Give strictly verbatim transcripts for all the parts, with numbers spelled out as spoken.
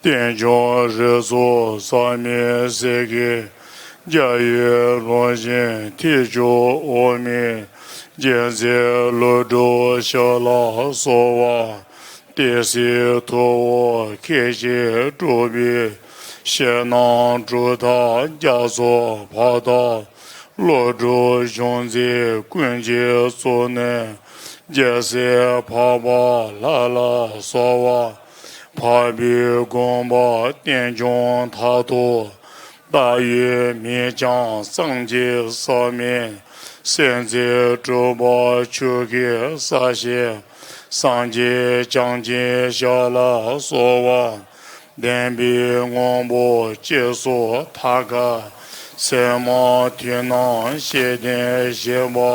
རྟེན་འབྱུང་རིགས་ཚོགས་ཟག་མེད་ཟེར་གྱི། རྒྱལ་བའི་ལུང་བཞིན་ཐེག་མཆོག་འོག་མིན། རྒྱལ་མཚན་ཀླུ་སྒྲུབ་ཞབས་ལ་གསོལ་བ། གཏེར་སྲས་ཐུ་བོ་ཁྱེད་ཀྱིས་སྒྲུབ་པའི། ཞལ་སྣང་གྲུབ་མཐའ་རྒྱ་མཚོ་བར་དུ། ཀླུ་སྒྲུབ་གཞུང་འཛིན་ཀུན་གྱི་གཙོ་ནི། རྒྱལ་སྲས་འཕགས་པ་ལྷ་ལ་གསོལ་བ། འཕགས་པའི་དགོངས་པ་རྟེན་འབྱུང་མཐར་ཐུག་ལྟ་བའི་མིག་རྐྱང་གཙང་གཅིག་ཟག་མེད། སེམས་རྩེ་གྲུབ་པ་ཆོས་ཀྱི་ས་གཞི། སངས་རྒྱས་བྱང་ཆུབ་ཞབས་ལ་གསོལ་བ། བདེན་པའི་དངོས་པོ་གཅེར་སོ་ཐབས་མཁས། སེམས་མ་ཐིག་རྣམས་ཤེས་ལྡན་བཞི་པ།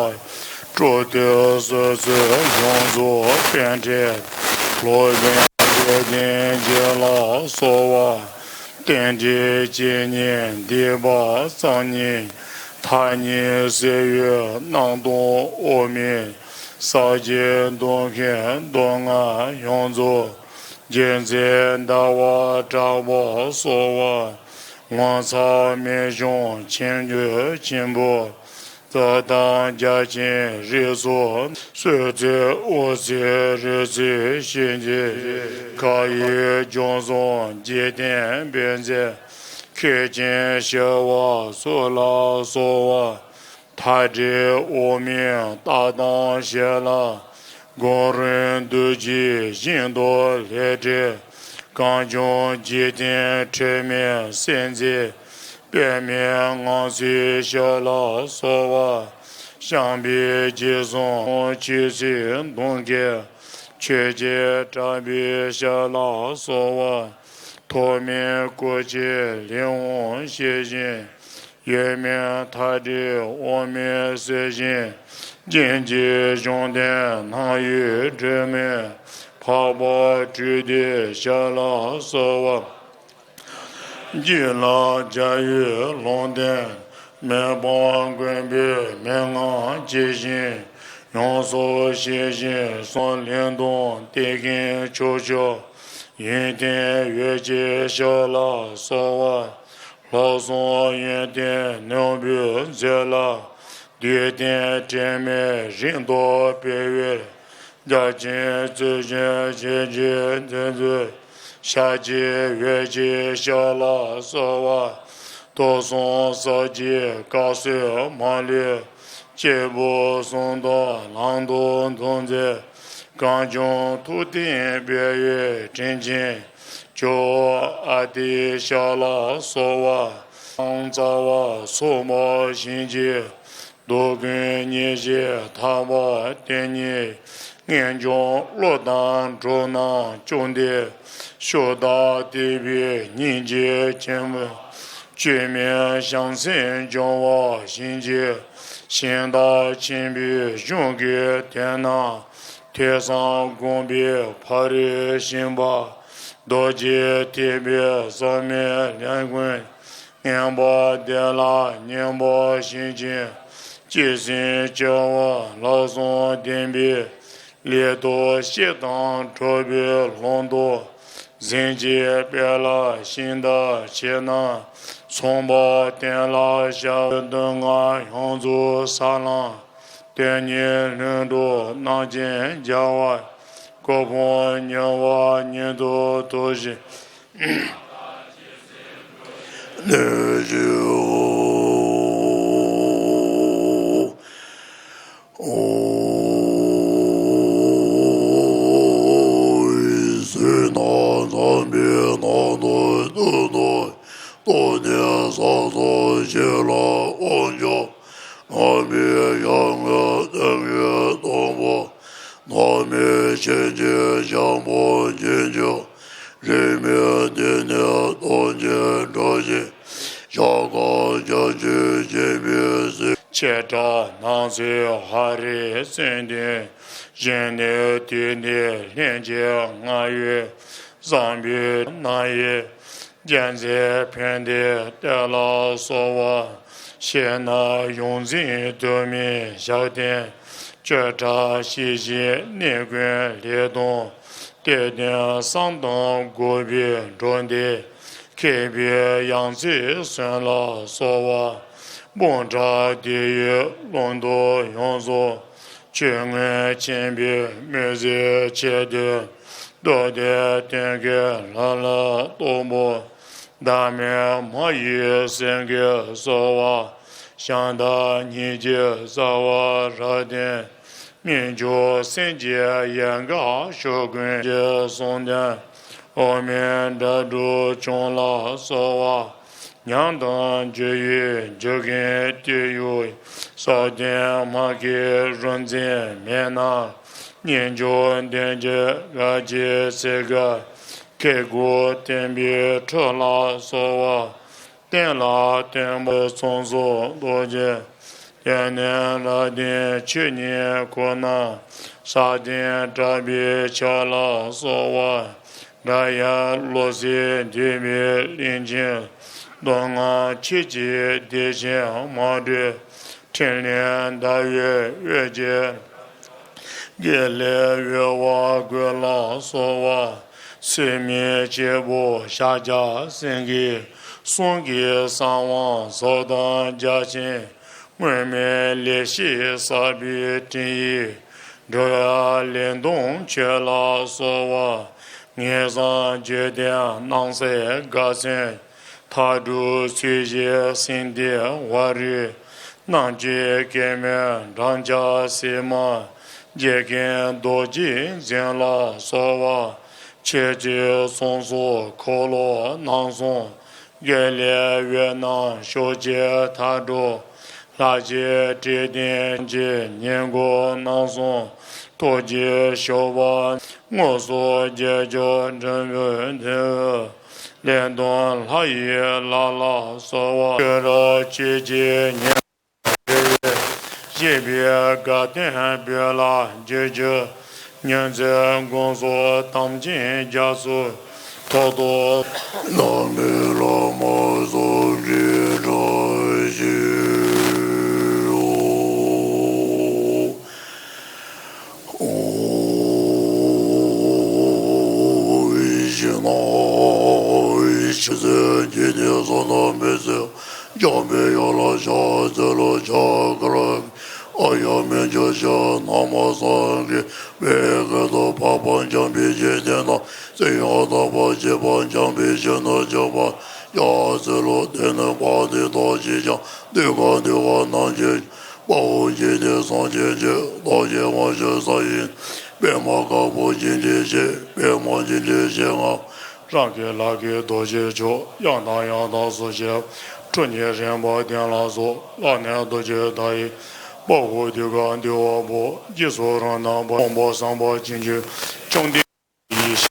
སྤྲོ་བསྡུ་སོ་སོའི་གཞུང་ཚོགས་པཎྜི་ཏ། སློབ་དཔོན་དགེ་ལྡན་འབྱེད་ལ་གསོལ་བ། རྟེན་འབྲེལ་གཅིག་ཉིད་སྡིག་པ་རྩ་གཉིས། མཐའ་གཉིས་སེལ་བའི་སྣང་སྟོང་འོག་མིན། ས་བཅུའི་སྡོམ་མཁན་མདོ་སྔགས་ཡོངས་རྫོགས། རྒྱལ་མཚན་ཟླ་བ་གྲགས་པ་གསོལ་བ། ངོ་མཚར་རྨད་བྱུང་ཆེན་པོའི་ཆེན་པོ། རྩ་དང་རྒྱ་ཆེན་རིགས་ཚོགས། སྲོད་ཚེ་དབུ་ཚེ་རོལ་རྩེད་ཞི་བྱེད། མཁའ་ཡི་ལྗོན་བཟང་འཇིག་རྟེན་པའི་མཛད། མཁས་ཆེན་ཞི་བ་འཚོ་ལ་གསོལ་བ། མཐའ་བྲལ་འོག་མིན་ལྟ་སྟངས་ཞི་ལ། སྒོམ་རིམ་བདུད་རྩི་ཞིང་དུ་ལྷས་བསྒྲལ། གངས་ལྗོངས་འཇིག་རྟེན་ཁྲེལ་མེད་སེམས་རྩེ། པདྨའི་ངང་ཚུལ་ཞི་ལ་གསོལ་བ། ཤངས་པའི་རྗེས་བཟུང་ཆོས་སྲིད་གདོན་བགེགས། ཆོས་རྒྱལ་གྲགས་པའི་ཞི་ལ་གསོལ་བ། ཐོགས་མེད་སྐུ་མཆེད་ལས་དབང་ཤེས་བཞིན། ཡོད་མེད་མཐའ་བྲལ་འོག་མིན་སྲིད་ཞིའི། རྒྱན་གྱི་གཞུང་ལྡན་སྣང་ཡུལ་སྒྲོན་མེ། འཕགས་པ་སྤྲུལ་པའི་ཞབས་ལ་གསོལ་བ། བརྒྱུད་ལ་རྒྱལ་བའི་ལུང་བསྟན། མི་ཕམ་མགོན་པོའི་མན་ངག་ཇི་བཞིན། ཡོངས་སུ་ཤེས་བཞིན་གསུང་ལན་གདོན་བདེ་མཁན་ཕྱོགས་བཅུ། ཡོན་ཏན་འོད་ཀྱི་ཞབས་ལ་གསོལ་བ། ལྷག་བསམ་ཡོན་ཏན་ནོར་བུའི་མཛོད་ལ། བདུད་རྟེན་དྲི་མས་རིང་དུ་སྤེལ་བའི། རྒྱ་ཆེན་རྩིབས་བཞི་ཞལ་གྱི་མཛོད་མཛོད། ཤཱཀྱའི་འོད་ཀྱི་ཞབས་ལ་གསོལ་བ། དུག་གསུམ་གསོད་ཀྱི་བཀའ་སྲོལ་མ་ལུས། སྐྱེས་བུ་གསུམ་དང་ལམ་དུ་འཛོམས་མཛད། གངས་ལྗོངས་ཐུབ་བསྟན་སྤེལ་བའི་དྲིན་ཅན། ཇོ་བོ་ཨ་ཏིའི་ཞབས་ལ་གསོལ་བ། རྩ་བ་ཚུགས་པ་བྱིན་གྱིས་རློབས། མགོན་ཉིད་ཀྱི་ཐར་པ་དེ་ཉིད། ངེས་འབྱུང་བློ་དང་འགྲོགས་རྣམས་བཅོམ་ལྡན། ཕྱོགས་བདག་བདེ་བའི་སྙིང་རྗེ་ཆེན་པོས། བཅོས་མིན་བྱང་སེམས་སྦྱོང་བ་བྱིན་གྱིས། གཞན་དག་ཆེན་པོའི་གཞུང་གི་དོན་རྣམས། ཐོས་བསམ་སྒོམ་པའི་ཕ་རོལ་ཕྱིན་པ། རྡོ་རྗེ་ཐེག་པའི་ཟབ་མོའི་ལས་ཀུན། ངེས་པར་དེ་ལ་སྙོམས་པར་ཞུགས་ཤིང་། སྤྱི་སེམས་བྱ་བ་ལྷག་བསམ་ལྡན་པའི། ལས་རྟོག་ཤེས་དང་གྲུབ་པའི་ལམ་དུ། འཛིན་བྱེད་དཔལ་ལ་ཤིང་རྟ་ཆེ་རྣམས། མཚུངས་པ་བསྟན་ལ་བྱ་བའི་མདོ་སྔགས་ཡོངས་རྫོགས་ས་ལམ། དོན་གཉིས་ལྷུན་གྲུབ་རྣམ་མཁྱེན་རྒྱལ་བ། སྐུ་ཕུང་མྱུར་བ་ཉིད་དུ་ཐུགས་རྗེ། ལས་བཞི། ཨོ། བསོད་ནམས་བསམ་པའི་ནང་དུ་སྟོན་ཏོ། སྟོན་ནས་ས་དང་ཞིང་ལ་དབང་བསྒྱུར། ནང་པའི་ཡར་ངོའི་སྟོན་ཀའི་དང་པོ། ནང་མི་ཆེན་གྱི་ཞང་པོ་རྗེས་འཇུག་རིས་མེད་དེ་ནས་སྟོན་གྱི་འགྲོ་ཞིང་། ཞྭ་སྒང་རྒྱ་མཚོའི་བྱེད་པའི་ཚུལ། ཆེ་ཕྲ་སྣང་ཚུལ་ཧ་རི་ཙན་དན། གཞོན་ནུའི་དུས་འདིར་ལྷན་ཅིག་སྔར་ཡོད་བཟང་པོའི་རྣམ་དབྱེ། རྒྱལ་མཚན་ཕན་བདེའི་གཏེར་ལ་གསོལ་བ། ཤེས་རྣམས་ཡོངས་འཛིན་དུ་མའི་ཞབས་བརྟན། བཅུ་ཕྲག་ཤེས་བཞིན་གནས་ཀུན་ལས་དང་ གཏེར་སྟོན་བསམ་དང་སྒོམ་པའི་འགྲོ་འདི། མཁས་པའི་ཡང་རྩེ་སོན་ལ་གསོལ་བ། སྤུངས་བྲག་འདི་ཡི་ཀློང་དུ་ཡོངས་སུ། ཆོས་མངོན་མཁྱེན་པའི་མུན་སེལ་ཆེད་དུ། རྡོ་རྗེ་སྟོན་ཀའི་ལྷ་ལ་སྟོབས་པོ། བདག་མེད་མ་ཡི་སེང་གེ་གསོལ་བ། ཞིང་བདག་ཉིད་ཀྱི་རྩ་བ་རབ་བརྟན། སྨིན་མཆོག་སེམས་ཀྱི་ཡལ་ག་ཞོ་ཀུན་གྱི་གསུང་ལྡན། འོག་མིན་སྒྲ་སྒྲོགས་ཁྱུང་ལ་གསོལ་བ། ཉམས་དང་འགྱུར་བའི་རྒྱུ་རྐྱེན་བཏུལ་ཡུལ། སྲོག་ལྡན་མ་སྐྱེས་རུ་འཛིན་མེད་ན། སྙན་མཆོག་ལྡན་གྱི་རབ་ཀྱི་ཚིག་ག་མཁས་དགུ་བསྟན་པའི་ཁྲོད་ལ་གསོལ་བ། བསྟན་ལ་བསྟན་པ་ཚོགས་གསོག་རྡོ་རྗེ། དེ་ནས་རབ་བརྟན་ཆོས་ཉིད་ཁོ་ན། ས་སྟེང་གྲགས་པའི་ཆར་ལ་གསོལ་བ། དགྲ་ཡང་བློ་གསལ་འདུས་པའི་གླིང་ཆེན། མདོ་སྔགས་ཆོས་ཀྱི་བདེ་ཆེན་མ་དྲོས། ཕྲིན་ལས་ཟླ་འོད་འོད་ཀྱི། དགེ་ལེགས་འོད་དཔག་གོས་ལ་གསོལ་བ། ཚད་མེད་ཆེན་པོ་ཤཱཀྱ་སེང་གེའི། གསུང་གི་གསང་བ་ཟབ་དང་རྒྱ་ཆེན། སྔོན་མེད་ལེགས་བཤད་ཟབ་པའི་སྤྲིན་ཡིས། འགྲོ་བའི་ལས་དོན་ཆོས་ལ་གསོལ་བ། ངེས་གསང་བརྗོད་བདེ་སྣང་གསལ་དགའ་ཚོན། མཐའ་དྲུག་ཚུལ་བཞིན་སེང་ལྡེང་ཝཱ་རི། རྣམ་བསྐྱེད་སྐྱེ་མེད་འགྲམ་ལྕག་སྲིབ་མ། འཇིག་རྟེན་རྡོ་རྗེ་འཛིན་ལ་གསོལ་བ། ཆོས་ཀྱི་ཚོགས་གསོག་འཁོར་ལོ་རྣམ་གསུམ། དགེ་ལེགས་འོད་རྣམས་ཕྱོགས་བཅུར་མཐའ་སྒྲོགས། ལྷ་ཆེན་ཏྲེ་སྟེང་གི་ཉི་མགོ་རྣམ་གསུམ། ཐུགས་རྗེའི་ཞུ་བ་དངོས་སུ་རྒྱལ་མཆོག་འགྲིམ་བུའི་མདུན། ལན་སྟོང་ལྷ་ཡི་ལྷ་ལ་གསོལ་བ། ཤེས་རབ་ཆོས་ཀྱི་ཉི་མ་བརྗེ་བའི། གཤེགས་པའི་དགའ་སྟོན་བོད་ལ་རྒྱས་གྱུར། ཉི་ཚེ་དགོངས་སུ་དམ་ཅན་རྒྱ་མཚོའི་ཐོག་ཏུ། བླ་མེད་བླ་མ་ཟབ་རྒྱས་དྲག་ཤོས། ཨོ། ཞེ་ན། ཆོས་སྲིད་འཇིག་རྟེན་ཟོ་དང་མི་སྲིད། འཇམ་པའི་ཡུལ་ལ་ཕྱག་འཚལ་ལོ། ཕྱག་འཁར་ཨ་ཡ་མི་འགྱུར་ཞིང་ན་མ་སངས་རྒྱས་པའི་སྐད་དུ་འཕགས་པ་འཇམ་པའི་འཇིག་རྟེན་དང་། ཚེ་ཡང་དག་པར་གཤེགས་པ་འཇམ་དཔལ་ཞིང་དུ་གཤེགས་པ། ཡ་ཚེ་ལོ་དེ་ནི་དཔལ་ལྡན་རྡོ་རྗེ་འཆང་། འདོད་ཁམས་འདུལ་བ་རྣམ་འབྱེད། དཔའ་བོ་འཇིག་རྟེན་སངས་རྒྱས་ཀྱི། རྡོ་རྗེ་དབང་ཕྱུག་ས་ཡི། པདྨ་དཀར་པོ་འཇིག་རྟེན་གཤེད། པདྨ་འཇིག་རྟེན་གཤེད་ལྔ། རང་གི་ལག་གི་རྡོ་རྗེ་མཆོག་ཡང་དང་ཡང་དག་གསོལ་ཞིང་ཁྲོ་གཉེར་རིམ་པ་བདུན་ལ་སོགས། བླ་ན་རྡོ་རྗེ་བདག་ཡི། དཔའ་བོ་འདོད་ཁམས་འདུལ་བ་པོ། རྗེས་སུ་རང་དང་པོ། དབང་པོ་བསམ་པ་ཅན་གྱི། བཅོམ་ལྡན་ཡེ་ཤེས།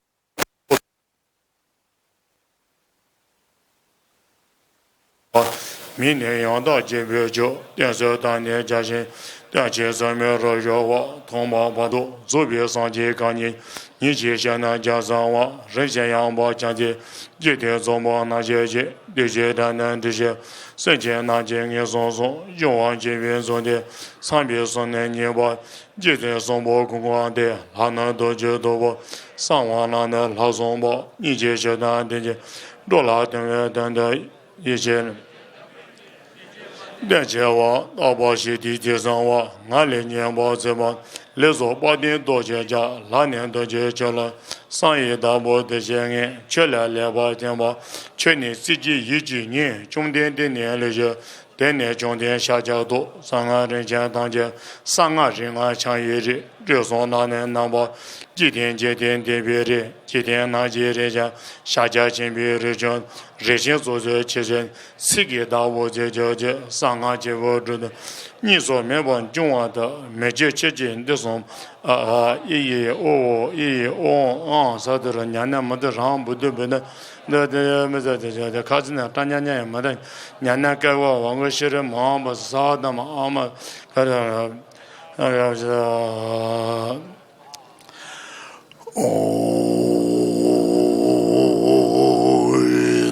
མིང་ནི་ཡང་དག་རྗེ་བོའི་མཆོག་བསྟན་སྲིད་དང་ནི་རྒྱ་ཆེན། བསྟན་བཅོས་ཟབ་མོའི་རབ་སྦྱོར་བ། ཐོག་མ་བར་དུ་རྫོགས་པའི་སངས་རྒྱས་གང་ཉིད། ཉིད་ཀྱི་ཞལ་ནས་ཀྱང་གསང་བ། རིན་ཆེན་ཡངས་པ་ཅན་དེ། རྒྱུད་སྡེ་རྫོགས་པ་རྣམ་བཤད་ཀྱི། གདུལ་བྱའི་དགྲ་རྣམས་འདུལ་ཕྱིར། སེམས་ཅན་རྣམས་ཀྱི་ངན་སོང་གསུམ། སྦྱོང་བར་བྱེད་པའི་གཟུངས་ཏེ། ཚངས་པའི་གསུང་ནི་སྙན་པ། རྗེ་བཙུན་གསུམ་པོ་ཀུན་དགའ་དེ། ལྷ་ནི་རྡོ་རྗེ་ལྟ་བུ། གསང་བ་ལྷ་ནི་ལྷ་གསུམ་པོ། སྙིང་རྗེ་ཆེ་དང་ལྡན་གྱི། འགྲོ་ལ་དོན་བའི་དོན་དུ། ཡེ་ཤེས། བསྟན་བྱ་བ། རྟག་པ་ཞི་བདེའི་དེ་གསང་བ། ང་ལས་ཉན་པ་བརྩེ་བ། ལས་སུ་དཔལ་ལྡན་རྡོ་རྗེ་འཆང་། ལྷ་ནི་རྡོ་རྗེ་ཆོས་ལ། གསང་བའི་བདག་པོ་བདེ་གཤེགས་ངས། ཆོས་ལ་ལེགས་པར་བསྟན་པ། ཆོས་ནི་སྲིད་ཀྱི་ཡིད་ཀྱིས་ཉོན། བཅོམ་ལྡན་འདས་ནི་ལེགས་བཤད། དེ་ནས་བཅོམ་ལྡན་ཤཱཀྱ་ཐུབ། གསང་སྔགས་རིན་ཆེན་ཐམས་ཅད། གསང་སྔགས་རིག་སྔགས་འཆང་ཡི་རིགས། རིགས་གསུམ་ལྷ་ནི་རྣམ་པར། འཇིག་རྟེན་འཇིག་རྟེན་འདས་པའི་རིགས། འཇིག་རྟེན་ན་གྱི་རིགས་ཀྱང་། ཤཱཀྱ་ཆེན་པོའི་རིགས་ཀྱང་། རིགས་ཆེན་སོ་སོའི་ཆོས་ཅན། ཚིག་གི་བདག་པོ་རྗེ་ཆོས་ཀྱི། གསང་སྔགས་ཆེན་པོའི་སྒྲུབ་སྡེ། གཉིས་སུ་མེད་པར་འབྱུང་བ་དག་མི་བསྐྱོད་ཆོས་ཀྱི་འདི་གསུམ། ཨ་ཨ་ཨི་ཡི་ཨོ་ཨོ་ཨི་ཡི་ཨོ་ཨང་ས་དུ་རུ་ཉ་ན་མི་དུ་རང་བུ་དུ་བུ་ན། འདི་དེ་མི་ཟེར་དེ་ཟེར་དེ་ཁ་ཚིག་ནས་སྐྲ་ཉག་ཉག་ཡང་མི་འདྲ། ཉ་ན་སྐལ་བ་ཝང་གི་ཤི་རི་མང་བ་ས་དམ་ཨ་མ་ག་ར་ཨ་ར་ཨ་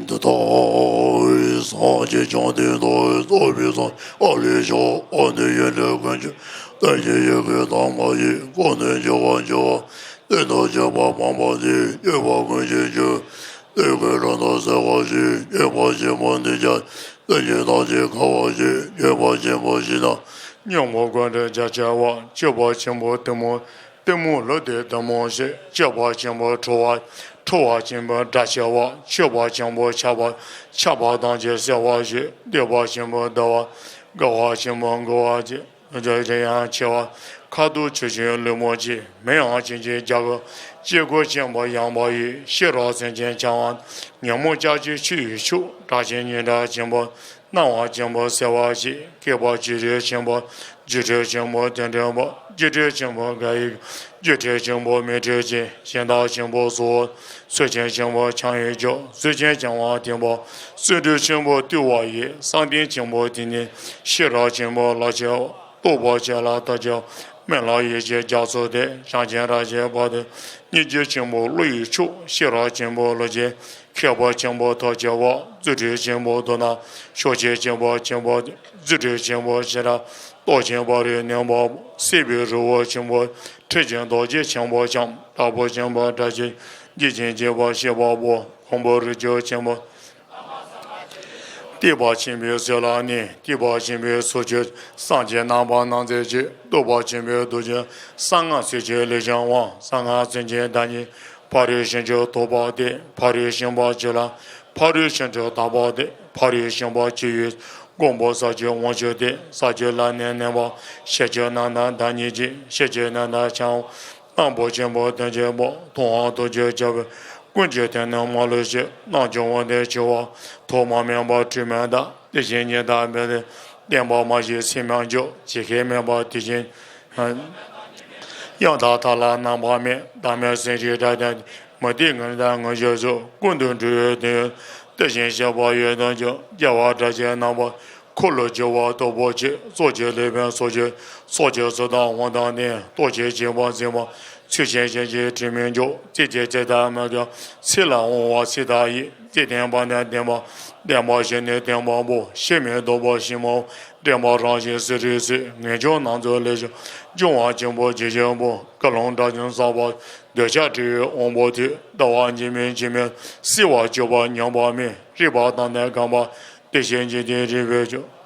འདི་ལྟ་བའི་སངས་རྒྱས་བཅོམ་ལྡན་འདས་རྫོགས་པའི་སངས་ཨ་ལས་ཤོག་ཨ་ནི་ཡོན་ཏན་ཀུན་གྱི་བསྟན་བཅོས་ཡི་གེ་དང་མ་ཡིག་ཀུན་ནས་རྒྱལ་བ་རྒྱལ་བ། བསྟན་དང་བཅས་པ་སྤངས་པ་སྟེ། སྤྱོད་པ་ཀུན་གྱི་རྒྱུ། བསྟན་སྐུའི་དགྲ་རྣམས་བསལ་བར་བྱེད། སྤྱོད་པ་ཆེན་པོ་འདི་ཀྱང་། བསྟན་བཅོས་ཐམས་ཅད་དགའ་བར་བྱེད། སྤྱོད་པ་ཆེན་པོ་བཞི་དང་། ཉོན་མོངས་ཀུན་བྲལ་རྒྱ་ཆེ་བ། སྤྱོད་པ་ཆེན་པོ་གཏི་མུག་གཏི་མུག་ལུས་བདེ་གཏི་མུག་ཞི། སྤྱོད་པ་ཆེན་པོ་ཁྲོ་བ། ཁྲོ་བ་ཆེན་པོ་དགྲ་ཆེ་བ། སྤྱོད་པ་ཆེན་པོ་ཆགས་པ། ཆགས་པ་ཐམས་ཅད་སེལ་བར་བྱེད། སྡིག་པ་ཆེན་པོ་འདུལ་བ། དགེ་བ་ཆེན་པོ་འགོག་པར་བྱེད། འཇིགས་བྱེད་ཡང་ཆེ་བ། ཁ་དོག་ཆུ་ཆེན་ལུས་མོ་ཆེ། མིང་ཡང་བྱིན་གྱིས་བརྒྱ་བསྐོར། སྐྱེ་སྒོ་ཆེན་པོ་ཡངས་པ་ཡི། ཤེས་རབ་སེམས་ཅན་འཆང་བ། ཉོན་མོངས་ལྕགས་ཀྱུ་ཆུ་ཡི་ཆུ། དགྲ་གཤེད་ཉི་ཁྲི་ཆེན་པོ། སྣང་བ་ཆེན་པོ་སེལ་བར་བྱེད། སྐྱེས་པ་བྱི་ཁྲི་ཆེན་པོ། རྒྱུ་ཁྲི་ཆེན་པོ་དོན་ལྡན་པ། རྒྱུ་ཁྲི་ཆེན་པོ་དགའ་ཡི། རྒྱུ་ཁྲི་ཆེན་པོ་མིག་ཁྲི་ཆེ། གཞན་དག་ཆེན་པོ་གཟུ་བོ། ཚུལ་ཁྲིམས་ཆེན་པོ་འཆང་ཡི་རྒྱུ། ཚུལ་ཁྲིམས་འཆང་བ་ལྡན་པ། བརྩོན་འགྲུས་ཆེན་པོ་བཏུལ་བ་ཡི། བསམ་གཏན་ཆེན་པོ་དེ་ནི། ཤེས་རབ་ཆེན་པོ་ལག་ཆེ་བ། རྟོགས་པ་ཆེ་ལ་ཐབས་ཆེ་བ། སྨོན་ལམ་ཡེ་ཤེས་རྒྱ་མཚོ་སྟེ། བྱང་ཆེན་རབ་བྱེད་པ་སྟེ། སྙིང་རྗེ་ཆེན་པོ་བློ་ཡི་མཆོག་ཤེས་རབ་ཆེན་པོ་བློ་ཆེ། མཁས་པ་ཆེན་པོ་ཐབས་ཆེ་བ། རྫུ་འཕྲུལ་ཆེན་པོ་མདོར་ན། ཕྱོགས་ཆེན་ཆེན་པོ་ཆེན་པོ། རྫུ་འཕྲུལ་ཆེན་པོ་ཤེས་རབ། རྟོགས་ཆེན་པ་རི་གནོན་པ་པོ། སྲིད་པའི་རི་བོ་ཆེན་པོ། ཁྲི་ཆེན་རྡོ་རྗེ་ཆེན་པོ་ལྕམ། དྲག་པོ་ཆེན་པོ་དྲག་ཆེན། འཇིགས་ཆེན་འཇིགས་པ་ཤེས་པ་པོ། འཁོར་བའི་རི་ཆུ་ཆེན་པོ། སྟོན་པ་ཆེན་པོའི་ཚུལ་ལ་གནས། སྟོན་པ་ཆེན་པོའི་ཚུལ་ཁྲིམས། སངས་རྒྱས་རྣམ་པར་སྣང་མཛད་ཀྱི། སྟོན་པ་ཆེན་པོའི་གདུལ་བྱ། གསང་སྔགས་ཚུལ་ཁྲིམས་ལས་བྱུང་བ། གསང་སྔགས་ཚུལ་ཁྲིམས་བདག་ཉིད། ཕ་རོལ་ཕྱིན་བཅུ་ཐོབ་པ་སྟེ། ཕ་རོལ་ཕྱིན་པ་བཅུ་ལ། ཕ་རོལ་ཕྱིན་བཅུ་དག་པ་སྟེ། ཕ་རོལ་ཕྱིན་པ་བཅུ་ཡི། མགོན་པོ་ས་བཅུའི་དབང་ཕྱུག་སྟེ། ས་བཅུ་ལ་ནི་གནས་པ། ཤེར་ཕྱིན་རྣམ་དག་བདག་ཉིད་ཀྱི། ཤེར་ཕྱིན་རྣམ་དག་འཆང་བ། སྣ་ཕུད་ཆེན་པོ་དོན་ཆེན་པོ། མཐོང་བ་ཐུགས་རྗེ་ཆེ་བའི། ཀུན་གྱི་དོན་ནི་མ་ལུས་ཤེས། རྣལ་འབྱོར་འོད་ལྡན་ཆེ་བ། ཐོག་མ་མེད་པ་དྲི་མེད་བརྡ། དེ་བཞིན་ཉིད་དང་དཔལ་ལྡན། བརྟན་པ་མ་ཞིག་ཚིག་མི་འཇོག་ཇི་སྐད་སྨྲས་པ་དེ་བཞིན། ཡང་དག་མཐའ་ལ་རྣམ་པར་མེད། བདག་མེད་སེམས་ཀྱི་སྒྲ་དོན། མུ་སྟེགས་ངན་དང་ངུ་སྐྱོ་སོགས། ཀུན་ཏུ་འགྲོ་བའི་དོན་ཡོད། དེ་བཞིན་གཤེགས་པ་འོད་དང་ཆུ། རྒྱལ་བ་སྒྲ་གཅན་རྣམ་པར། འཁོར་ལོས་སྒྱུར་བ་སྟོབས་པོ་ཆེ། སྲོག་གཅོད་ལུས་འཕེན་སྲོག་གཅོད། སྲོག་གཅོད་ཚུལ་དང་དབང་དང་ལྡན། ལྟོ་འཕྱེ་བྱེད་པ་འཛིན་པ། ཚིག་ཆེན་ཞིང་གཤེགས་དྲི་མི་འཇོག་ཚིག་གཅིག་ཚིག་དང་མི་འགལ། ཚིག་ལ་དབང་བ་ཚིག་དང་ཡི། ཚིག་བདེན་པ་ནི་བདེན་པ། བདེན་པ་བཞི་ནི་བདེན་པ་པོ། ཕྱིར་མི་ལྡོག་པ་ཕྱི་མ་པོ། འདྲེན་པ་རང་བཞིན་སྲིད་རིགས་སྲིད། ངེས་འབྱུང་རྣམ་རྫོགས་ལས་བྱུང་། འབྱུང་བ་ཆེན་པོ་རྗེས་བཞིན་པོ། ཀུན་སློང་དགྲ་བཅོམ་ཟག་པ། འདོད་ཆགས་བྲལ་བའི་དབང་པོ་ཐོད། ལྟ་བ་འཇིགས་མེད་འཇིགས་མེད། སྲིད་པ་སྤྱོད་པ་ཉམས་པ་མེད། རིག་པ་དང་ལྡན་གོམས་པ། དེ་བཞིན་འཇིག་རྟེན་རིག་པའི་ཆོས།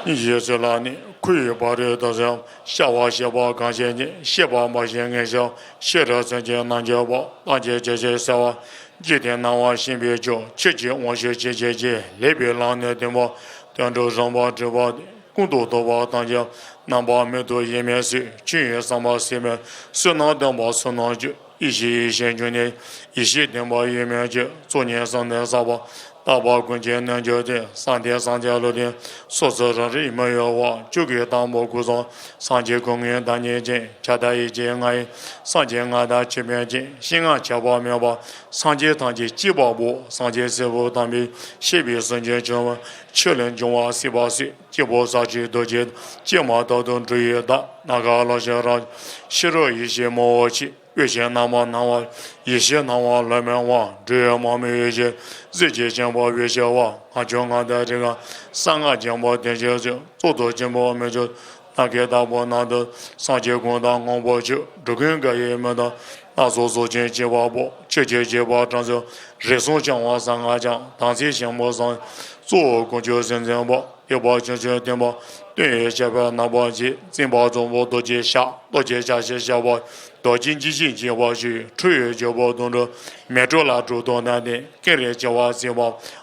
ཡེ་ཤེས་ལ་ནི་ཁུ་ཡི་བ་རོལ་ཏུ་སོང་། ཤར་བ་ཤེས་པ་གང་ཞིག་ཉིད། ཤེས་པ་མ་ཞིག་ངེས་ཤེས་པ། ཤེས་རབ་སེམས་ཀྱི་རྣལ་འབྱོར་པ། ཐམས་ཅད་ཇི་སྲིད་གསལ་བ། འཇིག་རྟེན་སྣང་བ་ཤེས་པའི་ཆོས། ཆོས་ཀྱི་དབང་ཕྱུག་ཆོས་ཀྱི་སྤྱི། ལེགས་པའི་ལམ་ནི་སྟོན་པ། དོན་གྲུབ་རིམ་པར་བསྒྲུབ་པ། ཀུན་ཏུ་རྟོག་པ་ཐམས་ཅད། རྣམ་པར་མི་རྟོག་དབྱེར་མེད་གསལ། ཆོས་ཉིད་ཟབ་མོ་སྲིད་མེད། བསོད་ནམས་ལྡན་པ་བསོད་ནམས་བཅུ། ཡེ་ཤེས་ཡེ་ཤེས་འབྱུང་གནས། ཡེ་ཤེས་ལྡན་པ་དབྱེར་མེད་ཆོས། གཙུག་ནས་བསམ་གཏན་གསལ་བ། རྟག་པ་ཀུན་གྱི་རྣལ་འབྱོར་སྟེ། བསམ་གཏན་བསམ་གཏན་ལུགས་ལྡན། སོ་སོ་རང་རིག་མི་གཡོ་བ། བཅུ་གི་དང་པོ་སྐུ་གསུམ། སངས་རྒྱས་སྐུ་ལྔའི་བདག་ཉིད་ཅན། ཁྱབ་བདག་ཡེ་ཤེས་ལྔ་ཡི། སངས་རྒྱས་ལྔ་དང་ཆོས་དཔལ་ཅན། གཞན་ལྔ་ཁྱབ་པ་མེད་པ། སངས་རྒྱས་ཐམས་ཅད་གཅིག་པ་པོ། སངས་རྒྱས་སྲས་པོ་དམ་པས། བཤད་པའི་སངས་རྒྱས་བྱུང་བ། ཆོས་ལས་འབྱུང་བ་སྲིད་པ་སྲིད། སྐྱེས་བུ་ས་བཅུའི་རྡོ་རྗེ། སྐྱེས་མ་ཐག་ཏུ་འགྲོ་བའི་བདག་ནམ་མཁའ་ལ་ཕྱིན་རང་། ཤེས་རབ་ཡེ་ཤེས་མང་པོ་ཆེ། འོད་ཆེན་རྣམ་པར་སྣང་བ། ཡེ་ཤེས་སྣང་བ་ལམ་མེ་དབང་། འགྲོ་བའི་མ་མོའི་འོད་ཆེན། གཟི་བརྗིད་ཆེན་པོ་འོད་ཆེ་བ། ང་ཁྱོད་ང་དང་རིགས་ལྔ། གསང་སྔགས་རྒྱན་པ་དོན་ཆེན་གསུམ། གཙུག་ཏོར་ཆེན་པོ་མི་བསྐྱོད། ནམ་མཁའི་ལྟ་བུ་རྣམ་དག་སངས་རྒྱས་གུང་ཐང་ངང་པོ་ཆེ། འགྲོ་ཀུན་དགའ་བའི་མི་དང་། སྣ་ཚོགས་གཟུགས་ཅན་སྐྱེས་པ་པོ། ཆོས་ཀྱི་སྤྱོད་པ་དྲང་སྲོང་། རིགས་གསུམ་སྐྱོང་བ་གསང་སྔགས་འཆང་། དམ་ཚིག་ཆེན་པོ་གསང་། གཙོ་བོ་དཀོན་མཆོག་སེམས་ཅན་པ། སྟོན་པ་ཆོས་ཀྱི་སྟོན་པ། སྟོན་པའི་ཞབས་པད་བརྣག་པ་ཅན། བཙུན་པ་བཙུན་པོ་རྡོ་རྗེ་ཤ། རྡོ་རྗེ་ཤ་ཞེས་བྱ་བ། རྡོ་རྗེ་འཇིགས་བྱེད་འཇིགས་པ་ཞེས། ཁྲོ་བོའི་རྒྱལ་པོ་གདོང་དྲུག་མེ་དྲོད་ལ་དྲོད་དང་ལྡན་ཏེ། ཀེང་རུས་བྱེ་བ་གཟིགས་པ།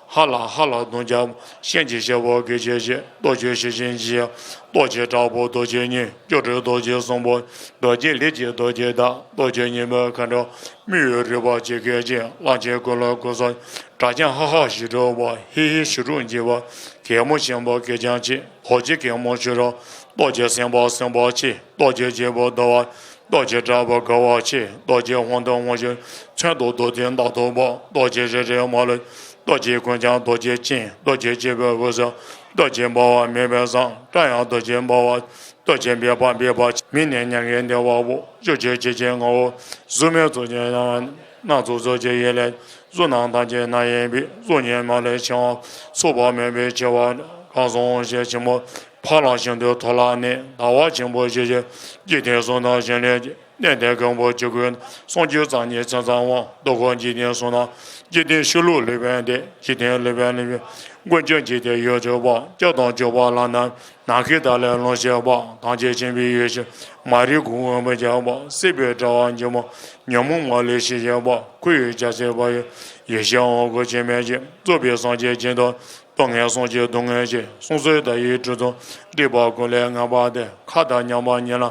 ཧ་ལ་ཧ་ལ་གདོང་བརྒྱ། གཤིན་རྗེའི་ཞབས་པད་གོས་ཆེན་ཞེས། རྡོ་རྗེ་ཞི་ཞིང་འཇིགས། རྡོ་རྗེ་དྲག་པོ་རྡོ་རྗེ་གཉན། སྐྱོབ་གྲོལ་རྡོ་རྗེ་གསུམ་པོ། རྡོ་རྗེ་ལས་ཀྱི་རྡོ་རྗེ་བདག་རྡོ་རྗེ་སྙིང་པོའི་མཁའ་འགྲོ། མི་ཡི་རིག་པ་ཇི་སྐད་ཅེས། གླང་ཆེན་ཀུན་ལ་ཀུན་གསུམ། གྲགས་ཆེན་ཧ་ཧ་ཞེས་གྲགས་པ། ཧི་ཧི་ཞེས་གྲགས་འཇིགས་པ། གད་མོ་ཆེན་པོ་གད་རྒྱངས་ཆེ། རྡོ་རྗེ་གད་མོ་ཆེ་རབ། རྡོ་རྗེ་སེམས་དཔའ་སེམས་དཔའ་ཆེ། རྡོ་རྗེ་རྒྱལ་པོ་བདེ་བ། རྡོ་རྗེ་དྲག་པོ་དགའ་བ་ཆེ། རྡོ་རྗེ་དབང་ཐང་དབང་ཕྱུག་མཚོན་དུ་རྡོ་རྗེ་མདའ་ཐོགས་པ། རྡོ་རྗེ་རེ་རེ་མ་ལུས། རྡོ་རྗེ་ཀུན་ཀྱང་རྡོ་རྗེ་ཅན། རྡོ་རྗེ་སྤྱི་བོའི་དབུས་སུ། རྡོ་རྗེ་འབར་བ་མེ་འབར་བཟང་། སྐྲ་ཡང་རྡོ་རྗེ་འབར་བ། རྡོ་རྗེ་འབེབས་པ་འབེབས་པ། མིག་ནི་མྱ་ངན་འདས་པ་པོ། ཕྱོགས་བཅུའི་ཆོས་ཀྱི་ངོ་བོ། གཟུགས་མེད་གཟུགས་ཅན་ཡང་། སྣ་ཚོགས་གཟུགས་ཀྱི་ཡེ་ལེ། གཟུགས་རྣམས་ཐམས་ཅད་རྣམ་གཡེང་བའི། གཟུགས་བརྙན་མ་ལུས་འཆིང་བ། ཚོགས་པ་མེད་པའི་འཆི་བ། གང་སོང་ཞེས་ཆེན་པོ། འཕགས་ལམ་ཤིན་ཏུ་མཐོ་ལ་གནས། ཟླ་བ་ཆེན་པོ་ཞེས་བྱ། འཇིག་རྟེན་གསུམ་དང་གཞན་ལས་སྐྱེས། གནས་བརྟན་མགོན་པོ་ཇི་དགོས་ན། གསུང་རྒྱུན་རྩ་གཉིས་མཚན་ཚང་དབང་། རྡོ་སྐོར་འཇིག་རྟེན་གསུམ་ན། འཇིག་རྟེན་ཤི་ལུགས་ལེགས་པའི་སྡེ། འཇིག་རྟེན་ལེགས་པའི་ལེགས་པའི། མགོན་སྐྱོབ་འཇིག་རྟེན་ཡོངས་སྐྱོབ་པ། སྐྱབས་དང་སྐྱོབ་པ་ལ་ནམ། ནམ་མཁའི་མཐའ་ལས་ལོངས་སྤྱད་པ། དམ་ཅན་ཆེན་པོའི་ཡེ་ཤེས། མ་རིག་དགུ་དབང་པོ་རྒྱལ་བ། སྲིད་པའི་དྲ་བ་འཇིགས་མ། ཉོན་མོངས་མ་ལུས་ཞི་བྱེད་པ། ཁུ་བའི་རྒྱལ་སྲས་དཔའ་བོས། ཡེ་ཤེས་དབང་བསྐུར་ཆེན་མོའི་ཞིང་། རྫོགས་པའི་སངས་རྒྱས་སྦྱིན་བདག་སྟོང་ངེས་སངས་རྒྱས་སྡུག་བསྔལ་ཞི། གསུང་སྲོག་བདག་ཡིད་འཁྲུལ་དང་། སྒྲིབ་པ་ཀུན་ལས་ངེས་པར་འདས། མཁའ་དང་མཉམ་པ་ཉིད་ལ།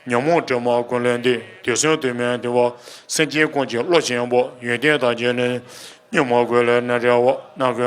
ཉོན་མོངས་དྲི་མ་ཀུན་ལས་འདས། དུས་གསུམ་དུས་མིན་དུས་བབ། སེམས་ཅན་ཀུན་གྱི་བློ་ཆེན་པོ། ཡོན་ཏན་དང་རྗེས་ལུས། ཉོན་མོངས་ཀུན་ལས་ནི་རེ་བ། ནམ་མཁའི་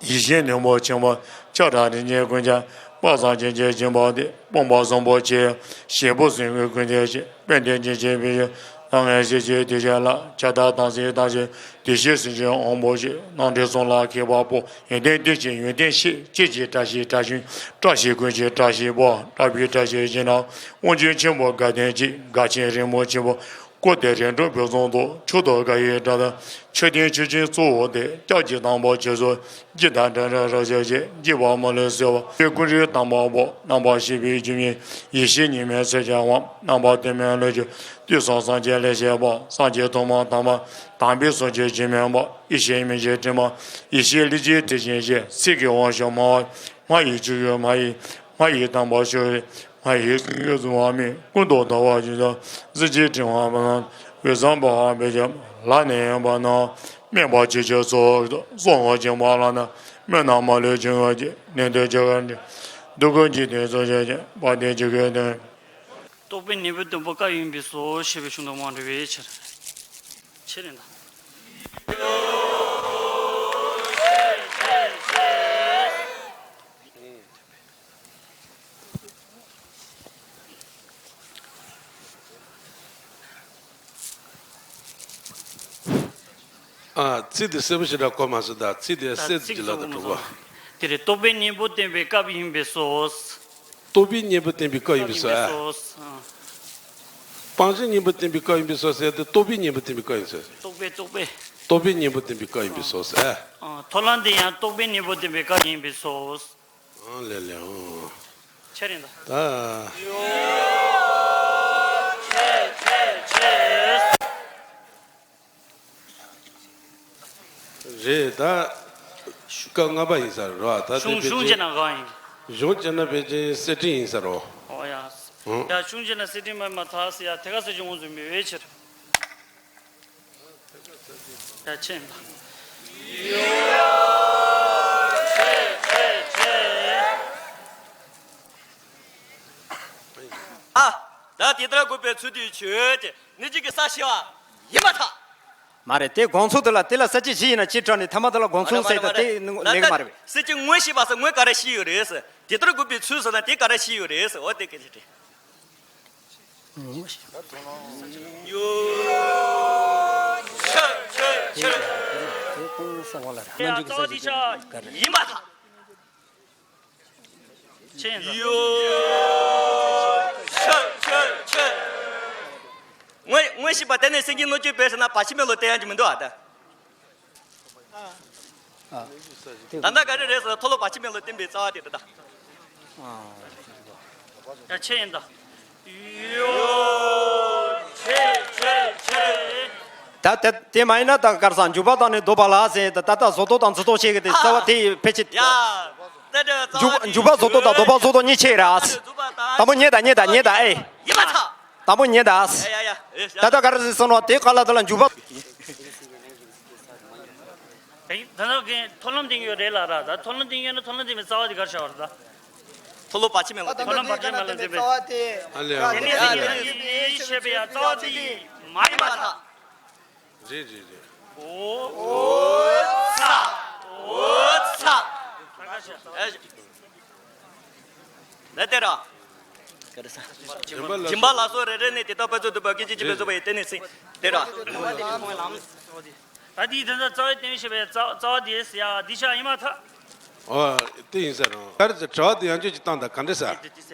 ཡེ་ཤེས་ནུས་པ་ཆེན་པོ། ཆགས་བྲལ་རིན་ཆེན་ཀུན་ཁྱབ། དཔག་བསམ་ཅན་གྱི་སྦྱིན་པ་འདི། སྤངས་པ་བཟང་པོ་ཆེ། ཞིང་པོ་སེམས་ཀྱི་ཀུན་ཁྱབ་ཞིང་། དཔལ་ལྡན་ཇི་བཞིན་པའི་ཞིང་། ལྷ་ངན་སྲིད་ཞིའི་དུས་ཆེན་ལ། ཇི་ལྟར་དམ་ཚིག་བདག་ཞིང་། དེ་བཞིན་སེམས་ཅན་དབང་པོ་ཞིག་ནམ་འདྲེན་གསུམ་ལ་མཁས་པ་པོ། ཡོན་ཏན་ལྡན་ཞིང་ཡོན་ཏན་ཤེས། ཅི་བྱེད་བཀྲ་ཤིས་བཀྲ་ཤིས། བཀྲ་ཤིས་ཀུན་གྱི་བཀྲ་ཤིས་པོ། བཀྲ་བའི་བཀྲ་ཤིས་ཤིང་རྣམས། དབང་ཕྱུག་ཆེན་པོ་དགའ་ལྡན་གྱི། དགའ་ཆེན་རིན་པོ་ཆེན་པོ། སྐུ་དེ་རིམ་གྲོ་བོད་ཚོང་དུ། མཆོག་ཏུ་དགའ་བའི་སྒྲ་དང་། མཆོད་རྟེན་མཆོད་ཆེན་གཙོ་བོ་དེ། སྐྱབས་ཀྱི་དམ་པ་ཁྱེད་ཚོ། འཇིགས་དང་འདྲེན་རེ་རབ་ཞི་བྱེད། འཇིགས་པ་མ་ལུས་སེལ་བ། ཀུན་རིག་དམ་པ་པོ། རྣམ་པར་ཤེས་པའི་སྒྱུ་མའི་ཡེ་ཤེས་ཉི་མའི་ཚད་ཀྱི་དབང་། རྣམ་པ་དུ་མའི་ལུས་ཀྱི་དུས་གསུམ་སངས་རྒྱས་ལས་བྱེད་པ། སངས་རྒྱས་ཐོག་མ་དམ་པ། དམ་པའི་སངས་རྒྱས་རྗེས་མའི་དབང་། ཡེ་ཤེས་མི་ཤེས་དྲི་མ། ཡེ་ཤེས་ལས་ཀྱི་དེ་བཞིན་གཤེགས། ཚིག་གི་དབང་ཕྱུག་སྨྲ་བ། སྨྲ་བའི་ཆོས་ཀྱི་མ་ཡིག་སྨྲ་བའི་དམ་པ་ཤོད། མ་ཡི་སེང་གེ་གཟུང་བ་མེད། ཀུན་ཏུ་ལྟ་བ་ཇི་བཞིན། གཟི་བརྗིད་ཕྲེང་བ་པ་ན། འོད་བཟང་འབར་བ་བེ་ཅ། ལ་ནི་ཡོད་པ་ན། སྨན་པ་ཆོས་ཀྱི་གཙོ་བོ། གསང་བ་སྦྱིན་པ་ལ་ན། སྨོན་ལམ་མ་ལུས་འབྱུང་བའི་རྒྱུ། ནད་དུ་འཇུག་གི་འདྲེ། སྡུག་ཀུན་གྱི་དོན་གཙོ་བྱེད་ཅིང་། བ་དན་འཇིགས་ཀྱི་དོན། རྟོག་པའི་ནད་འབུབ་སྟོན་པ་བཀའ་ཡིན་པས་སོ། ཞེས་པའི་གཞུང་དུ་མ་འགྲོ་བའི་ཕྱིར། ཕྱིར་ཡིན་ད། ཨ། ཚིག་དེ་གསལ་པོ་ཞེ་དྲག་གོ་མ་སོང་། ད་ཚིག་དེ་ད་གསལ་ཚིག་ཇི་ལ་ད་གྲུབ་པ། དེ་རེད། རྟོག་པའི་གཉེན་པོ་བསྟན་པའི་སྐབས་ཡིན་པས་སོ། རྟོག་པའི་གཉེན་པོ་བསྟན་པའི་སྐབས་ཡིན་པས་སོ། ཨ། སྤང་བྱའི་གཉེན་པོ་བསྟན་པའི་སྐབས་ཡིན་པས་སོ་ཟེར་ཏེ། རྟོག་པའི་གཉེན་པོ་བསྟན་པའི་སྐབས་ཡིན་ཟེར། རྟོག་པའི་རྟོག་པའི། རྟོག་པའི་གཉེན་པོ་བསྟན་པའི་སྐབས་ཡིན་པས་སོ་ཟེར། ཨ། མཐོང་ལམ་དེ་ཡང་རྟོག་པའི་གཉེན་པོ་བསྟན་པའི་སྐབས་ཡིན་པས་སོ། ཨང་ལེ་ལེ་ཨང་། ཆེ་རེད་ད། ད། ཆེ་ཆེ་ཆེ། རེད་ད། སྐབས་ལྔ་པ་ཡིན་ས་རེད་རོ། ད་དེ་གཞུང་གཞུང་གཅིག་ན་གང་ཡིན། གཞུང་གཅིག་ན་ཕལ་ཆེར་གསེར་ཕྲེང་ཡིན་ས་རོ། ཨོ་ཡ། ཨང་། ཡ་གཞུང་གཅིག་ན་གསེར་ཕྲེང་མ་མ་ཐག་སི་ཡ་ཐད་ཀ་སི་གཞུང་འོང་ཟིན་མི་བའི་ཕྱིར། ཡ་ཆེན་པ། ཨ། ད་དེ་ལྟར་དགོས་པའི་ཚུལ་དུ་བྱོས་ཏེ། གནོད་བྱེད་ཀྱི་ས་ཞི་བ་ཡིན་པར་ཐལ། མ་རེད། དེ་དགོངས་ཚུལ་དེ་ལ། དེ་ལ་ས་བཅད་བཞི་ཡིན་ན་ཅི་དྲག་ནས་ཐ་མ་དེ་ལ་དགོངས་ཚུལ་ཟེར་ད་དེ་ལེགས་མ་རེད། སྲིད་ཀྱི་ངོ་ཤེས་པ་ཟེར་ངོ་ག་རེ་ཤེས་ཡོད་རེད་ཟེར། དེ་ལྟར་དགོས་པའི་ཚུལ་ཟེར་ན་དེ་ག་རེ་ཤེས་ཡོད་རེད་ཟེར། འོ་དེ་ག་རེ་རེད། ཡོ། ཆ་ཆ་ཆ། དེ་ཀུན་གསལ་བ་ལ་རེད། ཡ་རྩ་བ་འདི་ཆ་ཡིན་པར་ཐལ། ཆེ་ཡིན་ད། ཡོ། ཆ་ཆ་ཆ། ངོ་ངོ་ཤེས་པ་དེ་ནས་སེང་གེ་གནོད་བྱེད་པས་ཟེར་ན་བར་ཆད་མེད་ལུགས་བསྟན་ཡག་གི་མི་འདུག་ཨ་ད། ད་ལྟ་ག་རེ་རེད་ཟེར་ན་མཐོལ་ལོ་བར་ཆད་མེད་ལུགས་བསྟན་པའི་རྩ་བ་དེ་རེད་ད། ཡ་ཆེ་ཡིན་ད། ཡོ། ཆེ་ཆེ་ཆེ། ད་དེ་དེ་མ་ཡིན་ན་ད་ག་རེ་ཟེར། འཇུག་པ་དང་ནི་ལྡོག་པ་ལ་ཟེར། ད་ད་ལྟ་བཟོ་ལྡོག་དང་འཛིན་ལྡོག་བཤད་གི་དེ་རྩ་བ་དེ་ཕལ་ཆེར། ཡ། ད་འཇུག་འཇུག་པ་བཟོ་ལྡོག་དང་ལྡོག་པ་བཟོ་ལྡོག་གཉིས་ཕྱེ་ར། དང་པོ་ཉན་ད་ཉན་ད་ཉན་ད་ཨེ། ཡིན་པར་ཐལ། དང་པོ་ཉན་ད། ཡ་ཡ་ཡ། ད་ལྟ་ག་རེ་ཟེར་སོང་ན་དེ་ག་ལ་དེ་ལ་འཇུག་པ། ད་ལྟ་གི་མཐོལ་ལམ་བསྟན་ཡོད་རེད་ལ་ར། ད་མཐོལ་ལམ་བསྟན་ཡོད་ན་མཐོལ་ལམ་བསྟན་པའི་རྩ་བ་དེ་ག་རེ་བྱ་བ་རེད་ད། མཐོལ་ལོ་བར་ཆད་མེད་ལུགས་བསྟན་པའི། མཐོལ་ལམ་བར་ཆད་མེད་ལུགས་བསྟན་པའི་རྩ་བ་དེ། ཨ་ལེ། དེ་ནི་དེ་ནི་ཡིན་ཞེས་པའི་རྩ་བ་དེ་མ་ཡིན་པར་ཐལ། རེད་རེད་རེད། འོ། འོ་ཚ། འོ་ཚ། ད་དེ་ར། སྦྱིན་པ་ལ་སོགས་རེ་རེ་ནས་དེ་དག་ཕན་ཚུན་བསྡུ་བ་སྐད་ཅིག་གཅིག་པའི་རྫོགས་པ་ཡི་སྟེང་ནས་ཟིན། དེ་ར། ད་དེའི་དོན་དག་རྩ་བའི་བསྟན་པའི་ཞེས་པའི་རྩ་རྩ་བ་དེ་ཡ་འདི་ཆ་ཡིན་མ་ཐག། ཨོ། དེ་ཡིན་ས་རང་། ག་རེ་ཟེར། དྲི་བ་དེ་ཡང་བསྐྱར་ཅིག་བཏང་དང་། ག་འདྲ་ཟེར།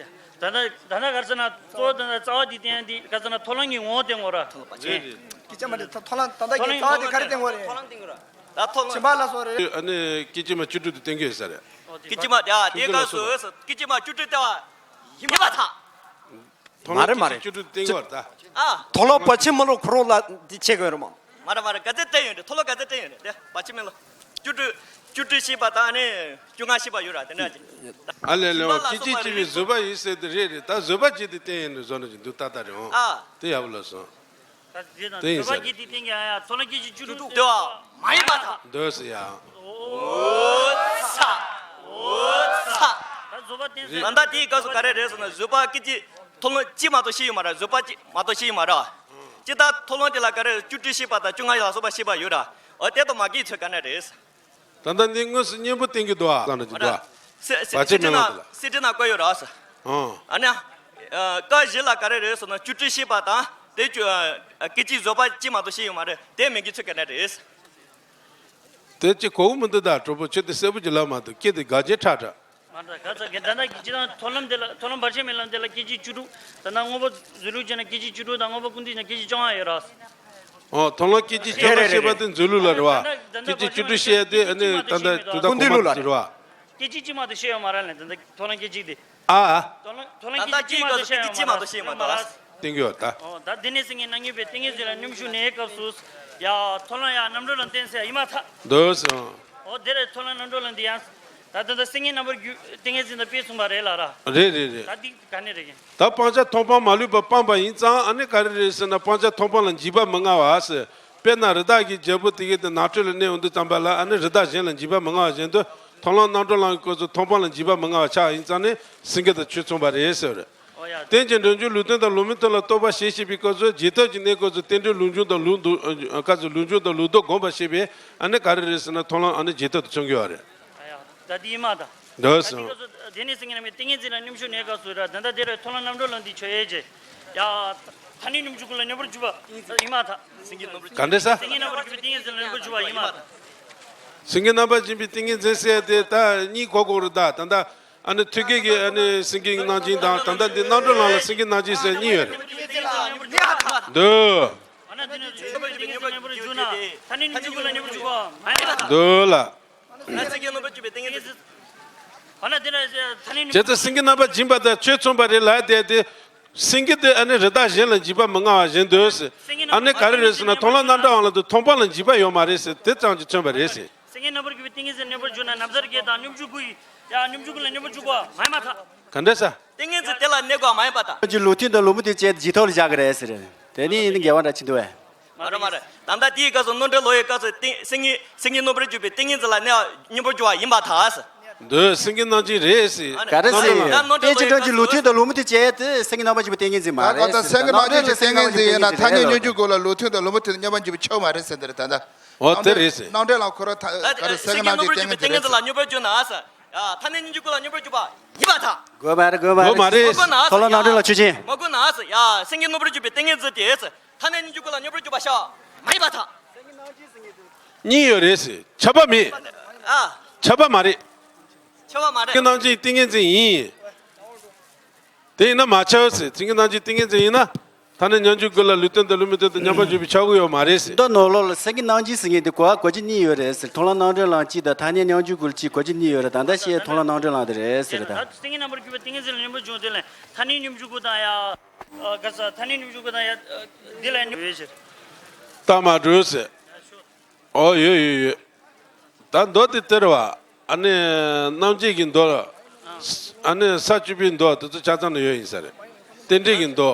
ད་ལྟ་ད་ལྟ་ག་རེ་ཟེར་ན། གཙོ་བོ་དེ་ནི་རྩ་བ་འདི་བསྟན་ཡ་འདི་ག་རེ་ཟེར་ན་མཐོལ་ལམ་གྱི་ངོ་བོ་བསྟན་དགོས་ར། རེད་རེད། སྐད་ཆ་མ་རེད། མཐོ་མཐོལ་ལམ་ད་ལྟ་གི་མཐོལ་ལམ་རྩ་བ་དེ་ག་རེ་བསྟན་དགོས་རེད། མཐོལ་ལམ་བསྟན་དགོས་ར། ད་མཐོལ་ལམ། སྦྱིན་པ་ལ་སོགས་རེད། ཨ་ནི་སྐད་ཅིག་མ་བཅུ་དྲུག་ཏུ་བསྟན་གྱི་ཡོད་ས་རེད། སྐད་ཅིག་མ་དེ་ཨ་དེ་ག་སུ་སྐད་ཅིག་མ་བཅུ་དྲུག་ལྟ་བ་ཡིན་པར་ཐལ། མཐོལ་ལམ་མ་རེད་མ་རེད། སྐད་ཅིག་བཅུ་དྲུག་ཏུ་བསྟན་གྱི་ཡོད་རེད་ད། ཨ། མཐོ་སློབ་བར་ཆད་མེད་ལོ་ཁོ་རང་ལ་འདི་བྱེད་དགོས་རེད་མ། མ་རེད་མ་རེད། ག་ཚད་སྟོན་ཡོད་རེད། མཐོ་སློབ་ག་ཚད་སྟོན་ཡོད་རེད། དེ་བར་ཆད་མེད་ལོ། བཅུ་དྲུག་བཅུ་དྲུག་བཤད་པ་དང་ཨ་ནི་བཅོ་ལྔ་བཤད་པ་ཡོད་ར། དེ་འདྲ་ཅིག་ཨ་ལས་ལས་བ་སྐད་ཅིག་གཅིག་པའི་བཟོད་པ་ཡིན་ཟེར་དེ་རེད་རེད། ད་བཟོད་པ་བྱས་ཏེ་བསྟན་ཡོད་འདུག་བཟོ་འདྲ་ཅིག་འདུག་ཏག་ཏག་རེད་འོང་། ཨ། དེ་ཡག་པོ་ལབ་སོང་། ད་དེ་དང་དེ་ཡིན་བཟོད་པ་ས་བྱས་ཏེ་བསྟན་ཀྱང་ཡ་མཐོ་སློབ་སྐད་ཅིག་བཅུ་དྲུག་དེ་བ་མ་ཡིན་པ་དང་། འདོད་སི་ཡ། འོ་ཚ། འོ་ཚ། ད་བཟོད་པ་བསྟན་ཟེར། ད་ལྟ་དེའི་སྐབས་སུ་ག་རེ་རེད་ཟེར་ན། བཟོད་པ་སྐད་ཅིག་མཐོ་སློབ་གཅིག་མ་གཏོགས་བཤད་ཡོད་མ་རེད། བཟོད་པ་གཅིག་མ་གཏོགས་བཤད་ཡོད་མ་རེད། ཅི་ལྟར་མཐོ་སློབ་དེ་ལ་ག་རེ་བཅུ་དྲུག་བཤད་པ་དང་བཅོ་ལྔ་ལ་སོགས་པ་བཤད་པ་ཡོད་ར། འོ་དེ་དང་མ་འགལ་ཚོད་ག་ནས་རེད། ད་ལྟ་འདི་དངོས་སུ་སྙན་པོ་བསྟན་གྱི་འདུག་ཨ། ལ་འདྲ་ཅིག་འདུག་ཨ། སི་སི་བར་ཆད་མེད་ལ་འདུག་ལ། སི་ཁྲི་ནང་བཀོད་ཡོད་ར་ཟེར། ཨང་། ཨ་ནི། ཨ། བཀའ་བཞི་ལ་ག་རེ་རེད་ཟེར་ན། བཅུ་དྲུག་བཤད་པ་དང་དེ་བཅུ་ཨ་སྐད་ཅིག་བཟོད་པ་གཅིག་མ་གཏོགས་བཤད་ཡོད་མ་རེད། དེ་མི་འགལ་ཚོད་ག་ནས་རེད། དེ་ཅི་གོ་གི་མི་འདུག་ད་གྲོགས་པོ། ཁྱོད་དེ་གསལ་པོ་ཅིག་ལབ་མ་འདུག་སྐད་དེ་ག་ཅེ་ཁྲ་ཁྲ། མ་འདྲ་ག་ཚ་གི་ད་ལྟ་གི་སྤྱི་དང་མཐོ་སློབ་འདི་ལ། མཐོ་སློབ་བར་ཆད་མེད་ལ་འདི་ལ་སྐད་ཅིག་བཅུ་དྲུག་ད་ལྟ་དངོས་པོ་བཟོ་ལུགས་བྱས་ན་སྐད་ཅིག་བཅུ་དྲུག་དང་དངོས་པོ་ཀུན་བཏུས་ན་སྐད་ཅིག་བཅོ་ལྔ་ཡོད་ར། ཨོ། མཐོ་སློབ་སྐད་ཅིག་བཅོ་ལྔ་བཤད་པ་དེ་མཛོད་ལུགས་ལ་རེད་བ། སྐད་ཅིག་བཅུ་དྲུག་བཤད་ཡ་དེ་ཨ་ནི་ད་ལྟ་དུས་ད་ཀུན་བཏུས་ལུགས་ལ་རེད་བ། སྐད་ཅིག་གཅིག་མ་གཏོགས་བཤད་ཡོད་མ་རེད་ལ། ད་ལྟ་མཐོ་སློབ་སྐད་ཅིག་དེ། ཨ། མཐོ་སློབ་མཐོ་སློབ་ད་ལྟ་སྐད་ཅིག་གཅིག་མ་གཏོགས་བཤད་ཡོད་མ་རེད། སྐད་ཅིག་མ་གཏོགས་བཤད་ཡོད་མ་རེད། བསྟན་གྱི་ཡོད་ད། ཨོ། ད་དེ་ནས་སེང་གེ་རྣམ་བསྒྱུར་པའི་ཏིང་ངེ་འཛིན་ལ་སྙོམས་འཇུག་གནས་སྐབས་སུ། ཡ་མཐོ་སློབ་ཡ་རྣམ་གྲོལ་ལ་བརྟེན་ཟེར་ཡིན་མ་ཐག་འདོད་སོང་། ཨོ། དེ་རེད། མཐོ་སློབ་རྣམ་གྲོལ་ལ་འདི་ཡང་། ད་ད་ད་སེང་གེ་རྣམ་པར་རྒྱུ་ཏིང་ངེ་འཛིན་དང་དཔེ་མཚུངས་པ་རེད་ལ་ར། རེད་རེད་རེད། ད་འདི་ག་ནས་རེད་ཀྱི། ད་སྤང་བྱ་མཐོང་སྤང་མ་ལུས་པ་སྤངས་པ་ཡིན་ཙང་ཨ་ནི་ག་རེ་རེད་ཟེར་ན། སྤང་བྱ་མཐོང་སྤང་ལ་འཇིགས་པ་མི་མངའ་བ་ཟེར། དཔེར་ན་རི་དྭགས་ཀྱི་རྒྱལ་པོ་དེ་གའི་དེ་ནགས་ཁྲོད་ལ་གནས་འོང་དུས་ཙམ་པ་ལ་ཨ་ནི་རི་དྭགས་གཞན་ལ་འཇིགས་པ་མི་མངའ་བ་བཞིན་དུ། མཐོ་སློབ་རྣམ་གྲོལ་ལམ་གྱི་སྐབས་སུ་མཐོང་སྤང་ལ་འཇིགས་པ་མི་མངའ་བ་ཆགས་ཡིན་ཙང་ནི་སེང་གེ་དང་ཆོས་མཚུངས་པ་རེད་ཟེར། ཨོ་ཡ། རྟེན་ཅིང་འབྲེལ་འབྱུང་ལུགས་མཐུན་དང་ལུགས་མི་མཐུན་ལ་རྟོག་པ་ཞེས་བཤད་པའི་སྐབས་སུ། རྗེས་ཐོབ་ཀྱི་གནས་སྐབས་སུ་རྟེན་འབྲེལ་ལུགས་འབྱུང་དང་ལུགས་ལྡོག་སྐབས་སུ་ལུགས་འབྱུང་དང་ལུགས་ལྡོག་བསྒོམ་པ་ཞེས་པས་ཨ་ནི་ག་རེ་རེད་ཟེར་ན། མཐོང་ལམ་ཨ་ནི་རྗེས་ཐོབ་ཏུ་མཚོན་གྱི་ཡོད་རེད། ཨ་ཡ། ད་འདི་ཡིན་མ་ད། འདོད་སོང་། ད་འདི་སྐབས་སུ་དེ་ནས་སེང་གེ་རྣམ་པར་ཏིང་ངེ་འཛིན་ལ་སྙོམས་འཇུག་གནས་སྐབས་སུ་ར། ད་ལྟ་དེ་རེད། མཐོང་ལམ་རྣམ་གྲོལ་ལམ་འདི་ཆོས་ཡོད་ཅེས། ཡ། ཐ་སྙད་སྙོམས་འཇུག་ཀུན་ལ་སྙོམས་པར་འཇུག་པ་ཡིན་མ་ད། ག་འདྲ་ཟེར། སེང་གེ་རྣམ་པར་རྒྱུ་བའི་ཏིང་ངེ་འཛིན་ལ་སྙོམས་པར་འཇུག་པ་ཡིན་མ་ད། སེང་གེ་རྣམ་པར་རྒྱུ་བའི་ཏིང་ངེ་འཛིན་ཟེར་ཡ་དེ་ད་གཉིས་གོ་དགོས་རེད་ད། ད་ལྟ་ཨ་ནི་ཐོད་རྒལ་གྱི་ཨ་ནི་སེང་གེ་རྣམ་བསྒྱིངས་དང་། ད་ལྟ་འདི་རྣམ་གྲོལ་ལམ་ལ་སེང་གེ་རྣམ་བསྒྱིངས་ཟེར་གཉིས་ཡོད་རེད། འདོད། ཨ་ན་དེ་ནས་ཆོས་ཀྱི་སྙོམས་པར་འཇུག་ན་ཐ་སྙད་སྙོམས་འཇུག་ཀུན་ལ་སྙོམས་པར་འཇུག་པ་མ་ཡིན་པ་དང་། འདོད་ལ། ཨ་ན་སེང་གེ་རྣམ་པར་རྒྱུ་བའི་ཏིང་ངེ་འཛིན། ཨ་ན་དེ་ནས་ཐ་སྙད་སྙོམས་འཇུག་བྱས་ཙང་སེང་གེ་རྣམ་པར་བསྒྱིངས་པ་དང་ཆོས་མཚུངས་པ་རེད་ལབ་དེ་དེ། སེང་གེ་དེ་ཨ་ནི་རི་དྭགས་གཞན་ལ་འཇིགས་པ་མི་མངའ་བ་བཞིན་དུ་ཟེར། ཨ་ནི་ག་རེ་རེད་ཟེར་ན། མཐོང་ལམ་རྣམ་གྲོལ་ལམ་ལ་དུ་མཐོང་སྤང་ལ་འཇིགས་པ་ཡོད་མ་རེད་ཟེར། དེ་ཙམ་གྱིས་མཚོན་པ་རེད་ཟེར། སེང་གེ་རྣམ་པར་རྒྱུ་བའི་ཏིང་ངེ་འཛིན་སྙོམས་པར་འཇུག་ན་ན་བཟའ་རི་སྐྱེས་དང་སྙོམས་འཇུག་ཀུན། ཡ། སྙོམས་འཇུག་ཀུན་ལ་སྙོམས་པར་འཇུག་པ་མ་ཡིན་པ་དང་། ག་འདྲ་ཟེར། ཏིང་ངེ་འཛིན་དེ་ལ་གནས་དགོས་པ་མ་ཡིན་པ་དང་། ཀྱི་ལུགས་མཐུན་དང་ལུགས་མི་མཐུན་བཅས་རྗེས་ཐོབ་ལ་བཞག་གི་རེད་ཟེར། དེ་ནི་ཡིན་ན་འགལ་བ་འདྲ་ཅིག་འདུག་བས། མ་རེད་མ་རེད། ད་ལྟ་དེའི་སྐབས་སུ་རྣམ་གྲོལ་ལམ་གྱི་སྐབས་སུ་ཏིང་སེང་གེ་སེང་གེ་རྣམ་པར་རྒྱུ་བའི་ཏིང་ངེ་འཛིན་ལ་གནས་སྙོམས་པར་འཇུག་པ་ཡིན་པ་དང་། འདོད། སེང་གེ་རྣམ་བསྒྱིངས་རེད་ཟེར། ག་རེ་ཟེར། ཡང་རྣམ་གྲོལ་ལམ་གྱི་སྐབས་སུ། ལུགས་མཐུན་དང་ལུགས་མི་མཐུན་བཅས་ཏེ་སེང་གེ་རྣམ་པར་རྒྱུ་བའི་ཏིང་ངེ་འཛིན་མ་རེད་ཟེར། སེང་གེ་རྣམ་གྲོལ་ལམ་གྱི་ཏིང་ངེ་འཛིན་དེ་ཡིན་ན་ཐ་སྙད་སྙོམས་འཇུག་ཀུན་ལ་ལུགས་མཐུན་དང་ལུགས་མི་མཐུན་སྙོམས་པར་འཇུག་པ་ཆོག་མ་རེད་ཟེར། འདི་རེད་ད་ལྟ། འོ་དེ་རེད་ཟེར། རྣམ་གྲོལ་ལམ་ཁོ་རང་ད་ག་རེ། སེང་གེ་རྣམ་པར་རྒྱུ་བའི་ཏིང་ངེ་འཛིན་ལ་སྙོམས་པར་འཇུག་ན་ཟེར། ཡ། ཐ་སྙད་སྙོམས་འཇུག་ཀུན་ལ་སྙོམས་པར་འཇུག་པ་ཡིན་པར་ཐལ། དགོས་མ་རེད། དགོས་མ་རེད། དགོས་མ་རེད། མཐོང་ལམ་རྣམ་གྲོལ་ལམ་ཆོས་ཅན། མ་དགོས་ན་ཟེར། ཡ། སེང་གེ་རྣམ་པར་རྒྱུ་བའི་ཏིང་ངེ་འཛིན་དེ་ཟེར། ཐ་སྙད་སྙོམས་འཇུག་ཀུན་ལ་སྙོམས་པར་འཇུག་པ་ཤོག་མ་ཡིན་པར་ཐལ། གཉིས་ཡོད་རེད་ཟེར། ཁྱབ་པ་མེད། ཨ། ཁྱབ་པ་མ་རེད། ཁྱབ་པ་མ་རེད། སེང་གེ་རྣམ་བསྒྱིངས་ཏིང་ངེ་འཛིན་ཡིན། དེ་ཡིན་ན་མ་ཁྱབ་ཟེར། སེང་གེ་རྣམ་བསྒྱིངས་ཏིང་ངེ་འཛིན་ཡིན་ན། ཐ་སྙད་སྙོམས་འཇུག་ཀུན་ལ་ལུགས་མཐུན་དང་ལུགས་མི་མཐུན་དུ་མཉམ་པར་འཇོག་པའི་ཁྱབ་ཀྱི་ཡོད་མ་རེད་ཟེར། མདོ་ནོར་ལོག་ལ་སེང་གེ་རྣམ་བསྒྱིངས་ཟེར་མཁན་དེ་གོ་བ་གོ་རྒྱུ་གཉིས་ཡོད་རེད་ཟེར། མཐོང་ལམ་རྣམ་གྲོལ་ལམ་གཅིག་དང་ཐ་སྙད་སྙོམས་འཇུག་ཀུན་གཅིག་གོ་རྒྱུ་གཉིས་ཡོད་རེད། ད་ལྟ་བཤད་མཐོང་ལམ་རྣམ་གྲོལ་ལམ་དེ་རེད་ཟེར། ད་སེང་གེ་རྣམ་པར་རྒྱུ་བའི་ཏིང་ངེ་འཛིན་ལ་སྙོམས་པར་འཇུག་དེ་ལ་ཐ་སྙད་སྙོམས་འཇུག་ཀུན་དང་ཡ། ག་ས་ཐ་སྙད་སྙོམས་འཇུག་ཀུན་དང་ཡ། འདི་ལ་སྙོམས་ཡོད་ཟེར། ད་མ་འགྲོ་ཟེར། ཨོ་ཡོད་ཡོད་ཡོད། ད་མདོ་དེ་དེ་རེད་བ། ཨ་ནི་རྣམ་འབྱེད་ཀྱི་མདོ། ཨ་ནི་ས་བཅུ་པའི་མདོ་དེ་ཚོ་ཆ་ཚང་ན་ཡོད་ཡིན་ས་རེད། རྟེན་འབྲེལ་གྱི་མདོ།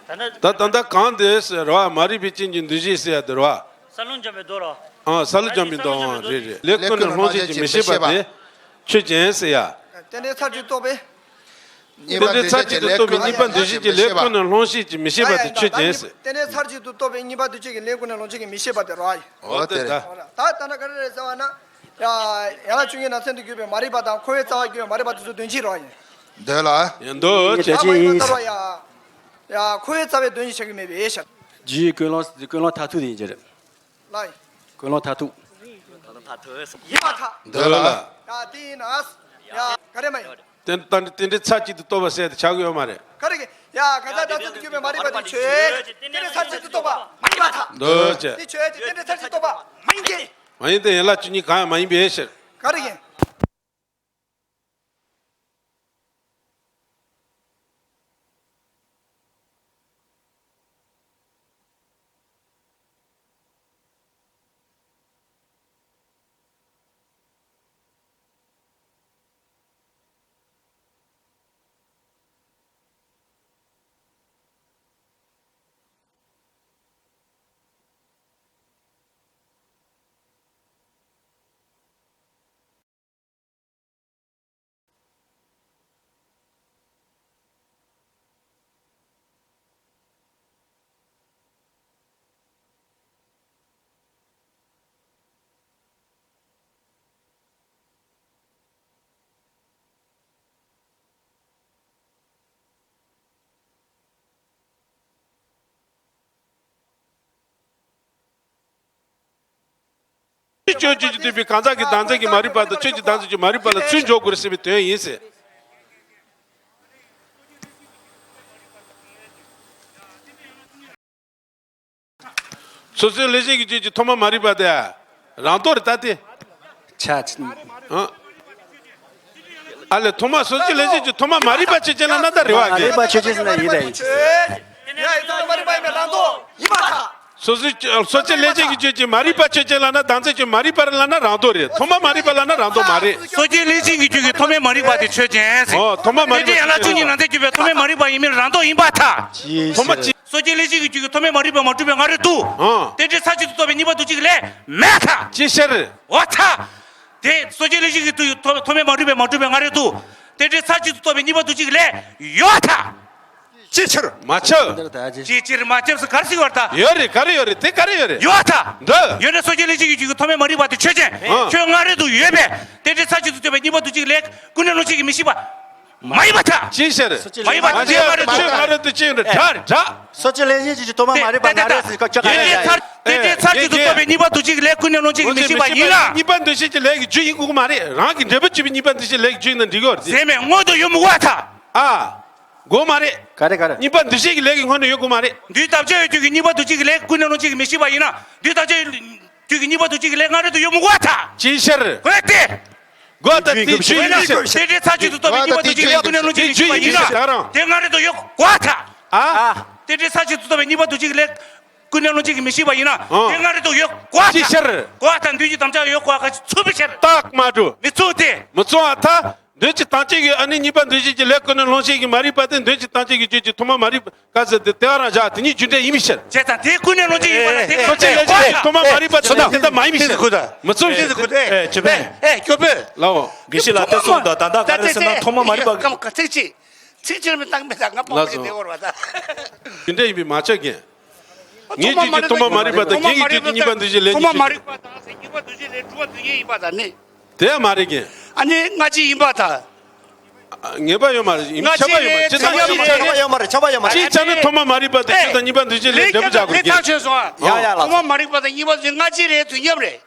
ད་ད་ལྟ་གང་དེ་ཟེར་བ། མ་རིག་པའི་རྐྱེན་གྱིས་འདུ་བྱེད་ཟེར་ཡ་དེ་རེད་བ། ས་ལུང་འཇམ་པའི་མདོ་ར། ཨ། ས་ལུང་འཇམ་པའི་མདོ། ཨ། རེད་རེད། ལས་ཀུན་ནས་སློང་བྱེད་ཀྱི་མི་ཤེས་པ་དེ་ཆོས་ཅན་ཟེར་ཡ། རྟེན་འབྲེལ་ཚར་གཅིག་རྟོགས་པའི། རྟེན་འབྲེལ་ཚར་གཅིག་ཏུ་རྟོགས་པའི་གཉིས་པ་འདུ་བྱེད་ཀྱི་ལས་ཀུན་ནས་སློང་བྱེད་ཀྱི་མི་ཤེས་པ་དེ་ཆོས་ཅན་ཟེར། རྟེན་འབྲེལ་ཚར་གཅིག་ཏུ་རྟོགས་པའི་གཉིས་པ་འདུ་བྱེད་ཀྱི་ལས་ཀུན་ནས་སློང་བྱེད་ཀྱི་མི་ཤེས་པ་དེ་རེད། འོ་དེ་རེད། ད་ད་ལྟ་ག་རེ་རེད་ཟེར་བ་ན། ཡ། ཡན་ལག་བཅུ་གཉིས་ནང་ཚན་དུ་གྱུར་པའི་མ་རིག་པ་དང་འཁོར་བའི་རྩ་བ་གྱུར་པའི་མ་རིག་པ་དེ་ཚོ་དོན་གཅིག་རེད། འདོད་ལ། ཡང་འདོད་བྱེད་ཀྱི་ཡིན་ཟེར། ཡ། ཡ། འཁོར་བའི་རྩ་བའི་དོན་གྱིས་ཆགས་ཀྱི་མེད་པའི་ཤར། རྗེའི་ཀུན་སློང་ཀུན་སློང་མཐར་ཐུག་དེ་ཡིན་གྱི་རེད། ལ། ཀུན་སློང་མཐར་ཐུག་ཡིན་པར་ཐལ། འདོད་ལ། ཡ། དེ་ཡིན་ན། ཡ། ག་རེ་མ་ཡིན། རྟེན་རྟེན་འབྲེལ་ཚར་གཅིག་ཏུ་རྟོགས་པ་ཟེར་དེ་ཆགས་ཀྱི་ཡོད་མ་རེད། ག་རེ་གི། ཡ། ག་ས་ད་ཚོད་དུ་གྱུར་པའི་མ་རིག་པ་དེ་ཆོས་ཅན། རྟེན་འབྲེལ་ཚར་གཅིག་ཏུ་རྟོགས་པ་མ་ཡིན་པར་ཐལ། འདོད་ཅན། དེ་ཆོས་ཅན། རྟེན་འབྲེལ་ཚར་གཅིག་ཏུ་རྟོགས་པ་མ་ཡིན་ཏེ། མ་ཡིན་ཏེ། ཡན་ལག་བཅུ་གཉིས་གང་ཡང་མ་ཡིན་པའི་ཕྱིར། ག་རེ་གི། ཆོས་ཀྱི་བསྟན་པའི་གང་ཟག་གི་བདག་འཛིན་གྱི་མ་རིག་པ་དང་ཆོས་ཀྱི་བདག་འཛིན་གྱི་མ་རིག་པ་ལ་ཚུར་འཇོག་དགོས་རེད་ཟེར་བའི་དོན་ཡིན་ཟེར། སོ་སོའི་ལས་བྱེད་ཀྱི་རྒྱུད་ཀྱི་ཐོག་མ་མ་རིག་པ་དེ་རང་ལྡོག་རེད་ད་དེ། ཆ་ཆ། ཨ་ལས་ཐོག་མ་སོ་སོའི་ལས་བྱེད་ཀྱི་ཐོག་མ་མ་རིག་པ་ཆོས་ཅན་ལབ་ན་ད་རེད་བ། མ་རིག་པ་ཆོས་ཅན་ཟེར་ན་ཡིན་ད་ཡིན། ཡ་ཡི་ཐོག་མ་མ་རིག་པ་ཡིན་པའི་རང་ལྡོག་ཡིན་པར་ཐལ། སོ་སོའི་སོ་སོའི་ལས་བྱེད་ཀྱི་རྒྱུད་ཀྱི་མ་རིག་པ་ཆོས་ཅན་ལབ་ན་བདག་འཛིན་གྱི་མ་རིག་པ་རེད་ལབ་ན་རང་ལྡོག་རེད། ཐོག་མ་མ་རིག་པ་ལབ་ན་རང་ལྡོག་མ་རེད། སོ་སྐྱེའི་ལས་བྱེད་ཀྱི་རྒྱུད་ཀྱི་ཐོག་མའི་མ་རིག་པ་དེ་ཆོས་ཅན་ཟེར། ཨོ་ཐོག་མ་མ་རིག་པ་དེ་ཆོས་ཅན། ཡན་ལག་བཅུ་གཉིས་ནང་ཚན་བརྒྱད་པའི་ཐོག་མའི་མ་རིག་པ་ཡིན་མིན་རང་ལྡོག་ཡིན་པར་ཐལ། ཅིའི་ཕྱིར། ཐོག་མ་ཅི། སོ་སྐྱེའི་ལས་བྱེད་ཀྱི་རྒྱུད་ཀྱི་ཐོག་མའི་མ་རིག་པས་མ་གྲུབ་པའི་སྔ་རོལ་དུ། ཨང་། རྟེན་འབྲེལ་ཚར་གཅིག་ཏུ་གཏོགས་པའི་གཉིས་པ་འདུ་བྱེད་ཀྱི་ལས་མེད་ཐལ། ཅིའི་ཕྱིར། འོ་ཐལ། དེ་སོ་སྐྱེའི་ལས་བྱེད་ཀྱི་རྒྱུད་ཀྱི་ཐོག་ཐོག་མའི་མ་རིག་པས་མ་གྲུབ་པའི་སྔ་རོལ་དུ། རྟེན་འབྲེལ་ཚར་གཅིག་ཏུ་གཏོགས་པའི་གཉིས་པ་འདུ་བྱེད་ཀྱི་ལས་ཡོད་ཐལ། ཅིའི་ཕྱིར། མ་ཁྱབ། ཅིའི་ཕྱིར་མ་ཁྱབ་ཟེར་ག་རེ་ཟེར་བར་ཐལ། ཡོད་རེད། ག་རེ་ཡོད་རེད། དེ་ག་རེ་ཡོད་རེད། ཡོད་ཐལ། འདི། ཡོད་ན་སོ་སྐྱེའི་ལས་བྱེད་ཀྱི་རྒྱུད་ཀྱི་ཐོག་མའི་མ་རིག་པ་དེ་ཆོས་ཅན། ཨང་། ཁྱོད་སྔ་རོལ་དུ་ཡོད་པས་རྟེན་འབྲེལ་ཚར་གཅིག་ཏུ་གཏོགས་པའི་གཉིས་པ་འདུ་བྱེད་ཀྱི་ལས་ཀུན་ནས་བླང་བྱེད་ཀྱིས་མི་ཤིགས་པ། མ་ཡིན་པར་ཐལ། ཅིའི་ཕྱིར། མ་ཡིན་པར་ཐལ། མ་ཡིན་པར་ཐལ། ཁྱོད་སྔ་རོལ་དུ་ཅི་ཡོང་རེད། དགྲ་རེད་དགྲ། སོ་སྐྱེའི་ལས་བྱེད་ཀྱི་ཐོག་མ་མ་རིག་པ་ན་རེ་ཟེར་ཁ་ཆ་ཁ་ཡ་ཡ། རྟེན་འབྲེལ་ཚར་རྟེན་འབྲེལ་ཚར་གཅིག་ཏུ་གཏོགས་པའི་གཉིས་པ་འདུ་བྱེད་ཀྱི་ལས་ཀུན་ནས་བླང་བྱེད་ཀྱིས་མི་ཤིགས་པ་ཡིན་ན། གཉིས་པ་འདུ་བྱེད་ཀྱི་ལས་ཀྱི་རྒྱུ་ཡིན་དགོས་ཀྱི་མ་རེད། རང་གི་འབྲས་བུ་གཅིག་པའི་གཉིས་པ་འདུ་བྱེད་ལས་ཀྱི་རྒྱུ་ཡིན་ན་འགྲིག་གི་རེད། ཟེར་མེད་སྔོན་དུ་ཡོད་མི་དགོས་པར་ཐལ། ཨ། དགོས་མ་རེད། ག་རེ་ག་རེ། གཉིས་པ་འདུ་བྱེད་ཀྱི་ལས་ཀྱི་སྔོན་དུ་ཡོད་དགོས་མ་རེད། དུས་ཐམས་ཅད་ཡོད་རྒྱུ་གི་གཉིས་པ་འདུ་བྱེད་ཀྱི་ལས་ཀུན་ནས་བླང་བྱེད་ཀྱིས་མི་ཤིགས་པ་ཡིན་ན། དུས་ཐམས་ཅད་ཡོད་རྒྱུ་གི་གཉིས་པ་འདུ་བྱེད་ཀྱི་ལས་སྔ་རོལ་དུ་ཡོད་མི་དགོས་པར་ཐལ། ཅིའི་ཕྱིར། དགོས་ཏེ། དགོས་ད་དེ་རྒྱུ་ཡིན་ཟེར། རྟེན་འབྲེལ་ཚར་གཅིག་ཏུ་གཏོགས་པའི་གཉིས་པ་འདུ་བྱེད་ཀྱི་ལས་ཀུན་ནས་བླང་བྱེད་ཀྱིས་མི་ཤིགས་པ་ཡིན་ན། དེ་སྔ་རོལ་དུ་ཡོད་དགོས་པར་ཐལ། ཨ། རྟེན་འབྲེལ་ཚར་གཅིག་ཏུ་གཏོགས་པའི་གཉིས་པ་འདུ་བྱེད་ཀྱི་ལས་ཀུན་ནས་བླང་བྱེད་ཀྱིས་མི་ཤིགས་པ་ཡིན་ན། ཨང་། དེ་སྔ་རོལ་དུ་ཡོད་དགོས་པར་ཐལ། ཅིའི་ཕྱིར། དགོས་པར་ཐལ། དུས་ཀྱི་དམ་བཅའ་ཡོད་དགོས་པ་ཁ་ཚུགས་པའི་ཕྱིར། རྟགས་མ་གྲུབ། མི་ཚུགས་ཏེ། མི་ཚུགས་པར་ཐལ། དུས་ཀྱི་དམ་བཅའ་གི་ཨ་ནི་གཉིས་པ་འདུ་བྱེད་ཀྱི་ལས་ཀུན་ནས་བླང་བྱེད་ཀྱིས་མ་རིག་པ་དེ་དུས་ཀྱི་དམ་བཅའ་གི་རྒྱུད་ཀྱི་ཐོག་མ་མ་རིག་པ་ག་ཟེར་དེ་དེ་བ་རང་བཞག་དེ་གཉིས་རྒྱུ་འབྲས་ཡིན་མི་ཤེས། བྱས་ཙང་དེ་ཀུན་ནས་བླང་བྱེད་ཡིན་པ་ལ་དེ་སོ་སྐྱེ་ལས་བྱེད་ཀྱི་ཐོག་མ་མ་རིག་པ་ཆགས་ན་དེ་ལྟ་མ་ཡིན་མི་ཤེས། མི་ཚུགས་ད། མི་ཚུགས་ཤེས་ཟེར་གོ་དེ། ཨེ་ཅི་བས། ཨེ་སྐྱོ་པོས། ལའོ། དགེ་བཤེས་ལགས་དེ་གསུངས་དང་ད་ལྟ་ག་རེ་ཟེར་ན་ཐོག་མ་མ་རིག་པ། ཚིག་ཅིག་ཚིག་ཅིག་མི་བཏང་མེད་ད་ང་པོ་ལགས་སོ། གི་དེ་བོར་བ་ད། རྒྱུ་འབྲས་ཡིན་པས་མ་ཆགས་ཀྱི། ངེད་ཀྱི་ཐོག་མ་མ་རིག་པ་དང་རྐྱེན་གྱིས་རྒྱུད་ཀྱི་གཉིས་པ་འདུ་བྱེད་ལས་ཀྱི་རྒྱུད་ཀྱི། ཐོག་མ་མ་རིག་པ་དང་གཉིས་པ་འདུ་བྱེད་ལས་གྲུབ་པ་འདུ་བྱེད་ཡིན་པ་དང་ནི། དེ་ཡང་མ་རེད་ཀྱི། ཨ་ནི་སྔ་ཕྱི་ཡིན་པར་ཐལ། ངེས་པ་ཡོད་མ་རེད། ཡིན། ཁྱབ་པ་ཡོད་མ་རེད། ཅི་ལྟར་ཁྱབ་པ་ཡོད་མ་རེད། ཁྱབ་པ་ཡོད་མ་རེད། ཁྱབ་པ་ཡོད་མ་རེད། ཅིའི་ཆ་ནས་ཐོག་མ་མ་རིག་པ་དང་རྒྱུད་དང་གཉིས་པ་འདུ་བྱེད་ལས་འབྲས་བུ་འཇོག་དགོས་ཀྱི། ཡ་ཡ་ལ། ཐོག་མ་མ་རིག་པ་དང་གཉིས་པ་འདུ་བྱེད་སྔ་ཕྱི་རེད། དུས་མཉམ་རེད།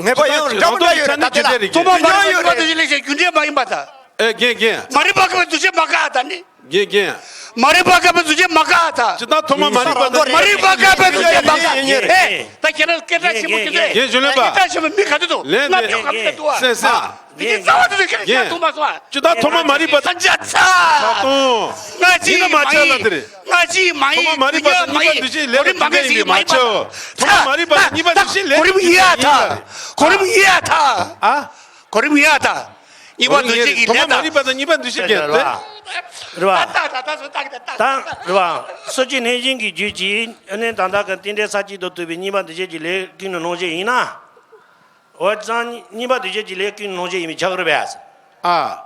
ངེས་པ་ཡོད་རེད། འདྲ་མི་འདྲ་ཡོད་རེད། ད་དེ་ལ་རེད། ཐོག་མ་མ་རིག་པ་འདུ་བྱེད་ལས་ཀྱི་རྒྱུ་འབྲས་མ་ཡིན་པར་ཐལ། ཨེ་རྒན་རྒན། མ་རིག་པ་སྐབས་འདུ་བྱེད་མ་འགག་ད་ནི། རྒན་རྒན། མ་རིག་པ་སྐབས་འདུ་བྱེད་མ་འགག་ད། ཇི་ལྟར་ཐོག་མ་མ་རིག་པ་དང་མ་རིག་པ་སྐབས་འདུ་བྱེད་མ་འགག་ཨེ། ད་ཁྱེད་རང་སྐད་གྲགས་ཆེན་པོ་ཁྱེད་ཚོས། རྒན་གཞོན་ལས་པ། སྐད་གྲགས་ཆེན་པོ་མི་ག་ཚོད་འདུག་ལན་ལྔ་དེ། བཅུ་ག་ཚོད་འདུག་ཨ། སེ་སེ། ཨ། དེ་གི་རྩ་བ་དེ་ཚོས་ཁྱེད་རང་ཁྱེད་རང་མཐོང་མ་སོང་ཨ། ཇི་ལྟར་ཐོག་མ་མ་རིག་པ་དང་ས་ཆ་ཚ། ད་དུང་། སྔ་ཕྱི་མ་ཡིན། སྔ་ཕྱི་མ་ཡིན། ཐོག་མ་མ་རིག་པ་དང་གཉིས་པ་འདུ་བྱེད་ལས་ཀྱི་རྒྱུ་འབྲས་ཡིན་པས་མ་ཁྱབ། ཐོག་མ་མ་རིག་པ་དང་གཉིས་པ་འདུ་བྱེད་ལས་ཀྱི་རྒྱུ་འབྲས་ཡིན་ལ། གོ་རིམ་ཡིན་ཡ་ད། ཨ། གོ་རིམ་ཡིན་ཡ་ད། གཉིས་པ་འདུ་བྱེད་ཀྱི་ལས་དང་། ཐོག་མ་མ་རིག་པ་དང་གཉིས་པ་འདུ་བྱེད་ཀྱི་ལས། རེད་བ། ད་ད་ད་ད་སོ་ད་ད་ད། ད་རེད་བ། སོ་སྐྱེ་རྣམ་བཞིན་གྱི་རྒྱུད་ཀྱི་ཨ་ནི་ད་ལྟ་གི་རྟེན་འབྲེལ་ཚར་གཅིག་ཏུ་གཏོགས་པའི་གཉིས་པ་འདུ་བྱེད་ཀྱི་ལས་ཀུན་ནས་བླང་བྱེད་ཡིན་ན། འོ་ཙང་གཉིས་པ་འདུ་བྱེད་ཀྱི་ལས་ཀུན་ནས་བླང་བྱེད་ཡིན་པས་ཁྱབ་ཀྱི་རེད་པས། ཨ།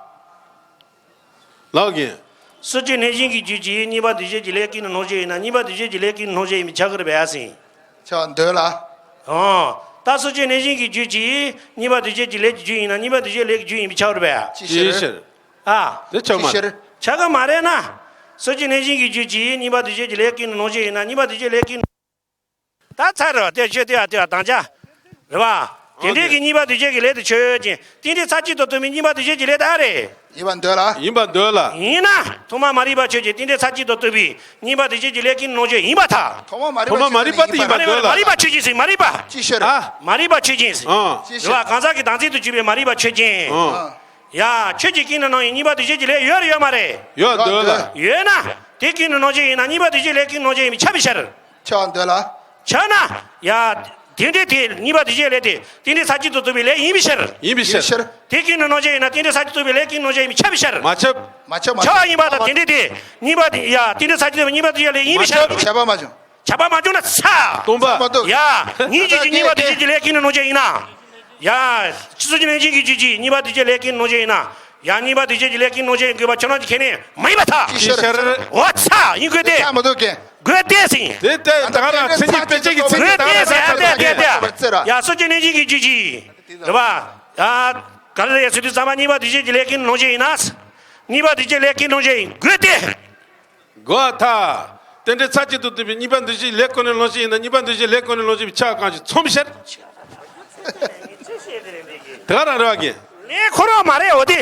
ལགས་རྒན། སོ་སྐྱེ་རྣམ་བཞིན་གྱི་རྒྱུད་ཀྱི་གཉིས་པ་འདུ་བྱེད་ཀྱི་ལས་ཀུན་ནས་བླང་བྱེད་ཡིན་ན་གཉིས་པ་འདུ་བྱེད་ཀྱི་ལས་ཀུན་ནས་བླང་བྱེད་ཡིན་པས་ཁྱབ་ཀྱི་རེད་པས་ཟེར། ཆ་འདོད་ལ། ཨོ། ད་སོ་སྐྱེ་རྣམ་བཞིན་གྱི་རྒྱུད་ཀྱི་གཉིས་པ་འདུ་བྱེད་ཀྱི་ལས་ཀྱི་རྒྱུ་ཡིན་ན་གཉིས་པ་འདུ་བྱེད་ལས་ཀྱི་རྒྱུ་ཡིན་པས་ཁྱབ་ཀྱི་རེད་པས། ཅིའི་ཕྱིར། ཅིའི་ཕྱིར། ཨ། དེ་ཆགས་མ་རེད། ཅིའི་ཕྱིར། ཆགས་ཀྱི་མ་རེད་ན། སོ་སྐྱེ་རྣམ་བཞིན་གྱི་རྒྱུད་ཀྱི་གཉིས་པ་འདུ་བྱེད་ཀྱི་ལས་ཀུན་ནས་བླང་བྱེད་ཡིན་ན་གཉིས་པ་འདུ་བྱེད་ལས་ཀུན། ད་ཚར་རོ་དེ་ཆོས་དེ་ཡ་དེ་ཡ་དང་ཆ། རེད་བ། དེ་འདྲའི་གི་གཉིས་པ་འདུ་བྱེད་ཀྱི་ལས་དེ་ཆོས་ཅན། རྟེན་འབྲེལ་ཚར་གཅིག་ཏུ་གཏོགས་པའི་གཉིས་པ་འདུ་བྱེད་ཀྱི་ལས་དེ་ཨ་རེད། ཡིན་པར་འདོད་ལ། ཡིན་པར་འདོད་ལ། ཡིན་ན། ཐོག་མ་མ་རིག་པ་ཆོས་ཅན། རྟེན་འབྲེལ་ཚར་གཅིག་ཏུ་གཏོགས་པའི་གཉིས་པ་འདུ་བྱེད་ཀྱི་ལས་ཀུན་ནས་བླང་བྱེད་ཡིན་པར་ཐལ། ཐོག་མ་མ་རིག་པ་ཆོས་ཅན། ཡིན་པར་འདོད་ལ། མ་རིག་པ་ཆོས་ཅན་ཟེར་མ་རིག་པ། ཅིའི་ཕྱིར། ཨ། མ་རིག་པ་ཆོས་ཅན་ཟེར། ཨ། ཅིའི་ཕྱིར། རེད་བ། གང་ཟག་གི་བདག་འཛིན་དུ་གྱུར་པའི་མ་རིག་པ་ཆོས་ཅན། ཨ། ཡ། ཆོས་ཀྱི་ཀུན་ནས་སྣང་བའི་གཉིས་པ་འདུ་བྱེད་ཀྱི་ལས་ཡོད་རེད་ཡོད་མ་རེད། ཡོད་འདོད་ལ། ཡོད་ན། དེ་ཀུན་ནས་བླང་བྱེད་ཡིན་ན་གཉིས་པ་འདུ་བྱེད་ལས་ཀུན་ནས་བླང་བྱེད་ཡིན་པས་ཁྱབ་པའི་ཕྱིར། ཆགས་འདོད་ལ། ཆགས་ན། ཡ། དེ་འདྲའི་དེ་གཉིས་པ་འདུ་བྱེད་ལས་དེ་རྟེན་འབྲེལ་ཚར་གཅིག་ཏུ་གཏོགས་པའི་ལས་ཡིན་པའི་ཕྱིར། ཡིན་པའི་ཕྱིར། དེ་ཀུན་ནས་བླང་བྱེད་ཡིན་ན་རྟེན་འབྲེལ་ཚར་གཅིག་ཏུ་གཏོགས་པའི་ལས་ཀུན་ནས་བླང་བྱེད་ཡིན་པས་ཁྱབ་པའི་ཕྱིར། མ་ཁྱབ། མ་ཁྱབ། ཆགས་པ་ཡིན་པ་དང་དེ་འདྲའི་དེ་གཉིས་པ་དེ་ཡ་རྟེན་འབྲེལ་ཚར་གཅིག་ཏུ་གཏོགས་པའི་གཉིས་པ་འདུ་བྱེད་ལས་ཡིན་པའི་ཕྱིར། མ་ཁྱབ། ཁྱབ་པ་མ་བྱུང་། ཁྱབ་པ་མ་བྱུང་ན་ཚར། སྟོང་པ། ཡ། གཉིས་ཀྱི་གཉིས་པ་འདུ་བྱེད་ཀྱི་ལས་ཀུན་ནས་བླང་བྱེད་ཡིན་ན། ཡ། སོ་སྐྱེ་རྣམ་བཞིན་གྱི་རྒྱུད་ཀྱི་གཉིས་པ་འདུ་བྱེད་ལས་ཀུན་ནས་བླང་བྱེད་ཡིན་ན། ཡ། གཉིས་པ་འདུ་བྱེད་ཀྱི་ལས་ཀུན་ནས་བླང་བྱེད་ཡིན་དགོས་པ་ཁྱོད་རང་གིས་ཁས་ལེན་མ་ཡིན་པར་ཐལ། ཅིའི་ཕྱིར། འོ་ཚ་ཡིན་དགོས་ཏེ། ཆགས་མི་འདུག་གན། དགོས་ཏེ་ཟེར། དེ་ལྟར་ད་ག་རང་མཚན་ཉིད་དཔེ་བྱད་ཀྱི་མཚན་ཉིད་ད་ག་རང་མཚན་ཉིད་དཔེ་བྱད་ཀྱི་མཚན་ཉིད། ཡ། སོ་སྐྱེ་རྣམ་བཞིན་གྱི་རྒྱུད་ཀྱི། རེད་པ། ཡ། ག་རེ་ཟེར་དུས་ཚང་མ་གཉིས་པ་འདུ་བྱེད་ཀྱི་ལས་ཀུན་ནས་བླང་བྱེད་ཡིན་ན། གཉིས་པ་འདུ་བྱེད་ལས་ཀུན་ནས་བླང་བྱེད་ཡིན་དགོས་ཏེ། དགོས་པར་ཐལ། རྟེན་འབྲེལ་ཚར་གཅིག་ཏུ་གཏོགས་པའི་གཉིས་པ་འདུ་བྱེད་ལས་ཀུན་ནས་བླང་བྱེད་ཡིན་ན་གཉིས་པ་འདུ་བྱེད་ལས་ཀུན་ནས་བླང་བྱེད་པས་ཁྱབ་པ་གང་ཞིག་མཚུངས་པའི་ཕྱིར། དེ་ག་རང་རེད་བ་གི། ལས་ཁོ་རང་མ་རེད་འོ་དེ།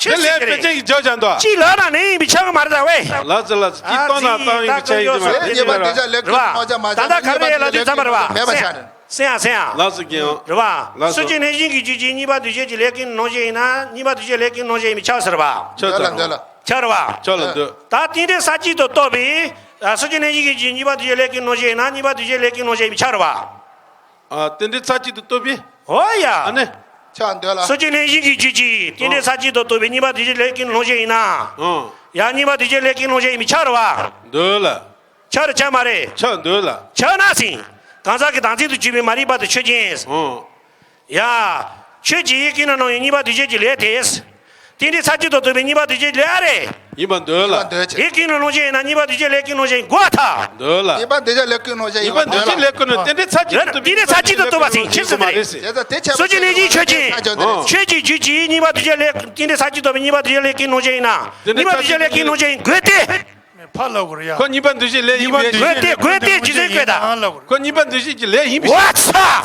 ཁྱེད་དེ་ལས་དཔེ་ཅན་གྱི་ཇོ་ཅང་དོ། ཅི་ལ་ན་ནི་ཡིན་པའི་ཆགས་མ་རེད་ད་ཝེ། ལ་ཙི་ལ་ཙི་ཅི་ཏོ་ན་ཏང་ཡིན་པའི་ཆགས་ཡིན་གྱི་མ་རེད། གཉིས་པ་འདོད་ཆགས་ལས་ཀུན་ནོར་བྱ་མ་བྱ། ད་ལྟ་ག་རེ་ལ་དུས་ཙམ་པ་རེད་བ། མེད་པ་ཤར། སེང་ཡ་སེང་ཡ། ལགས་སོ་རྒན། རེད་བ། ལགས་སོ། སོ་སྐྱེ་གནས་གཞན་གྱི་རྒྱུད་ཀྱི་གཉིས་པ་འདུས་བྱས་ཀྱི་ལས་ཀུན་ནོར་བྱེད་ཡིན་ན་གཉིས་པ་འདུས་བྱས་ལས་ཀུན་ནོར་བྱེད་ཡིན་པའི་ཆགས་ཟེར་བ། ཆགས་ཟེར་བ། ཆགས་རེད་བ། ཆགས་ལ་འདོད། ད་རྟེན་འབྲེལ་ས་གཅིག་ཏུ་གཏོགས་པའི། ཨ། སོ་སྐྱེ་གནས་གཞན་གྱི་རྒྱུད་གཉིས་པ་འདུས་བྱས་ལས་ཀུན་ནོར་བྱེད་ཡིན་ན་གཉིས་པ་འདུས་བྱས་ལས་ཀུན་ནོར་བྱེད་ཡིན་པའི་ཆགས་རེད་བ། ཨ། རྟེན་འབྲེལ་ས་གཅིག་ཏུ་གཏོགས་པའི། འོ་ཡ། ཨ་ནི། ཆགས་འདོད་ལ། སོ་སྐྱེ་གནས་གཞན་གྱི་རྒྱུད་ཀྱི་རྟེན་འབྲེལ་ས་གཅིག་ཏུ་གཏོགས་པའི་གཉིས་པ་འདུས་བྱས་ལས་ཀུན་ནོར་བྱེད་ཡིན་ན། ཨང་། ཡ་གཉིས་པ་འདུས་བྱས་ལས་ཀུན་ནོར་བྱེད་ཡིན་པའི་ཆགས་རེད་བ། འདོད་ལ། ཆགས་རེད་ཆགས་མ་རེད། ཆགས་འདོད་ལ། ཆགས་ན་ཟིན། གང་ཟག་གི་བདག་འཛིན་དུ་གྱུར་པའི་མ་རིག་པ་དེ་ཆོས་ཅན། ཨང་། ཡ། ཆོས་ཀྱི་ཡིད་ཀྱི་ནང་ནང་གི་གཉིས་པ་འདུས་བྱས་ཀྱི་ལས་དེ། རྟེན་འབྲེལ་ཚར་གཅིག་ཏུ་གཏོགས་པའི་གཉིས་པ་འདུས་བྱས་ལས་ཨ་རེ། ཡིན་པར་འདོད་ལ། ཡིན་པར་འདོད་ཅེས། ཡིད་ཀྱི་ནང་ནང་བཞིན་ཡིན་ན་གཉིས་པ་འདུས་བྱས་ལས་ཀྱི་ནང་བཞིན་དགོས་ཐལ། འདོད་ལ། ཡིན་པར་འདུས་བྱས་ལས་ཀྱི་ནང་བཞིན་ཡིན་པར་འདོད་ལ། རྟེན་འབྲེལ་ཚར་གཅིག་ཏུ་གཏོགས་པ་ཟིན་ཁྱེད་ཟེར་མ་རེད་ཟེར། དེ་ཚོ་དེ་ཆ་སོ་སྐྱེ་གནས་གཞན་ཆོས་ཅན། ཆོས་ཀྱི་རྒྱུད་ཀྱི་གཉིས་པ་འདུས་བྱས་ལས་རྟེན་འབྲེལ་ཚར་གཅིག་ཏུ་གཏོགས་པའི་གཉིས་པ་འདུས་བྱས་ལས་ཀྱི་ནང་བཞིན་ཡིན་ན་གཉིས་པ་འདུས་བྱས་ལས་ཀྱི་ནང་བཞིན་དགོས་ཏེ། ཕར་ལབ་དགོས་རེད་ཡ། ཁོ་གཉིས་པ་འདུས་བྱས་ལས་ཡིན་པའི་ཕྱིར། དགོས་ཏེ་དགོས་ཏེ་ཇི་ལྟར་དགོས་དང་། ཁོ་གཉིས་པ་འདུས་བྱས་ཀྱི་ལས་ཡིན་པའི་ཕྱིར།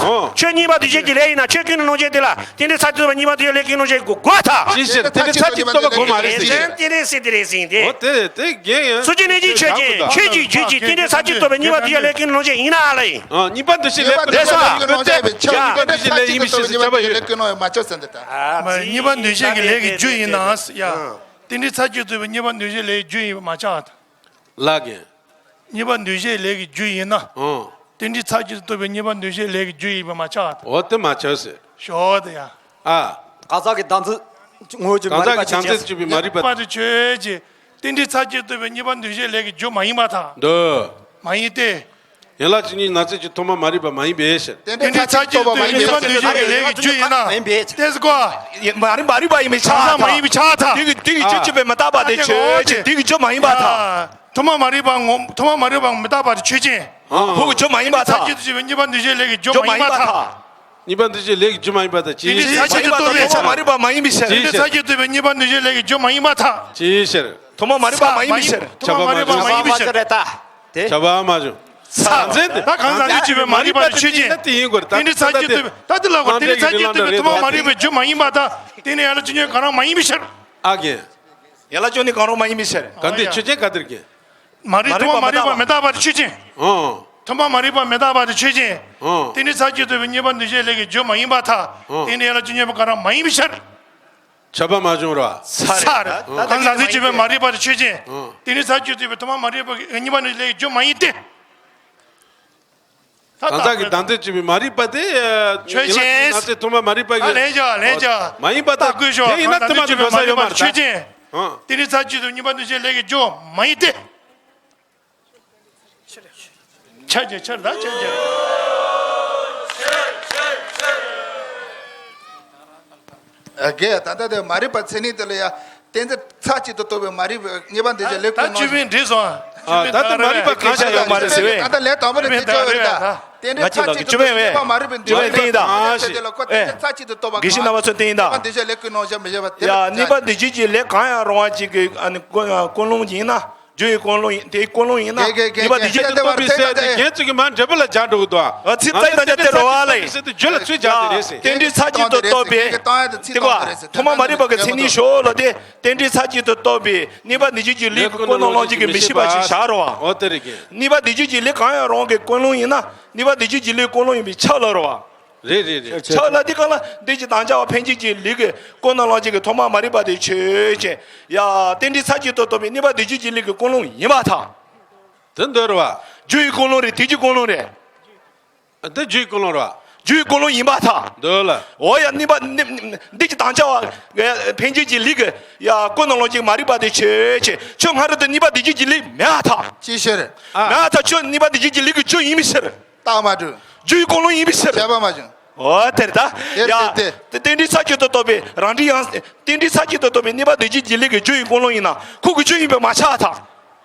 ཨོ་ཚ། ཁྱོད་གཉིས་པ་འདུས་བྱས་ཀྱི་ལས་ཡིན་ན་ཁྱོད་ཀུན་ནས་སྣང་བྱེད་དེ་ལ་རྟེན་འབྲེལ་ཚར་གཅིག་ཏུ་གཏོགས་པའི་གཉིས་པ་འདུས་བྱས་ལས་ཀྱི་སྣང་བྱེད་དགོས་དགོས་ཐལ། ཅི་ཕྱིར་རྟེན་འབྲེལ་ཚར་གཅིག་ཏུ་གཏོགས་པ་དགོས་མ་རེད་ཟེར། རྟེན་འབྲེལ་ཟེར་དེ་རེད་ཟིན་ཏེ། ཨོ་དེ་དེ་རྒན་ཡང་། སོ་སྐྱེ་གནས་གཞན་ཆོས་ཅན། ཆོས་ཀྱི་རྒྱུད་ཀྱི་རྟེན་འབྲེལ་ཚར་གཅིག་ཏུ་གཏོགས་པའི་གཉིས་པ་འདུས་བྱས་ལས་ཀྱི་སྣང་བྱེད་ཡིན་ན་ཨ་ལ་ཡིན། ཨ་གཉིས་པ་འདུས་བྱས་ལས་ཀྱི་སྣང་བྱེད་ཡིན་པའི་ཕྱིར་ཁྱབ་པ་ཡོད། གཉིས་པ་འདུས་བྱས་ཀྱི་ལས་ཀྱི་རྒྱུད་ཡིན་ན་ཡ། རྟེན་འབྲེལ་ཚར་གཅིག་ཏུ་གཏོགས་པའི་གཉིས་པ་འདུས་བྱས་ལས་ཀྱི་རྒྱུད་ཡིན་པ་མ་ཆགས་ཐལ། ལགས་ཀྱི། གཉིས་པ་འདུས་བྱས་ལས་ཀྱི་རྒྱུ་ཡིན་ན། ཨང་། རྟེན་འབྲེལ་ཚར་གཅིག་ཏུ་གཏོགས་པའི་གཉིས་པ་འདུས་བྱས་ལས་ཀྱི་རྒྱུ་ཡིན་པ་མ་ཆགས། འོ་དེ་མ་ཆགས་ཟེར། ཞོག་དེ་ཡ། ཨ། གང་ཟག་གི་བདག་འཛིན་དངོས་ཀྱི་མ་རིག་པ་ཆོས་ཅན། གང་ཟག་གི་བདག་འཛིན་གྱི་མ་རིག་པ། མ་རིག་པ་དེ་ཆོས་ཅན། རྟེན་འབྲེལ་ཚར་གཅིག་ཏུ་གཏོགས་པའི་གཉིས་པ་འདུས་བྱས་ལས་ཀྱི་རྒྱུ་མ་ཡིན་པར་ཐལ། འདོད། མ་ཡིན་ཏེ། ཡན་ལག་བཅུ་གཉིས་ནང་ཚན་གྱི་ཐོག་མ་མ་རིག་པ་མ་ཡིན་པའི་ཕྱིར། རྟེན་འབྲེལ་ཚར་གཅིག་ཏུ་གཏོགས་པ་མ་ཡིན་པའི་ཕྱིར། རྟེན་འབྲེལ་ཚར་གཅིག་ཏུ་གཏོགས་པའི་གཉིས་པ་འདུས་བྱས་ལས་ཀྱི་རྒྱུ་ཡིན་ན། མ་ཡིན་པའི་ཕྱིར། ཏེ་ཟེར་གོ། མ་རིག་མ་རིག་པ་ཡིན་པའི་ཆགས་ཐལ། མ་ཡིན་པའི་ཆགས་ཐལ། དེ་གི་དེ་གི་རྒྱུ་གཅིག་པས་མི་རྟག་པ་དེ་ཆོས་ཅན། དེ་གི་རྒྱུ་མ་ཡིན་པར་ཐལ། ཐོག་མ་མ་རིག་པ་ངོ་ཐོག་མ་མ་རིག་པ་མི་རྟག་པ་དེ་ཆོས་ཅན། ཧོ་གི་རྒྱུ་མ་ཡིན་པར་ཐལ། ཚར་གཅིག་ཏུ་གཏོགས་པའི་གཉིས་པ་འདུས་བྱས་ལས་ཀྱི་རྒྱུ་མ་ཡིན་པར་ཐལ། གཉིས་པ་འདུས་བྱས་ལས་ཀྱི་རྒྱུ་མ་ཡིན་པར་ཐལ། ཅི་ཕྱིར། ཚར་གཅིག་ཏུ་གཏོགས་པའི་ཐོག་མ་མ་རིག་པ་མ་ཡིན་པའི་ཕྱིར། ཅི་ཕྱིར། ཚར་གཅིག་ཏུ་གཏོགས་པའི་གཉིས་པ་འདུས་བྱས་ལས་ཀྱི་རྒྱུ་མ་ཡིན་པར་ཐལ། ཅི་ཕྱིར། ཐོག་མ་མ་རིག་པ་མ་ཡིན་པའི་ཕྱིར། ཐོག་མ་མ་རིག་པ་མ་ཡིན་པའི་ཕྱིར། ཁྱབ་པ་མ་བྱུང་། ཁྱབ་པ་མ་བྱུང་། ཚ། ད་གང་ཟག་འདུས་བྱས་མ་རིག་པ་དེ་ཆོས་ཅན། རྟེན་འབྲེལ་ཚར་གཅིག་ཏུ་ད་དེ་ལ་གོ་རྟེན་འབྲེལ་ཚར་གཅིག་ཏུ་ཐོག་མ་མ་རིག་པའི་རྒྱུ་མ་ཡིན་པར་ཐལ། དེ་ནི་ཡན་ལག་བཅུ་གཉིས་གང་རུང་མ་ཡིན་པའི་ཕྱིར། ཨ་གི། ཡན་ལག་བཅུ་གཉིས་གང་རུང་མ་ཡིན་པའི་ཕྱིར། གང་དེ་ཆོས་ཅན་ག་དེར་གི། མ་རིག་ཐོག་མ་མ་རིག་པ་མི་རྟག་པ་དེ་ཆོས་ཅན། ཨང་། ཐོག་མ་མ་རིག་པ་མི་རྟག་པ་དེ་ཆོས་ཅན། ཨང་། རྟེན་འབྲེལ་ཚར་གཅིག་ཏུ་གཏོགས་པའི་གཉིས་པ་འདུས་བྱས་ལས་ཀྱི་རྒྱུ་མ་ཡིན་པར་ཐལ། ཨང་། དེ་ནི་ཡན་ལག་བཅུ་གཉིས་པོ་གང་རུང་མ་ཡིན་པའི་ཕྱིར། ཁྱབ་པ་མ་བྱུང་ར། ཚར། ཨང་། གང་ཟག་འདུས་བྱས་མ་རིག་པ་དེ་ཆོས་ཅན། ཨང་། རྟེན་འབྲེལ་ཚར་གཅིག་ཏུ་གཏོགས་པའི་ཐོག་མ་མ་རིག་པ་གཉིས་པ་འདུས་བྱས་ལས་ཀྱི་རྒྱུ་མ་ཡིན་ཏེ། གང་ཟག་གི་བདག་འཛིན་གྱིས་མ་རིག་པ་དེ། ཆོས་ཅན། ཡན་ལག་ན་ཚེ་ཐོག་མ་མ་རིག་པ་གི། ལན་ཆགས་ལན་ཆགས། མ་ཡིན་པ་དང་། དེ་ཡིན་ན་དེ་མ་ནི་འགྲོ་ས་ཡོད་མ་རེད། ཆོས་ཅན། ཨང་། དེ་ནི་ཚར་གཅིག་ཏུ་གཉིས་པ་འདུས་བྱས་ལས་ཀྱི་རྒྱུ་མ་ཡིན་ཏེ། ཆ་རྒྱ་ཆར་ད་ཆ་རྒྱ། ཨ་གེ་ད་ལྟ་དེ་མ་རིག་པ་མཚན་ཉིད་དེ་ལ་ཡ། རྟེན་འབྲེལ་ཚར་གཅིག་ཏུ་གཏོགས་པའི་མ་རིག་པའི་གཉིས་པ་འདུས་བྱས་ལས་ཀུན་ནོར་བྱེད། ད་ད་ད་ད་མ་རིག་པ་གང་ཤར་ཡོད་མ་རེད་ཟེར་བས། ད་ལྟ་ལས་དང་པོ་རེད་དེ་ཅི་ཡོད་རེད་ད། རྟེན་འབྲེལ་ཚར་གཅིག་ཏུ་གཏོགས་པའི་གཉིས་པ་མ་རིག་པའི་འདུས་བྱས་ལས་ཀུན་ནོར་བྱེད་དེ་ལ་ཁོ་རྟེན་འབྲེལ་ཚར་གཅིག་ཏུ་གཏོགས་པ་གང་། དགེ་བཤེས་རྣམ་པ་ཚོ་བསྟན་ཡིན་ད། གཉིས་པ་འདུས་བྱས་ལས་ཀུན་ནོར་བྱེད་མི་བྱེད་པ་དེ་ལ། ཡ་གཉིས་པ་འདུས་བྱས་ཀྱི་ལས་གང་ཡང་རུང་བ་གཅིག་གི་ཨ་ནི་ཀུན་ཀུན་སློང་ཡིན་ན། རྒྱུ་ཡི་ཀུན་སློང་ཡིན་དེའི་ཀུན་སློང་ཡིན་ན། གེ་གེ་གེ་གཉིས་པ་འདུས་བྱས་ཀྱི་ལས་ཀུན་སློང་ཡིན་ཟེར་དེ་རྒྱན་ཚིག་གི་མ་འགྲེལ་པ་ལ་སྦྱར་འགྲོ་གི་འདུག་ཨ། ཚིག་རྩ་ཡི་དང་རྒྱ་དེ་རོ་བ་ལ་ཡིན། རྒྱུ་ལ་ཚུལ་སྦྱར་དེ་རེད་ཟེར། རྟེན་འབྲེལ་ཚར་གཅིག་ཏུ་གཏོགས་པའི། དེ་ག་ཐོག་མ་མ་རིག་པ་གི་མཚན་ཉིད་ཞོག་ལ་དེ། རྟེན་འབྲེལ་ཚར་གཅིག་ཏུ་གཏོགས་པའི་གཉིས་པ་འདུས་བྱས་ཀྱི་ལས་ཀུན་སློང་ལོང་བྱེད་ཀྱི་མི་ཤེས་པ་ཞིག་བཞག་རོ་བ། འོ་དེ་རེད་གི། གཉིས་པ་འདུས་བྱས་ཀྱི་ལས་གང་ཡང་རུང་གི་ཀུན་སློང་ཡིན་ན་གཉིས་པ་འདུས་བྱས་ཀྱི་ལས་ཀུན་སློང་ཡིན་པས་ཁྱབ་ལ་རོ་བ། རེད་རེད་རེད། ཆགས་ལ་འདི་གང་ལ་འདི་ཅི་དང་བྱ་བ་འཕེན་བྱེད་ཀྱི་ལུས་ཀྱི་ཀུན་ནས་བསླངས་བྱེད་ཀྱི་ཐོག་མ་མ་རིག་པ་དེ་ཆོས་ཅན། ཡ་རྟེན་འབྲེལ་ཚར་གཅིག་ཏུ་གཏོགས་པའི་གཉིས་པ་འདུས་བྱས་ཀྱི་ལུས་ཀྱི་ཀུན་སློང་ཡིན་པར་ཐལ། དེ་འདོད་རེད་བ། རྒྱུ་ཡི་ཀུན་སློང་རེད་དེ་རྒྱུའི་ཀུན་སློང་རེད། འདི་རྒྱུ་ཡི་ཀུན་སློང་རེད་བ། རྒྱུ་ཡི་ཀུན་སློང་ཡིན་པར་ཐལ། འདོད་ལ། འོ་ཡ་གཉིས་པ་འདི་ཅི་དང་བྱ་བ་འཕེན་བྱེད་ཀྱི་ལུས་ཀྱི་ཡ་ཀུན་ནས་བསླངས་བྱེད་མ་རིག་པ་དེ་ཆོས་ཅན། ཁྱོད་སྔ་རོལ་དུ་གཉིས་པ་འདུས་བྱས་ཀྱི་ལུས་མེད་པར་ཐལ། ཅི་ཕྱིར། མེད་པར་ཐལ། ཁྱོད་གཉིས་པ་འདུས་བྱས་ཀྱི་ལུས་ཀྱི་རྒྱུ་ཡིན་པའི་ཕྱིར། རྟགས་མ་གྲུབ། རྒྱུ་ཡི་ཀུན་སློང་ཡིན་པའི་ཕྱིར། ཁྱབ་པ་མ་བྱུང་། འོ་དེར་ད། དེར་ཡ། དེར་དེ་རྟེན་འབྲེལ་ཚར་གཅིག་ཏུ་གཏོགས་པའི་རང་འགྲེལ་ཡང་། རྟེན་འབྲེལ་ཚར་གཅིག་ཏུ་གཏོགས་པའི་གཉིས་པ་འདུས་བྱས་ཀྱི་ལུས་ཀྱི་རྒྱུ་ཡི་ཀུན་སློང་ཡིན་ན་ཁོ་གི་རྒྱུ་ཡིན་པས་མ་ཆགས་ཐལ།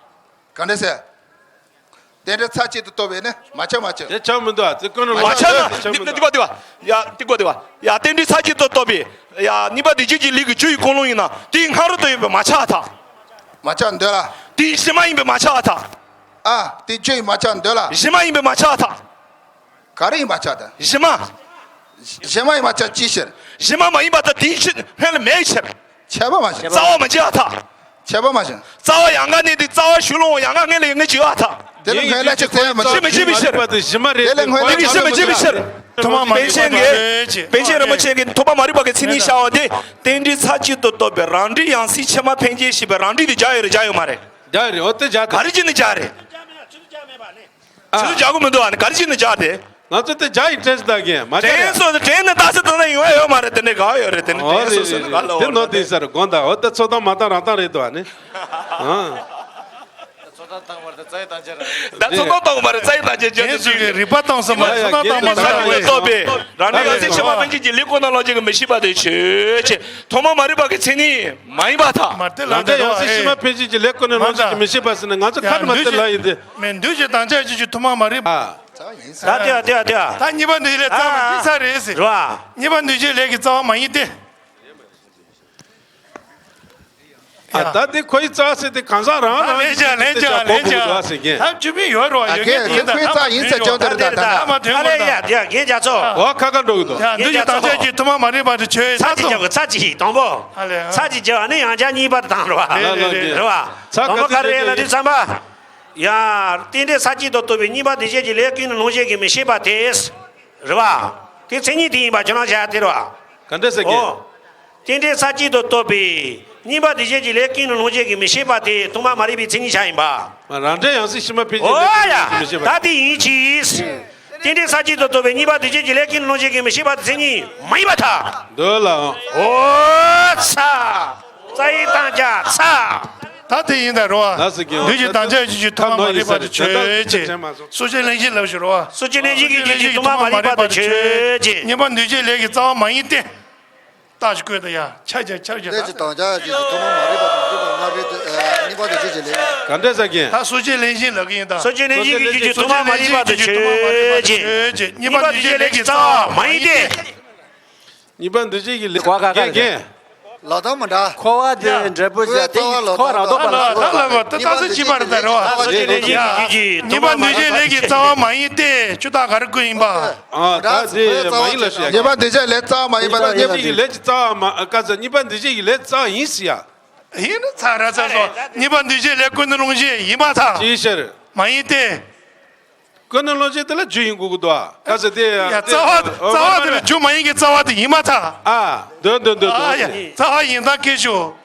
ག་འདྲ་ཟེར། རྟེན་འབྲེལ་ཚར་གཅིག་ཏུ་གཏོགས་པས་ནི་མ་ཆགས་མ་ཆགས། དེ་ཆགས་མི་འདུག་ཨ་དེ་ཀུན་སློང་མ་ཆགས་ན་ཆགས་མི་འདུག་དེ་གོ་དེ་བ། ཡ་དེ་གོ་དེ་བ། ཡ་རྟེན་འབྲེལ་ཚར་གཅིག་ཏུ་གཏོགས་པའི། ཡ་གཉིས་པ་འདུས་བྱས་ཀྱི་ལུས་ཀྱི་རྒྱུ་ཡི་ཀུན་སློང་ཡིན་ན་དེའི་སྔ་རོལ་དུ་ཡིན་པས་མ་ཆགས་ཐལ། མ་ཆགས་འདོད་ལ། དེའི་གཞི་མ་ཡིན་པས་མ་ཆགས་ཐལ། ཨ་དེ་རྒྱུ་ཡིན་མ་ཆགས་འདོད་ལ། གཞི་མ་ཡིན་པས་མ་ཆགས་ཐལ། ག་རེ་ཡིན་པ་ཆགས་ཐལ། གཞི་མ། གཞི་མ་ཡིན་པ་ཆ་ཅིའི་ཕྱིར། གཞི་མ་མ་ཡིན་པ་དང་དེའི་ཕྱིར་སྔོན་ལ་མེད་ཕྱིར། ཆད་པ་མ་བྱུང་། རྩ་བ་མ་འཇིག་པར་ཐལ། ཆད་པ་མ་བྱུང་། རྩ་བ་ཡང་ག་ནས་དེ་རྩ་བ་ཞུ་ལོང་ཡང་ག་སྔོན་ལ་ཡང་ག་འཇིག་པར་ཐལ། དེ་ལ་སྔོན་ལ་ཅི་ཚད་མ་གཞི་མ་འཇིག་པའི་ཕྱིར། དེ་ལ་སྔོན་ལ་ཅི་ཚད་མ་འཇིག་པའི་ཕྱིར། ཐོག་མ་མ་པཎ་ཆེན་གྱིས་པཎ་ཆེན་རིན་པོ་ཆེ་གིས་ཐོག་མ་མ་རིག་པ་གི་མཚན་ཉིད་བྱ་བ་དེ་རྟེན་འབྲེལ་ཚར་གཅིག་ཏུ་རྟོགས་པའི་རང་འགྲེལ་ཡང་སྲིད་ཕྱི་མ་འཕེན་བྱེད་ཞེས་པའི་རང་འགྲེལ་དེ་སྦྱར་ཡོད་རེད་སྦྱར་ཡོད་མ་རེད། སྦྱར་ཡོད་རེད། འོ་དེ་སྦྱར་ཏེ། ག་རེ་བྱས་ནས་སྦྱར་རེད། ཕྱི་ལ་སྦྱར་གི་མི་འདུག་ཨ་ནི་ག་རེ་བྱས་ནས་སྦྱར་ཏེ། ང་ཚོ་དེ་སྦྱར་ཡི་དྲན་སོང་ད་གིན་མ་སྦྱར་ཡ། དྲན་སོང་དྲན་ནས་ད་སེ་ད་ན་ཡོང་ཡ་ཡོད་མ་རེད། དེ་ནས་ག་ཡོད་རེད། དེ་ནས་ཨོ་དྲན་སོང་སོང་ནས་ག་ལ་འོ་དེ་ནོ་དེ་ས་རེད་དགོངས་དག་འོ་ད་ཚོ་དང་མ་དང་རང་དང་རེད་དོ་ཨ་ནི། ཨ། ཚོ་དང་དང་བར་དུ་རྩ་ཡི་དང་ཆ་རེད། ད་ཚོ་དང་དང་བར་རྩ་ཡི་དང་ཆ་རྒྱུ་དེ་ཚོ་གི་རིག་པ་བཏང་སོང་མ་ཚོ་དང་དང་མ་ཚོ་དང་བར་རྟོགས་པའི་རང་འགྲེལ་ཡང་སྲིད་ཕྱི་མ་འཕེན་བྱེད་ཀྱི་ལས་ཀུན་ནས་ལོག་བྱེད་ཀྱི་མི་ཤེས་པ་དེ་ཆོས་ཅན། ཐོག་མ་མ་རིག་པ་གི་མཚན་ཉིད་མ་ཡིན་པར་ཐལ། མ་རེད་དེ་ལ་རང་འགྲེལ་ཡང་སྲིད་ཕྱི་མ་འཕེན་བྱེད་ཀྱི་ལས་ཀུན་ནས་ལོག་བྱེད་ཀྱི་མི་ཤེས་པ་ཟེར་ན་ང་ཚོ་ཁ་ནས་མ་དེ་ལ་ཡིན་ཏེ། མི་འདུས་བྱས་དང་ཆ་རྒྱུ་ཆོས་ཐོག་མ་མ་རིག་པ། ད་ཡིན་ས་རེད། ད་ལྟ་ཡ་ལྟ་ཡ་ལྟ་ཡ། ད་གཉིས་པ་འདུས་ལས་རྩ་བ་འཇིག་ས་རེད་ཟེར། རེད་བ། གཉིས་པ་འདུས་བྱས་ལས་ཀྱི་རྩ་བ་མ་ཡིན་ཏེ། ཨ་ད་དེ་ཁོའི་རྩ་བ་ཟེར་ཏེ་གང་ཟག་རང་རང་ལེན་བྱ་ལེན་བྱ་ལེན་བྱ་ཟེར་གྱིན། ད་ཆུ་མིག་ཡོད་རོ་ཡོད་ངེས་ཡིན། ད་ཁོའི་རྩ་ཡིན་ཟེར་ཀྱང་དེ་རེད། ད་ད་ད་མ་ཐོན་ཨ་ལེ་ཡ་ཡ་རྒན་རྒྱ་མཚོ། འོ་ཁ་ཁ་འགྲོ་གི་འདུག་ཡ་འདུས་བྱས་དང་ཆ་རྒྱུ་ཆོས་ཐོག་མ་མ་རིག་པ་དེ་ཆོས་ཚར་གཅིག་རྒྱག་གི་ཚར་གཅིག་ཞིག་དང་པོ། ཨ་ལེ་ཚར་གཅིག་རྒྱག་ཨ་ནི་ཡང་བསྐྱར་གཉིས་པ་དང་རེད་བ། རེད་རེད་རེད། རེད་བ། དང་པོ་ག་རེ་ལ་དུས་ཙམ་པ། ཡ། རྟེན་འབྲེལ་ཚར་གཅིག་ཏུ་རྟོགས་པའི་གཉིས་པ་འདུས་བྱས་ཀྱི་ལས་ཀུན་ནས་ལོག་བྱེད་ཀྱི་མི་ཤེས་པ་དེ། རེད་བ། དེ་མཚན་ཉིད་དེ་ཡིན་པ་ཁྱོད་རང་བྱ་ཡ་དེ་རེད་བ། ག་འདྲ་ཟེར་གྱི། ཨོ། རྟེན་འབྲེལ་ཚར་གཅིག་ཏུ་རྟོགས་པའི་གཉིས་པ་འདུས་བྱས་ཀྱི་ལས་ཀུན་ནས་ལོག་བྱེད་ཀྱི་མི་ཤེས་པ་དེ་ཐོག་མ་མ་རིག་པའི་མཚན་ཉིད་ཆ་ཡིན་པ། རང་འགྲེལ་ཡང་སྲིད་ཕྱི་མ་འཕེན་བྱེད་ཨོ་ཡ། མི་ཤེས་པ། ད་དེ་ཡིན་གྱིས། རྟེན་འབྲེལ་ཚར་གཅིག་ཏུ་རྟོགས་པའི་གཉིས་པ་འདུས་བྱས་ཀྱི་ལས་ཀུན་ནས་ལོག་བྱེད་ཀྱི་མི་ཤེས་པ་དེ་མཚན་ཉིད་མ་ཡིན་པར་ཐལ། འདོད་ལ། ཨོ་ཚ། རྩ་ཡི་དང་ཆ་ཚ། ད་དེ་ཡིན་ད་རོ། ལ་སི་ཀྱང་འདུས་བྱས་དང་ཆ་ཡི་རྒྱུ་ཆོས་ཐོག་མ་མ་རིག་པ་དེ་ཆོས་ཅན། སོ་སྐྱེ་ལན་གཞི་ལབ་ཞུ་རོ། སོ་སྐྱེ་ལན་གཞི་གི་རྒྱུ་ཆོས་ཐོག་མ་མ་རིག་པ་དེ་ཆོས་ཅན། གཉིས་པ་འདུས་བྱས་ལས་ཀྱི་རྩ་བ་མ་ཡིན་ཏེ། རྟགས་ཤིག་བཀོད་དང་ཡ། ཆ་རྒྱ་ཆ་རྒྱ་ལས་ཀྱི་དང་ཆ་ཡི་རྒྱུ་ཆོས་ཐོག་མ་མ་རིག་པ་དང་འདུས་པ་མ་རེད་དེ། གཉིས་པ་འདུས་བྱས་ཀྱི་ལས། ག་འདྲ་ཟེར་གྱིན། ད་སོ་སྐྱེ་ལན་གཞི་ལབ་ཀྱི་ཡིན་ད། སོ་སྐྱེ་ལན་གཞི་གི་རྒྱུ་ཆོས་ཐོག་མ་མ་རིག་པ་དེ་ཆོས་ཅན། གཉིས་པ་འདུས་བྱས་ལས་ཀྱི་རྩ་བ་མ་ཡིན་ཏེ། གཉིས་པ་འདུས་བྱས་ཀྱི་ལས་གོ་ག་ག་རེད། ལ་དྭགས་མི་འདྲ། འཁོར་བ་དེ་འབྲས་བུ་བཞག་དེ་ཁོ་རང་ལྡོག་པ་ལ་ལ་ལ་ལ་ད་ད་སུ་བྱིས་པ་རེད་ད་རེད་བ། གཉིས་པ་འདུས་བྱས་ཀྱི་ལས་ཀྱི་རྩ་བ་མ་ཡིན་ཏེ་ཆུ་དག་ག་རེ་ཀུན་ཡིན་པ། ཨ་ད་དེ་མ་ཡིན་ལ་ཞུ་ཡ། གཉིས་པ་འདུས་བྱས་ལས་རྩ་བ་མ་ཡིན་པ་དང་གཉིས་པ་འདུས་བྱས་ཀྱི་ལས་ཀྱི་རྩ་བ་མ་ཀ་ཚ་གཉིས་པ་འདུས་བྱས་ཀྱི་ལས་རྩ་བ་ཡིན་ཟེར་ཡ། ཡིན་ན་ཚ་ར་ཚ་སོ་གཉིས་པ་འདུས་བྱས་ལས་ཀུན་ནས་ལོག་བྱེད་ཡིན་མ་ཐག་ཅིའི་ཕྱིར། མ་ཡིན་ཏེ། ཀུན་ནས་ལོག་བྱེད་དེ་ལ་རྒྱུ་ཡིན་དགོས་ཀྱི་འདུག་ཨ། ག་ཟེར་དེ་ཡ་རྩ་བ་རྩ་བ་དེ་ལ་རྒྱུ་མ་ཡིན་གྱི་རྩ་བ་དེ་ཡིན་མ་ཐག་ཨ། འདོད་འདོད་འདོད་འདོད། ཨ་ཡ་རྩ་བ་ཡིན་ཐག་གིས་ཞུ།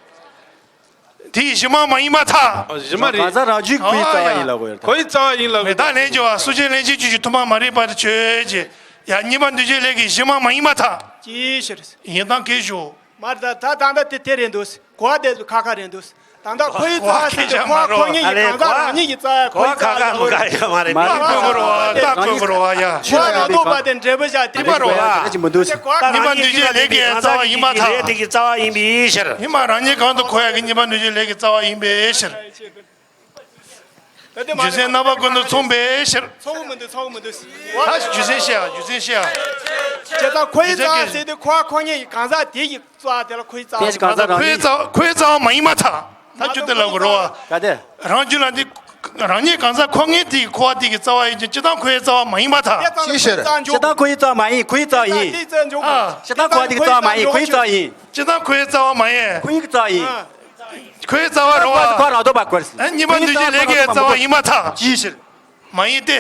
དེ་ཡི་གཞི་མ་མ་ཡིན་མ་ཐག་གཞི་མ་རེད། གང་ཟག་རང་རྒྱུད་ཁོའི་རྩ་བ་ཡིན་ལབ་དགོས་ཡོད། ཁོའི་རྩ་བ་ཡིན་ལབ་དགོས། མི་རྟག་ལན་བརྗོད་པ་སོ་སྐྱེ་ལན་གཞི་རྒྱུ་ཆོས་ཐོག་མ་མ་རིག་པ་དེ་ཆོས་ཅན། ཡ་གཉིས་པ་འདུས་བྱས་ལས་ཀྱི་གཞི་མ་མ་ཡིན་མ་ཐག་ཅིའི་ཕྱིར། ཡིན་ཐག་གིས་ཞུ། མ་རེད་ད། ད་ད་ད་དེ་དེ་རེད་འདུག་གོ་བ་དེ་ཁ་ཁ་རེད་འདུག་ད་ལྟ་ཁོའི་རྩ་བ་ཟེར་དུས་ཁོ་ཁོ་གཉིས་ཀྱི་གང་ཟག་རང་ཉིད་ཀྱི་རྩ་བ་ཁོའི་རྩ་བ་ལ་ཁོ་ཁ་ཁ་མ་ག་ཡོད་མ་རེད། མ་རེད། ཁོ་ཁོ་རོ་བ་ད་ཁོ་ཁོ་རོ་བ་ཡ། ཁོ་རང་རྟོགས་པ་དེ་འབྲས་བུ་བཞག་དེ་མ་རོ་བ། ཅི་མི་འདུག་ད་རང་ཉིད་ཀྱི་ལས་ཀྱི་རྩ་བ་ཡིན་མ་ཐག་ལས་དེ་གི་རྩ་བ་ཡིན་པའི་ཕྱིར། ཉི་མ་རང་ཉིད་གང་དུ་གོ་ཡ་གི་གཉིས་པ་འདུས་བྱས་ལས་ཀྱི་རྩ་བ་ཡིན་པའི་ཕྱིར། རྒྱུ་མཚན་རྣམ་པ་ཀུན་ཏུ་མཚུངས་པའི་ཕྱིར། ཚོགས་མི་འདུག་ཚོགས་མི་འདུག་ད་རྒྱུ་མཚན་བཤད་ཨ་རྒྱུ་མཚན་བཤད་ཨ། བྱས་ཙང་ཁོའི་རྩ་བ་ཟེར་དུས་ཁོ་ཁོ་གཉིས་ཀྱི་གང་ཟག་དེ་ཡི་རྩ་བ་དེ་ལ་ཁོའི་རྩ་བ། དེ་གང་ཟག་ཁོའི་རང་རྩ་བ་ཁོའི་རྩ་བ་མ་ཡིན་མ་ཐག་ད་ཁྱོད་དེ་ལ་གོ་རོ་བ། ག་དེ། རང་རྒྱུད་ལ་འདི་རང་ཉིད་གང་ཟག་ཁོ་ངེས་དེ་ཡི་ཁོ་བ་དེ་གི་རྩ་བ་ཡིན་ཀྱང་སྤྱིར་བཏང་ཁོའི་རྩ་བ་མ་ཡིན་མ་ཐག་ཅིའི་ཕྱིར། སྤྱིར་བཏང་ཁོའི་རྩ་བ་མ་ཡིན་ཁོའི་རྩ་བ་ཡིན། ཨ། སྤྱིར་བཏང་ཁོ་བ་དེ་གི་རྩ་བ་མ་ཡིན་ཁོའི་རྩ་བ་ཡིན། སྤྱིར་བཏང་ཁོའི་རྩ་བ་མ་ཡིན། ཁོའི་རྩ་བ་ཡིན། ཁོའི་རྩ་བ་རོ་བ། ཁོ་རང་རྟོགས་པ་སྐོར། ཨ་གཉིས་པ་འདུས་བྱས་ལས་ཀྱི་རྩ་བ་ཡིན་མ་ཐག་ཅིའི་ཕྱིར། མ་ཡིན་ཏེ།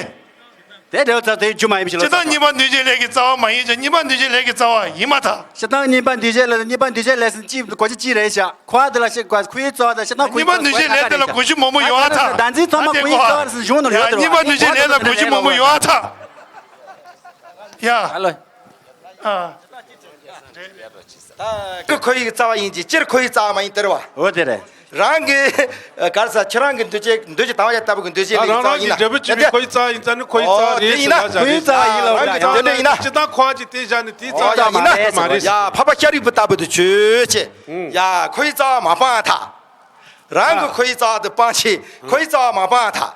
དེ་འདྲ་བ་ཚ་དེ་རྒྱུ་མ་ཡིན་པ་ཞིག་ལ། སྤྱིར་བཏང་གཉིས་པ་འདུས་བྱས་ལས་ཀྱི་རྩ་བ་མ་ཡིན་ཀྱང་གཉིས་པ་འདུས་བྱས་ལས་ཀྱི་རྩ་བ་ཡིན་མ་ཐག་སྤྱིར་བཏང་གཉིས་པ་འདུས་བྱས་ལ་གཉིས་པ་འདུས་བྱས་ལས་ཟིན་ཅི་གོ་ཅི་ཅི་རེད་ཤག་ཁོ་བ་དེ་ལ་ཤེས་དགོས་ཁོའི་རྩ་བ་དང་སྤྱིར་བཏང་ཁོའི་གཉིས་པ་འདུས་བྱས་ལས་དེ་ལ་གོ་རྒྱུ་མང་པོ་ཡོད་ཨ་ཐག་བདག་འཛིན་ཚང་མ་ཁོའི་རྩ་བ་རེད་ཟེར་གཞུང་ནང་ཡོད་དེ་རེད་བ། གཉིས་པ་འདུས་བྱས་ལས་ལ་གོ་རྒྱུ་མང་པོ་ཡོད་ཨ་ཐག་ཡ། ཨ་ལོ། ཨ། ཀུན་ཁོ་ཡི་རྩ་བ་ཡིན་གྱི་སྤྱིར་ཁོ་ཡི་རྩ་བ་མ་ཡིན་དེར་བ། འོ་དེ་རེད། རང་གི་གར་ས་ཁྱེད་རང་གི་འདུས་བྱས་འདུས་བྱས་དང་བ་ཡ་ལྟ་བུ་གི་འདུས་བྱས་ལས་རང་ཀྱི་རྩ་བ་ཡིན་ན་འབྲས་བུ་ཆུད་པའི་ཁོ་ཡི་རྩ་བ་ཡིན་ཙང་ནི་ཁོ་ཡི་རྩ་བ་རེད་ཟེར་ལ་བཞག་རེད། དེ་འདྲ་ཡིན་ན་ཁོ་ཡི་རྩ་བ་ཡིན་ལ་བཞག་རེད། དེ་འདྲ་ཡིན་ན་སྤྱིར་བཏང་ཁོ་བ་ཅིག་དེ་བཞག་ནི་དེའི་རྩ་བ་ཡིན་ན་མ་རེད། ཡ་འཕགས་པ་ཤཱ་རིའི་བུ་ལྟ་བུ་དུ་ཆོས་ཅན། ཡ་ཁོ་ཡི་རྩ་བ་མ་སྤངས་ཐག་རང་གི་ཁོ་ཡི་རྩ་བ་དུ་སྤངས་ཆེ་ཁོ་ཡི་རྩ་བ་མ་སྤངས་ཐག་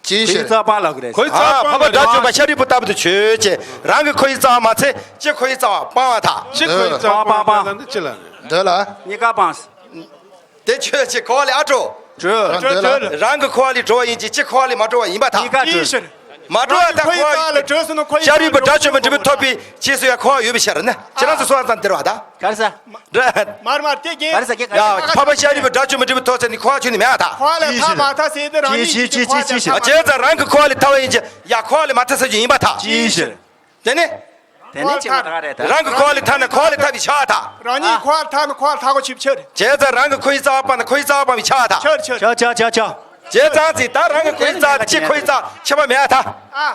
ཅིའི་ཕྱིར། ཁོའི་རྩ་བ་སྤང་ལབ་ཀྱི་རེད། ཁོའི་རྩ་བ་སྤང་ལ་རེད། ཕ་བ་དགྲ་བཅོམ་པ་ཤཱ་རིའི་བུ་ལྟ་བུ་དུ་ཆོས་ཅན། རང་གི་ཁོའི་རྩ་བ་མ་ཚད་ཅི་ཁོའི་རྩ་བ་སྤང་བ་དག་སྤང་བ་སྤང་བ་སྤང་བ་ཅི་ལ་རེད། འདོད་ལ། གཉིས་ཀ་སྤངས། དེ་ཆོས་ཅན་ཁོ་བ་ལས་ཨ་གྲོལ། གྲོལ། འདོད་ལ། རང་གི་ཁོ་བ་ལས་གྲོལ་བ་ཡིན་གྱི་ཅི་ཁོ་བ་ལས་མ་གྲོལ་བ་ཡིན་པ་དག་གཉིས་ཀ་གྲོལ། ཅིའི་ཕྱིར། མ་འགྲོ་བ་ད་ཁོ་ཡི་ཤཱ་རིའི་བུ་དགྲ་བཅོམ་པའི་འབྲས་བུ་ཐོབ་པའི་རྗེས་སུ་ཡང་ཁོ་ཡོད་པའི་ཕྱིར་ན། ཁྱེད་རང་ཚོ་སོང་ཙང་འདིར་བ་ད། ག་རེ་ཟེར། མར་མར་དེ་ག་རེ་ཟེར། ག་རེ་ཟེར། ཡ་འཕགས་པ་ཤཱ་རིའི་བུ་དགྲ་བཅོམ་པའི་འབྲས་བུ་ཐོབ་ཚེ་ནི་ཁོ་ཆོས་ནི་མེད་ཨ་ད། ཁོ་ལ་ཐ་མ་ཐ་ཟེར་ཏེ་རང་ཉིད་ཀྱི་ཁོ་ལ་ཐ་མ། བྱས་ཙང་རང་གི་ཁོ་ལ་ཐ་བ་ཡིན་གྱི་ཡ་ཁོ་ལ་མ་ཐ་ཟེར་རྒྱུ་ཡིན་པ་ད། ཅིའི་ཕྱིར། དེ་ནི། དེ་ནི་ཅི་མ་ཐ་རེད་ད། རང་གི་ཁོ་ལ་ཐ་ན་ཁོ་ལ་ཐ་བའི་ཆ་ད། རང་ཉིད་ཁོ་ལ་ཐ་ན་ཁོ་ལ་ཐ་གོ་ཆིབ་ཆེར། བྱས་ཙང་རང་གི་ཁོའི་རྩ་བ་སྤངས་ན་ཁོའི་རྩ་བ་སྤངས་པའི་ཆ་ད། ཆེར་ཆེར། ཆ་ཆ་ཆ་ཆ། བྱས་ཙང་ཚིག་ད་རང་གི་ཁོའི་རྩ་ཅི་ཁོའི་རྩ་ཁྱད་པར་མེད་ད། ཨ།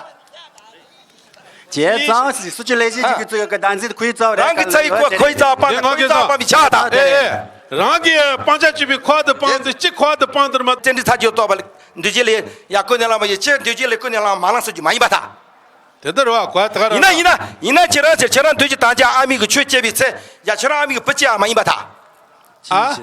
བྱས་ཙང་ཚིག་སུ་ཅི་ལས་བྱེད་ཅིག་གི་གཙོ་ཡོད་ཀྱི་བདག་འཛིན་ཁོའི་རྩ་བ་རེད། རང་གི་རྩ་ཡི་ཁོ་ཁོའི་རྩ་བ་སྤངས་ན་ཁོའི་རྩ་བ་སྤངས་པའི་ཆ་ད། ཨེ་ཨེ། རང་གི་སྤང་བྱ་གཅིག་པའི་ཁོ་དུ་སྤངས་ཏེ་གཅིག་ཁོ་དུ་སྤངས་ཏེ་མ། བཙན་ཁྲིད་ཚར་གྱི་ཡོད་རྟོགས་པ་ལ་འདུས་བྱས་ལས་ཡ་ཀུན་ནས་བསླངས་པ་ཡི་ཕྱིར་འདུས་བྱས་ལས་ཀུན་ནས་བསླངས་མ་བསླངས་ཟེར་རྒྱུ་མ་ཡིན་པ་ད། དེ་ལྟར་བ་གོ་ད་ག་རང་ཡིན་ན་ཡིན་ན་ཡིན་ན་ཁྱེད་རང་ཟེར་ཁྱེད་རང་འདུས་བྱས་དམ་བཅའ་ཨ་མི་གི་ཆོས་བྱས་པའི་ཚེ་ཡ་ཁྱེད་རང་ཨ་མི་གི་བུ་སྐྱེ་ཨ་མ་ཡིན་པ་ད། ཨ།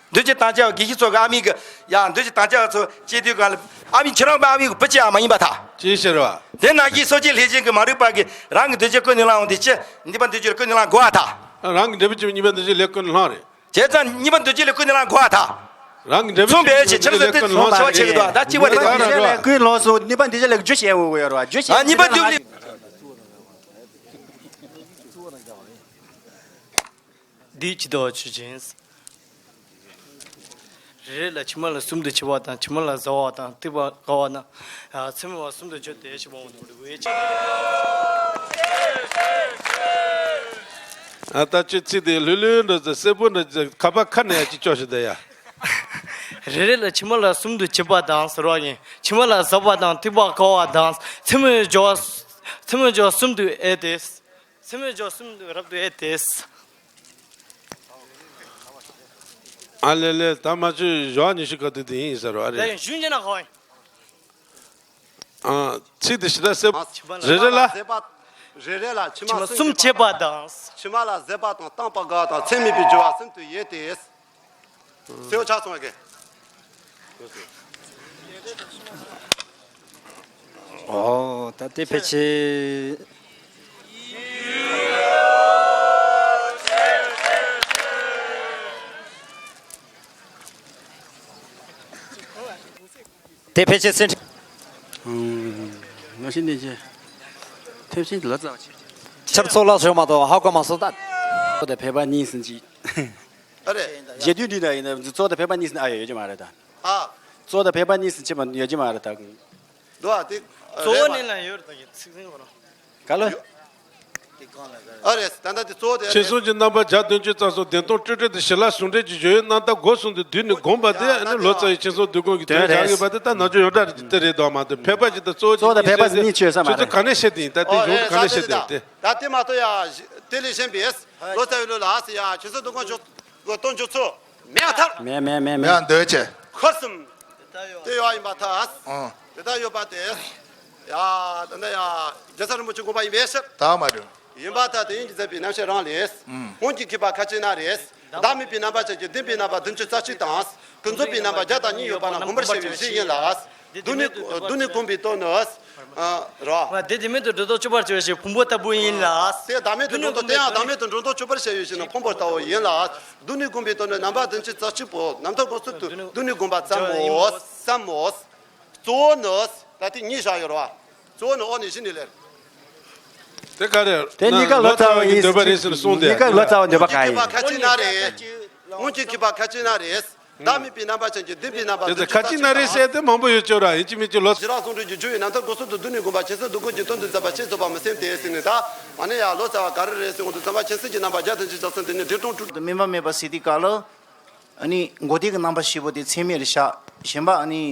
འདུས་བྱས་དམ་བཅའ་དགེ་བཤེས་ཚོ་གི་ཨ་མི་གི་ཡ་འདུས་བྱས་དམ་བཅའ་ཚོ་སྐྱེ་དུས་གང་ལ་ཨ་མི་ཁྱེད་རང་པ་ཨ་མི་གི་བུ་སྐྱེ་ཨ་མ་ཡིན་པ་ད། ཅིའི་ཕྱིར་བ། དེ་ན་གི་སོ་སྐྱེ་ལྷས་བྱིན་གི་མ་རིག་པ་གི་རང་གི་འདུས་བྱས་ཀུན་ནས་བསླངས་འོང་དེ་ཅི་འདུས་པ་འདུས་བྱས་ཀུན་ནས་བསླངས་དགོས་ཨ་ད། རང་གི་འབྲས་བུ་སྐྱེ་བའི་གཉིས་པ་འདུས་བྱས་ལས་ཀུན་ནས་བསླངས་རེད། བྱས་ཙང་གཉིས་པ་འདུས་བྱས་ལས་ཀུན་ནས་བསླངས་དགོས་ཨ་ད། རང་གི་འབྲས་བུ་མཚུངས་པའི་ཕྱིར་ཕྱིར་ཟེར་ཏེ་མཚུངས་པ་ཆེ་བ་ཆེ་གི་འདུག་ད་གཅིག་པ་རེད། གཉིས་པ་འདུས་བྱས་ལས་ཀུན་ལོགས་སུ་གཉིས་པ་འདུས་བྱས་ལས་རྒྱུ་བཤད་འོས་ཡོད་རེད་བ། རྒྱུ་བཤད། ཨ་གཉིས་པ་འདུས་བྱས། འདི་ཅི་ལྟ་བ་ཆོས་ཅན། རེ་རེ་ལ་ཕྱི་མ་ལ་གསུམ་དུ་འཆི་བ་དང་། ཕྱི་མ་ལ་བཟའ་བ་དང་། སྡིག་པ་དགའ་བ་དང་། ཚད་མེད་པ་གསུམ་དུ་འཆི་སྟེ་ཞེས་པ་འོ་དེ་འོ་དེ་འོ་ཅི། ཨ་ད་ཅི་ཚིག་དེ་ལྷོད་ལྷོད་འདྲ་ཟེར་སེར་པོ་འདྲ་ཟེར་ཁ་པར་ཁ་ནས་ཡ་ཅི་ཅོག་ཞིག་ད་ཡ། རེ་རེ་ལ་ཕྱི་མ་ལ་གསུམ་དུ་འཆི་བ་དང་ཟེར་བ་ཡིན། ཕྱི་མ་ལ་བཟའ་བ་དང་། སྡིག་པ་དགའ་བ་དང་། ཚད་མེད་སྦྱོར་བ་ཚད་མེད་སྦྱོར་བ་གསུམ་དུ་ཨེ་སྟེ། ཚད་མེད་སྦྱོར་བ་གསུམ་དུ་རབ་ཏུ་ཨེ་སྟེ། ཨ་ལེ་ལེ་ད་མ་བྱོས་ཞོགས་ཉི་ཤུ་ཀ་དུས་དེ་ཡིན་ཟེར་བ་རེད། ཞུན་ཅེ་ན་ཁོ། ཨ་ཚིག་དེ་ཞེ་དྲག་གསལ་པོ། རེ་རེ་ལ། རེ་རེ་ལ་ཕྱི་མ་གསུམ་བྱེད་པ་དང་། ཕྱི་མ་ལ་བཟོད་པ་དང་སྟོང་པ་དགའ་བ་དང་ཚད་མེད་པའི་སྦྱོར་བ་གསུམ་དུ་ཡོད་དེ། གསལ་པོ་ཆགས་སོང་ངས། ཨོ་ད་དེ་ཕལ་ཆེར། དེ་ཕལ་ཆེར་སེམས། ནང་བཞིན་ནས་ཀྱི་ཐེབས་ཆེན་ལ་ཙམ་ཆེ། ཆབ་ཚོགས་ལ་ཞོག་མ་གཏོགས་ཧ་གོ་མ་སོང་ད། ཁོ་དང་ཕལ་པ་གཉིས་ཟིན་གྱི། ཨ་རེ། རྒྱལ་དུས་འདི་ན་ཡིན་ན་གཙོ་དང་ཕལ་པ་གཉིས་ཟིན་ཨ་ཡོད་ཀྱི་མ་རེད་ད། ཨ། གཙོ་དང་ཕལ་པ་གཉིས་ཟིན་ཆེ་མ་ཡོད་ཀྱི་མ་རེད་ད། འདུག་ཨ་དེ། གཙོ་བོ་ནི་ལ་ཡོད་རེད་ད་ཡིན་ཚིག་ཟིན་གོ་ར། ག་ལོ། ཨ་རེད་ད་ལྟ་དེ་གཙོ་བོ་དེ་ཨ་མཆེད་རེད། གསུམ་གྱི་རྣམ་པ་བརྒྱ་བདུན་ཅུ་རྩ་གསུམ་བདེན་སྟོང་སྤྲོས་བྲལ་དུ་ཞི་ལྷག་ཟུང་འབྲེལ་གྱི་སྦྱོར་བའི་རྣམ་ཐར་སྒོ་གསུམ་དུ་བསྡུས་ནས་བསྒོམས་པ་དེ་ཨ་ནི་ལོ་ཙཱ་བའི་མཆེད་གསུམ་འདུལ་དགོངས་ཀྱི་དོན་བཞག་ཡོད་པ་དེ་ད་ནང་ཆོས་ཡོངས་གྲགས་ཀྱི་དེ་རེད་འདུག་མ་གཏོགས་ཕལ་པ་ཅིག་དང་གཙོ་བོ་གཙོ་དང་ཕལ་པ་གཉིས་ཆོས་ས་མ་རེད། ཁྱོད་ཚོ་ག་ནས་བཤད་དེ་ཡིན་ད་དེ་ཨོ་གཞུང་ག་ནས་བཤད་དེ་རེད་དེ། ད་དེ་མ་གཏོགས་ཡ། དེ་ལས་གཞན་པའི་ལོ་ཙཱ་བའི་ལུགས་ལ་ཟེར་ཡ་མཆེད་གསུམ་འདུལ་དགོངས་ཆོས་གཏོང་ཆོག་ཚུལ་མེད་ཐལ། མེད་མེད་མེད་མེད། མེད་འདོད་ཆེ། ཁུ་སིམ། དེ་ཡོད་ཡིན་པ་ཐལ། ཨང་། དེ་ལྟར་ཡོད་པ་དེ། ཡ། ད་ནི་ཡ། རྒྱལ་ཚབ་རིན་པོ་ཆེ་དགོངས་པ་ཡིན་པའི་ཕྱིར། ད་མ་རེད། ཡིན་པ་ཐལ་དེ་ཡིན་གྱི་མཛད་པའི་རྣམ་བཤད་རང་ལས། ཨང་། སྔོན་གྱི་མཁས་པ་ཁ་ཅིག་ན་རེ། བདག་མེད་པའི་རྣམ་པ་ཅན་གྱི་བདེན་པའི་རྣམ་པ་བདུན་ཅུ་རྩ་གཅིག་དང་། ཀུན་རྫོབ་པའི་རྣམ་པ་བརྒྱ་དང་གཉིས་ཡོད་པ་ལ་བསྒོམ་པར་བྱ་བའི་གཞི་ཡིན་ལ། སྡུག་བསྔལ་སྡུག་བསྔལ་བསྒོམ་པའི་དོན་ནི། ཨ། རོ། དེ་བདེན་མེད་དུ་སྒྲོ་འདོགས་གཅོད་པར་བྱ་བའི་གཞི་ཕུང་པོ་ལྟ་བུ་ཡིན་ལ། དེ་བདག་མེད་དུ་སྒྲོ་འདོགས་དེ་ཡང་བདག་མེད་དུ་སྒྲོ་འདོགས་གཅོད་པར་བྱ་བའི་གཞི་ནི་ཕུང་པོ་ལྟ་བུ་ཡིན་ལ། སྡུག་བསྔལ་བསྒོམ་པའི་དོན་ནི་རྣམ་པ་བདུན་ཅུ་རྩ་གཅིག་པོ་རྣམ་ཐར་སྒོ་གསུམ་དུ་སྡུག་བསྔལ་བསྒོམ་པ་ཙམ་མོ། ཙམ་མོ། གཙོ་བོ་ནི། ད་དེ་གཉིས་བཞག་ཡོད་རེད་བ། གཙོ་བོ་ནི་ཨོ་ནི་གཞི་ནི་ལེར། དེ་ག་རེ། དེ་གཉིས་ཀ་ལོ་ཙཱ་བ་གི་འདོད་པ་རེད་ཟེར་གསུངས་ཏེ། གཉིས་ཀ་ལོ་ཙཱ་བ་འདོད་པ་ག་ཡིན། མཁས་པ་ཁ་ཅིག་ན་རེ། སྔོན་གྱི་མཁས་པ་ཁ་ཅིག་ན་རེ། བདག་མེད་པའི་རྣམ་པ་ཅན་གྱི་བདེན་པའི་རྣམ་པ་དེ་བདུན་ཚོ་ཅུ་ཁ་ཅིག་ན་རེ་བསད་དེ་མང་པོ་ཡོད་ཅོག་ར་ཡིན་གཅིག་མིན་གཅིག་ལོ། ཞི་ལྷག་ཟུང་འབྲེལ་གྱི་སྦྱོར་བའི་རྣམ་ཐར་སྒོ་གསུམ་དུ་སྡུག་བསྔལ་བསྒོམ་པ་མཁྱེན་གསལ་སྡུག་བསྔལ་གྱི་དོན་དུ་མཛད་པ་ཞེས་རྫོགས་པ་མི་སེམས་ཏེ་ཟེར་ནས་ད། ཨ་ནི་ཡ་ལོ་ཙཱ་བ་ག་རེ་རེད་ཟེར་འོང་དུས་ཚང་མ་མཁྱེན་གསལ་གྱི་རྣམ་པ་བརྒྱ་དང་ཉི་ཤུ་རྩ་གསུམ་དེ་ནི་འབྲས་སྤུངས་སྤྲུལ། དམིགས་པ་མེད་པ་ཟེར་དུས་སྐབས་ལ། ཨ་ནི་མགོ་བདེ་གི་རྣམ་པ་བཞི་པོ་དེ་ཚད་མེད་རེ་བཞག་གཞན་པ་ཨ་ནི།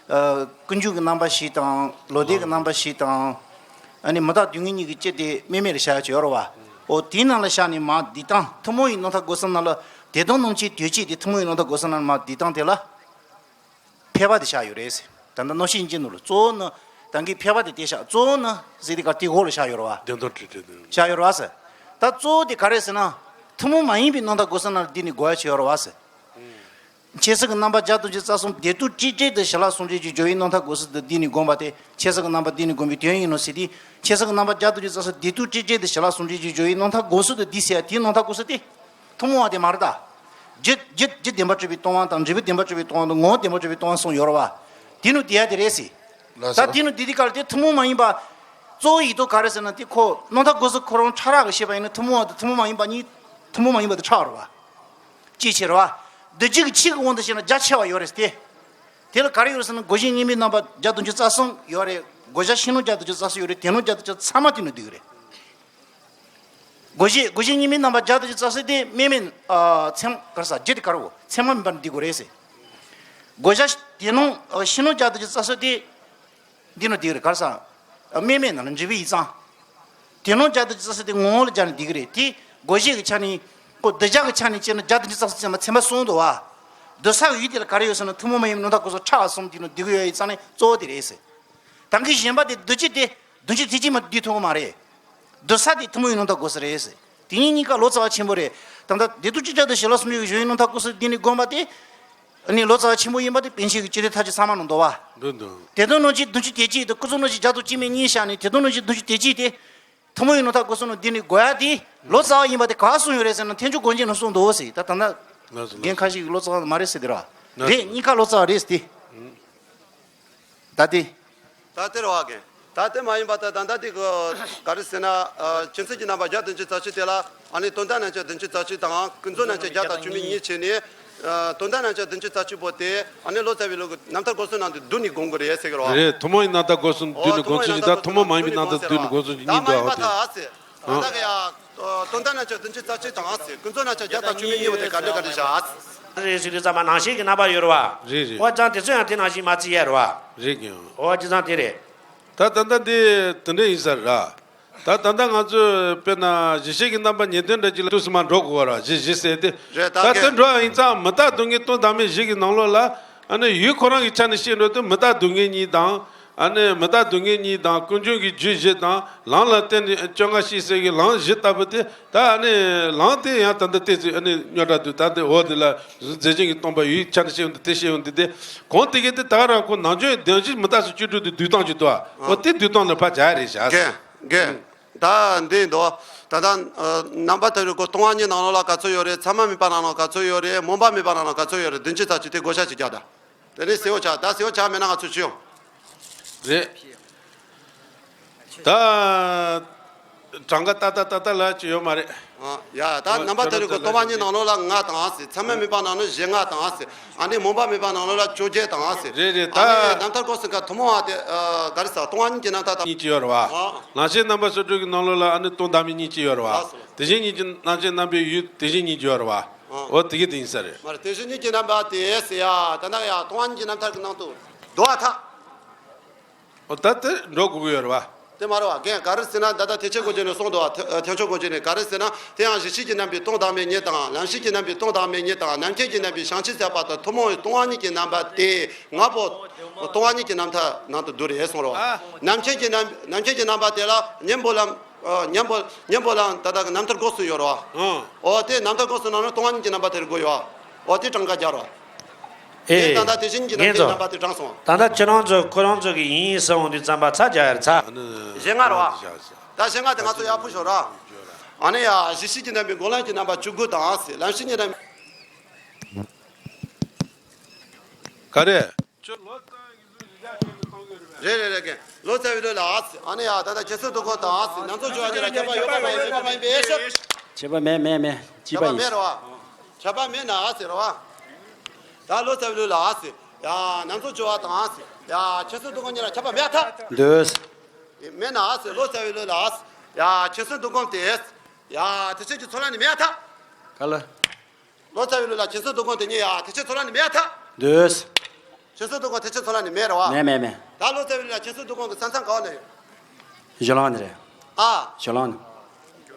ཨ། ཀུན་འབྱུང་གི་རྣམ་པ་བཞི་དང་ལོ་ཟླའི་གི་རྣམ་པ་བཞི་དང་། ཨ་ནི་མི་རྟག་སྡུག་བསྔལ་གཉིས་ཀྱི་སྤྱི་དེ་དམིགས་མེད་རེ་བཞག་ཡ་ཅིག་ཡོད་རེད་བ། འོ་དེའི་ནང་ལ་བཞག་ནས་མར་འདི་དང་ཐུན་མོང་བའི་རྣམ་ཐར་སྒོ་གསུམ་ནང་ལ་བདེ་སྟོང་རྣམ་མཁྱེན་དོན་སྤྱི་དེ་ཐུན་མོང་བའི་རྣམ་ཐར་སྒོ་གསུམ་ནང་ལ་མར་འདི་དང་དེ་ལ། ཕལ་པ་དེ་བཞག་ཡོད་རེད་ཟེར། ད་ལྟ་རྣམ་བཤད་ཡིན་གྱི་འདུག་ལ་གཙོ་བོ་ནི། ད་གིན་ཕལ་པ་དེ་དེ་བཞག་གཙོ་བོ་ནི་ཟེར་དེ་ག་དེ་འོག་ལ་བཞག་ཡོད་རེད་བ། བདེན་སྟོང་སྤྲོས་བྲལ་དུ། བཞག་ཡོད་རེད་བ་ཟེར། ད་གཙོ་བོ་དེ་ག་རེ་ཟེར་ན། ཐུན་མོང་མ་ཡིན་པའི་རྣམ་ཐར་སྒོ་གསུམ་ནང་ལ་འདི་ནི་དགོས་ཡ་ཅིག་ཡོད་རེད་བ་ཟེར། མཁྱེན་གསལ་གྱི་རྣམ་པ་བརྒྱ་དང་ཉི་ཤུ་རྩ་གསུམ་བདེན་སྟོང་སྤྲོས་བྲལ་དུ་ཞི་ལྷག་ཟུང་འབྲེལ་གྱི་སྦྱོར་བའི་རྣམ་ཐར་སྒོ་གསུམ་དུ་འདི་ནི་བསྒོམས་པ་སྟེ། མཁྱེན་གསལ་གྱི་རྣམ་པ་འདི་ནི་བསྒོམས་པའི་དོན་ཡིན་ནོ་ཟེར་ཏེ། མཁྱེན་གསལ་གྱི་རྣམ་པ་བརྒྱ་དང་ཉི་ཤུ་རྩ་གསུམ་བདེན་སྟོང་སྤྲོས་བྲལ་དུ་ཞི་ལྷག་ཟུང་འབྲེལ་གྱི་སྦྱོར་བའི་རྣམ་ཐར་སྒོ་གསུམ་དུ་འདི་ཟེར་ཡ་དེའི་རྣམ་ཐར་སྒོ་གསུམ་སྟེ། ཐུན་མོང་བ་དེ་མ་རེད་ད། རྒྱུ་རྒྱུ་རྒྱུ་བདེན་པར་གྲུབ་པའི་སྟོང་པ་དང་འབྲས་བུ་བདེན་པར་གྲུབ་པའི་སྟོང་པ་དང་ངོ་བོ་བདེན་པར་གྲུབ་པའི་སྟོང་པ་གསུམ་ཡོད་རེད་བ། དེ་ནི་དེ་ཡ་དེ་རེད་ཟེར། ལགས་སོ། ད་དེ་ནི་དེ་དེ་ག་ལ་དེ་ཐུན་མོང་མ་ཡིན་པ། གཙོ་བོ་ཡིག་ཐོག་ག་རེ་ཟེར་ན་དེ་ཁོ་རྣམ་ཐར་སྒོ་གསུམ་ཁོ་རང་ཕྲ་རགས་ཀྱི་བཤད་པ་ཡིན་ན་ཐུན་མོང་བ་དང་ཐུན་མོང་མ་ཡིན་པ་གཉིས། ཐུན་མོང་མ་ཡིན་པ་དེ་ཕྲ་བ་རེད་བ། ཅིའི་ཕྱིར་བ། འདུ་བྱེད་ཀྱི་ཆོས་ཀྱི་དབང་དུ་བྱས་ན་རྒྱ་ཆེ་བ་ཡོད་རེད་དེ། དེ་ལ་ག་རེ་ཡོད་རེད་ཟེར་ན་བགོ་བཤའ་སྙེ་མའི་རྣམ་པ་བརྒྱ་བདུན་ཅུ་རྩ་གསུམ་ཡོད་རེད། བགོ་བཤའ་ཕྱི་ནང་བརྒྱ་བདུན་ཅུ་རྩ་གསུམ་ཡོད་རེད། དེ་ནང་བརྒྱ་བདུན་ཅུ་ཚང་མ་དེ་ནང་འདུས་ཀྱི་རེད། བགོ་བཤའ་བགོ་བཤའ་སྙེ་མའི་རྣམ་པ་བརྒྱ་དང་བཅུ་རྩ་གསུམ་དེ་དམིགས་མེད། ཨ། ཚད་མ་ག་རེ་ཟ་རྒྱུ་དེ་ག་རེ་བོ་ཚད་མ་མིན་པར་འདུས་དགོས་རེད་ཟེར། བགོ་བཤའ་དེ་ནང་ཨ་ཕྱི་ནང་བརྒྱ་དང་བཅུ་རྩ་གསུམ་དེ་འདི་ནང་འདུས་རེད་ག་རེ་ཟ། དམིགས་མེད་ནང་ལ་འཇུག་པའི་ཡིག་ཚང་། དེ་ནང་བརྒྱ་དང་བཅུ་རྩ་གསུམ་དེ་ངོ་བོ་ལ་སྦྱར་ནས་འདུས་ཀྱི་རེད་དེ། བགོ་བཤའ་གི་ཆ་ནས་ཁོ་གདུལ་བྱ་གི་ཆ་ནས་བྱས་ན་བརྒྱ་དང་བཅུ་རྩ་གསུམ་ཚད་མ་ཚད་མ་གསུམ་འདུག་བ། འདུ་ས་གི་ཡུལ་དེ་ལ་ག་རེ་ཡོད་ཟེར་ན་ཐུན་མོང་མ་ཡིན་པའི་རྣམ་ཐར་སྒོ་གསུམ་ཕྲ་བ་གསུམ་དེ་ནང་འདུས་ཀྱི་ཡོད་ཡིག་ཚང་ནི་གཙོ་བོ་དེ་རེད་ཟེར། ད་གིན་གཞན་པ་དེ་འདུ་བྱེད་དེ་བདུན་ཅུ་དོན་གཅིག་མ་འདུས་ཐུབ་ཀྱི་མ་རེད། འདུ་ས་དེ་ཐུན་མོང་བའི་རྣམ་ཐར་སྒོ་གསུམ་རེད་ཟེར། དེ་གཉིས་གཉིས་ཀ་ལོ་ཙཱ་བ་ཆེན་པོ་རེད། ད་ལྟ་བདེ་སྡུག་ཅིག་ཅར་དུ་ཞི་ལ་གསུམ་ཡོད་ཀྱི་གཞོན་ནུའི་རྣམ་ཐར་སྐུ་གསུམ་འདི་ནི་དགོངས་པ་དེ། ཨ་ནི་ལོ་ཙཱ་བ་ཆེན་པོ་ཡིན་པ་དེ་པཎ་ཆེན་གྱི་སྤྱི་དོན་མཐའ་དཔྱོད་ཚང་མ་ནང་འདུག་བ། འདུག་འདུག་དེ་དོན་ནང་བཞིན་བདུན་ཅུ་དོན་གཅིག་དེ་སྐུ་གསུམ་ནང་བཞིན་བརྒྱ་དང་བཅུ་མེད་གཉིས་བཞག་ནས་དེ་དོན་ནང་བཞིན་བདུན་ཅུ་དོན་གཅིག་དེ། ཐུན་མོང་བའི་རྣམ་ཐར་སྐུ་གསུམ་ནང་འདི་ནི་དགོས་ཡ་དེ་ལོ་ཙཱ་བ་ཡིན་པ་དེ་ག་གསུངས་ཡོད་རེད་ཟེར་ན་ཐེག་མཆོག་སྒོམ་ཆེན་ནང་གསུངས་འདུག་ཟེར། ད་ད་ལྟ་ལགས་སོ་ལགས་སོ། རྒན་ཁ་ཤས་ཀྱིས་ལོ་ཙཱ་བ་མ་རེད་ཟེར་དེ་ར། ལགས་སོ། རེད་གཉིས་ཀ་ལོ་ཙཱ་བ་རེད་ཟེར་ཏེ། ད་དེ། ད་དེ་རེད་བ་རྒན། ད་དེ་མ་ཡིན་པ་ད་ད་ལྟ་དེ་གི་ག་རེ་ཟེར་ན། ཨ། ཆོས་ཚུལ་གྱི་རྣམ་པ་བརྒྱ་དང་བཅུ་རྩ་གཅིག་དེ་ལ་ཨ་ནི་དོན་དམ་རྣམ་དབྱེ་བདུན་ཅུ་རྩ་གཅིག་དང་ཀུན་རྫོབ་རྣམ་དབྱེ་བརྒྱ་དང་བཅུ་མེད་གཉིས་བྱས་ནས། ཨ། དོན་དམ་རྣམ་དབྱེ་བདུན་ཅུ་རྩ་གཅིག་པོ་དེ་ཨ་ནི་ལོ་ཙཱ་བའི་ལུགས་ཀྱི་རྣམ་ཐར་སྐོར་གསུམ་ནང་དུ་བསྡུས་ནས་དགོངས་དགོས་རེད་ཟེར་གི་རེད་བ། རེད། ཐུན་མོང་བའི་རྣམ་ཐར་སྐོར་གསུམ་བསྡུས་ནས་དགོངས་ཚུལ་ཞིག་ད་ཐུན་མོང་མ་ཡིན་པའི་རྣམ་ཐར་བསྡུས་ནས་དགོངས་ཚུལ་ཞིག་གཉིས་འདུག་ཨ། དེ། ད་ད་ག་ཡ། དོན་དམ་རྣམ་དབྱེ་བདུན་ཅུ་རྩ་གཅིག་དང་ཟེར། ཀུན་རྫོབ་རྣམ་དབྱེ་བརྒྱ་དང་བཅུ་མེད་གཉིས་པོ་དེ་ག་འདྲ་ག་འདྲ་བཞག་རེད་ཟེར་དུས་ཙམ་པ་ནང་བཤད་ཀྱི་རྣམ་པ་ཡོད་རེད་བ། རེད་རེད། ཨོ་ཅང་དེ་ཚོ་ཡང་དེ་ནང་བཞིན་མ་བརྩི་ཡས་རེད་བ། རེད་ཀྱང་། ཨོ་ཅི་ཙང་དེ་རེད། ད་ད་ལྟ་འདི་དེ་འདྲ་ཡིན་ས་རེད། ད་ད་ལྟ་ང་ཚོས་དཔེར་ན་གཞི་ཤེས་ཀྱི་རྣམ་པ་ཉེར་བདུན་འདྲ་ཅིག་ལ་དུས་སུ་མ་འགྲོ་དགོས་པ་རེད། གཞི་གཞི་ཟེར་དེ། རེད་ད་ད་དེ་གན་འགྲོ་བ་ཡིན་ཙང་མུ་མཐའ་སྡུག་བསྔལ་སྟོང་བདག་མེད་བཞི་གི་ནང་ལོགས་ལ། ཨ་ནི་ཡུལ་ཁོ་རང་གི་ཆ་ནས་བཤད་འགྲོ་དུས་མུ་མཐའ་སྡུག་བསྔལ་གཉིས་དང་། ཨ་ནི་མུ་མཐའ་སྡུག་བསྔལ་གཉིས་དང་ཀུན་འབྱུང་གི་རྒྱུ་བཞི་དང་ལམ་ལ་བརྟེན་ནས་བཅོ་ལྔ་ཤེས་གསལ་གྱི་ལམ་བཞི་ལྟ་བུ་དེ། ད་ཨ་ནི་ལམ་དེ་ཡང་ད་ལྟ་བལྟས་ཚེ་ཨ་ནི་རྙོག་དྲ་འདུག་ད་ལྟ་འོག་དེ་ལ་གཟུགས་མཛེས་ཆེན་གྱི་སྟོང་པ་ཡུལ་ཆ་ནས་བཤད་ཡོང་དུས་དེ་བཤད་ཡོང་དུས་དེ་གང་དེ་གས་དེ་ད་ག་རང་ཁོ་ནང་བྱོན་གདན་བཞི་མུ་མཐའ་སུ་བཅུ་དྲུག་དེ་བསྡུས་སྟངས་ཀྱི་འདུག་ཨོ་དེ་བསྡུས་སྟངས་ལ་ཕར་བྱ་རེད་བྱ་ཟེར། རྒན་རྒན། ད་འདི་འདུག་ད་ལྟ་རྣམ་པ་ཐ་རུ་ཀོ་སྟོང་བ་ཉིད་ནང་ལོགས་ལ་ག་ཚོད་ཡོད་རེད། ཚད་མ་མེད་པ་ནང་ལོགས་ག་ཚོད་ཡོད་རེད། སྨོན་པ་མེད་པ་ནང་ལོགས་ག་ཚོད་ཡོད་རེད། བདུན་ཅུ་རྩ་གཅིག་དེ་བགོ་བཤའ་ཅིག་རྒྱག་ད། དེ་ནས་ཟེའུ་ཆ་ད་ཟེའུ་ཆ་མེད་ན་ང་ཚོ་ཅི་ཡོང་། རེད། ད་གྲངས་ཀ་ཏག་ཏག་ཏག་ཏག་ལ་ཅི་ཡོད་མ་རེད། ཡ་ད་རྣམ་པ་ཐ་རུ་ཀོ་སྟོང་བ་ཉིད་ནང་ལོགས་ལ་ལྔ་དང་ཟེར། ཚད་མ་མེད་པ་ནང་ལོགས་བཞི་ལྔ་དང་ཟེར། ཨ་ནི་སྨོན་པ་མེད་པ་ནང་ལོགས་ལ་བཅོ་བརྒྱད་དང་ཟེར། རེད་རེད་ད། ཨ་ནི་རྣམ་ཐར་སྐོར་ཟེར་ཁ་ཐུན་མོང་བ་དེ་ག་རེ་ཟེར་སྟོང་བ་ཉིད་ཀྱི་རྣམ་ཐར་དང་། གཉིས་ཅི་ཡོད་རེད་བ། ལམ་ཤེས་རྣམ་པ་སོ་དྲུག་གི་ནང་ལོགས་ལ་ཨ་ནི་སྟོང་བདག་མེད་གཉིས་ཅི་ཡོད་རེད་བ། དེ་བཞིན་ཉིད་ཀྱི་རྣམ་ཤེས་རྣམ་པའི་ཡུལ་དེ་བཞིན་ཉིད་ཅི་ཡོད་རེད་བ། འོ་དེ་གི་དེ་ཡིན་ས་རེད། མ་རེད་དེ་བཞིན་ཉིད་ཀྱི་རྣམ་པ་དེ་ཟེར་ཡ་ད་ནང་ཡ་སྟོང་བ་ཉིད་ཀྱི་རྣམ་ཐར་གྱི་ནང་དུ་འདུག་ཨ་ཐ། འོ་ད་དེ་འགྲོ་དགོས་ཀྱི་ཡོད་རེད་བ། དེ་མ་རེད་བ། རྒན་ག་རེ་ཟེར་ན་ད་ལྟ་ཐེག་ཆེན་སྒོ་འབྱེད་ནས་གསུངས་འདུག་བ། ཐེག་ཐེག་མཆོག་སྒོ་འབྱེད་ནས་ག་རེ་ཟེར་ན་དེ་ཡང་གཞི་ཤེས་ཀྱི་རྣམ་པའི་སྟོང་བདག་མེད་ཉིད་དང་ལམ་ཤེས་ཀྱི་རྣམ་པའི་སྟོང་བདག་མེད་ཉིད་དང་རྣམ་མཁྱེན་གྱི་རྣམ་པའི་བྱང་ཆུབ་སེམས་དཔའ་དང་ཐུན་མོང་བའི་སྟོང་བ་ཉིད་ཀྱི་རྣམ་པ་དེ་ལྔ་པོ་སྟོང་བ་ཉིད་ཀྱི་རྣམ་ཐར་ནང་དུ་བསྡུས་རེད་གསུངས་རེད་བ། རྣམ་མཁྱེན་གྱི་རྣམ་རྣམ་མཁྱེན་གྱི་རྣམ་པ་དེ་ལ་གཉེན་པོ་ལམ། ཨ། གཉེན་པོ་གཉེན་པོ་ལམ་ད་ལྟ་གི་རྣམ་ཐར་སྒོ་གསུམ་ཡོད་རེད་བ། ཨོ་དེ་རྣམ་ཐར་སྒོ་གསུམ་ནང་ན་སྟོང་བ་ཉིད་ཀྱི་རྣམ་པ་དེར་དགོས་ཡོད་བ། ཨོ་དེ་གྲངས་ཀ་རྒྱག་རོགས། ཨེ། ད་ལྟ་དེ་བཞིན་གྱི་རྣམ་ཐར་རྣམ་པ་དེ་དྲངས་སོང་། ད་ལྟ་ཁྱེད་རང་ཚོ་ཁོ་རང་ཚོ་གི་ཡིན་ཡིན་ཟེར་འོང་དུས་ཙམ་པ་ཚ་རྒྱག་ཡར་ཚ། ཞེ་ལྔ་རེད་བ། ད་ཞེ་ལྔ་དེ་ང་ཚོ་ཡར་ཕུལ་ཞོར་ར། ཨ་ནི་ཡ་གཞི་ཤེས་ཀྱི་རྣམ་པའི་སྒོམ་ལམ་གྱི་རྣམ་པ་བཅུ་དགུ་དང་ཟེར་ལམ་ཤེས་ཀྱི་རྣམ་པའི། ག་རེ། རེད་རེད་རེད་རྒན། ལོ་ཙཱ་བའི་ལུགས་ལ་ཨ་ཙི། ཨ་ནི་ཡ་ད་ལྟ་ཁྱད་གསོད་སྡུག་སྒོམ་དང་ཨ་ཙི་རྣམ་རྫོགས་སྦྱོར་བ་གཉིས་ལ་ཁྱད་པར་ཡོད་པ་མ་ཡིན་མེད་པ་མ་ཡིན་པའི་ཤོག་ཁྱད་པར་མེད་མེད་མེད་ཅི་ཁྱད་པ་པར་ཡིན། མེད་རེད་བ། ཁྱད་པར་མེད་ན་ཨ་ཙི་རེད་བ། ད་ལོ་ཙཱ་བའི་ལུགས་ལ་ཨ་ཙི། ཡ་རྣམ་རྫོགས་སྦྱོར་བ་དང་ཨ་ཙི། ཡ་ཁྱད་གསོད་སྡུག་སྒོམ་གཉིས་ལ་ཁྱད་པར་མེད་ཨ་ཐ། འདོད། མེད་ན་ཨ་ཙི་ལོ་ཙཱ་བའི་ལུགས་ལ་ཨ་ཙི། ཡ་ཁྱད་གསོད་སྡུག་སྒོམ་དེ། ཡ་དེ་ཆོས་ཀྱི་ཚོགས་ལ་ནི་མེད་ཨ་ཐ། ག་ལ། ལོ་ཙཱ་བའི་ལུགས་ལ་ཁྱད་གསོད་སྡུག་སྒོམ་དེ་ཉིད་ཡ་ཐེག་ཆེན་ཚོགས་ལ་ནི་མེད་ཨ་ཐ། འདོད། ཁྱད་གསོད་སྡུག་སྒོམ་ཐེག་ཆེན་ཚོགས་ལ་ནི་མེད་རེད་བ། མེད་མེད་མེད། ད་ལོ་ཙཱ་བའི་ལུགས་ལ་ཁྱད་གསོད་སྡུག་སྒོམ་གྱི་ས་མཚམས་ག་བ་ལ་ཡོད། གཞི་ལམ་ནི་རེད། ཨ། གཞི་ལམ་ནི།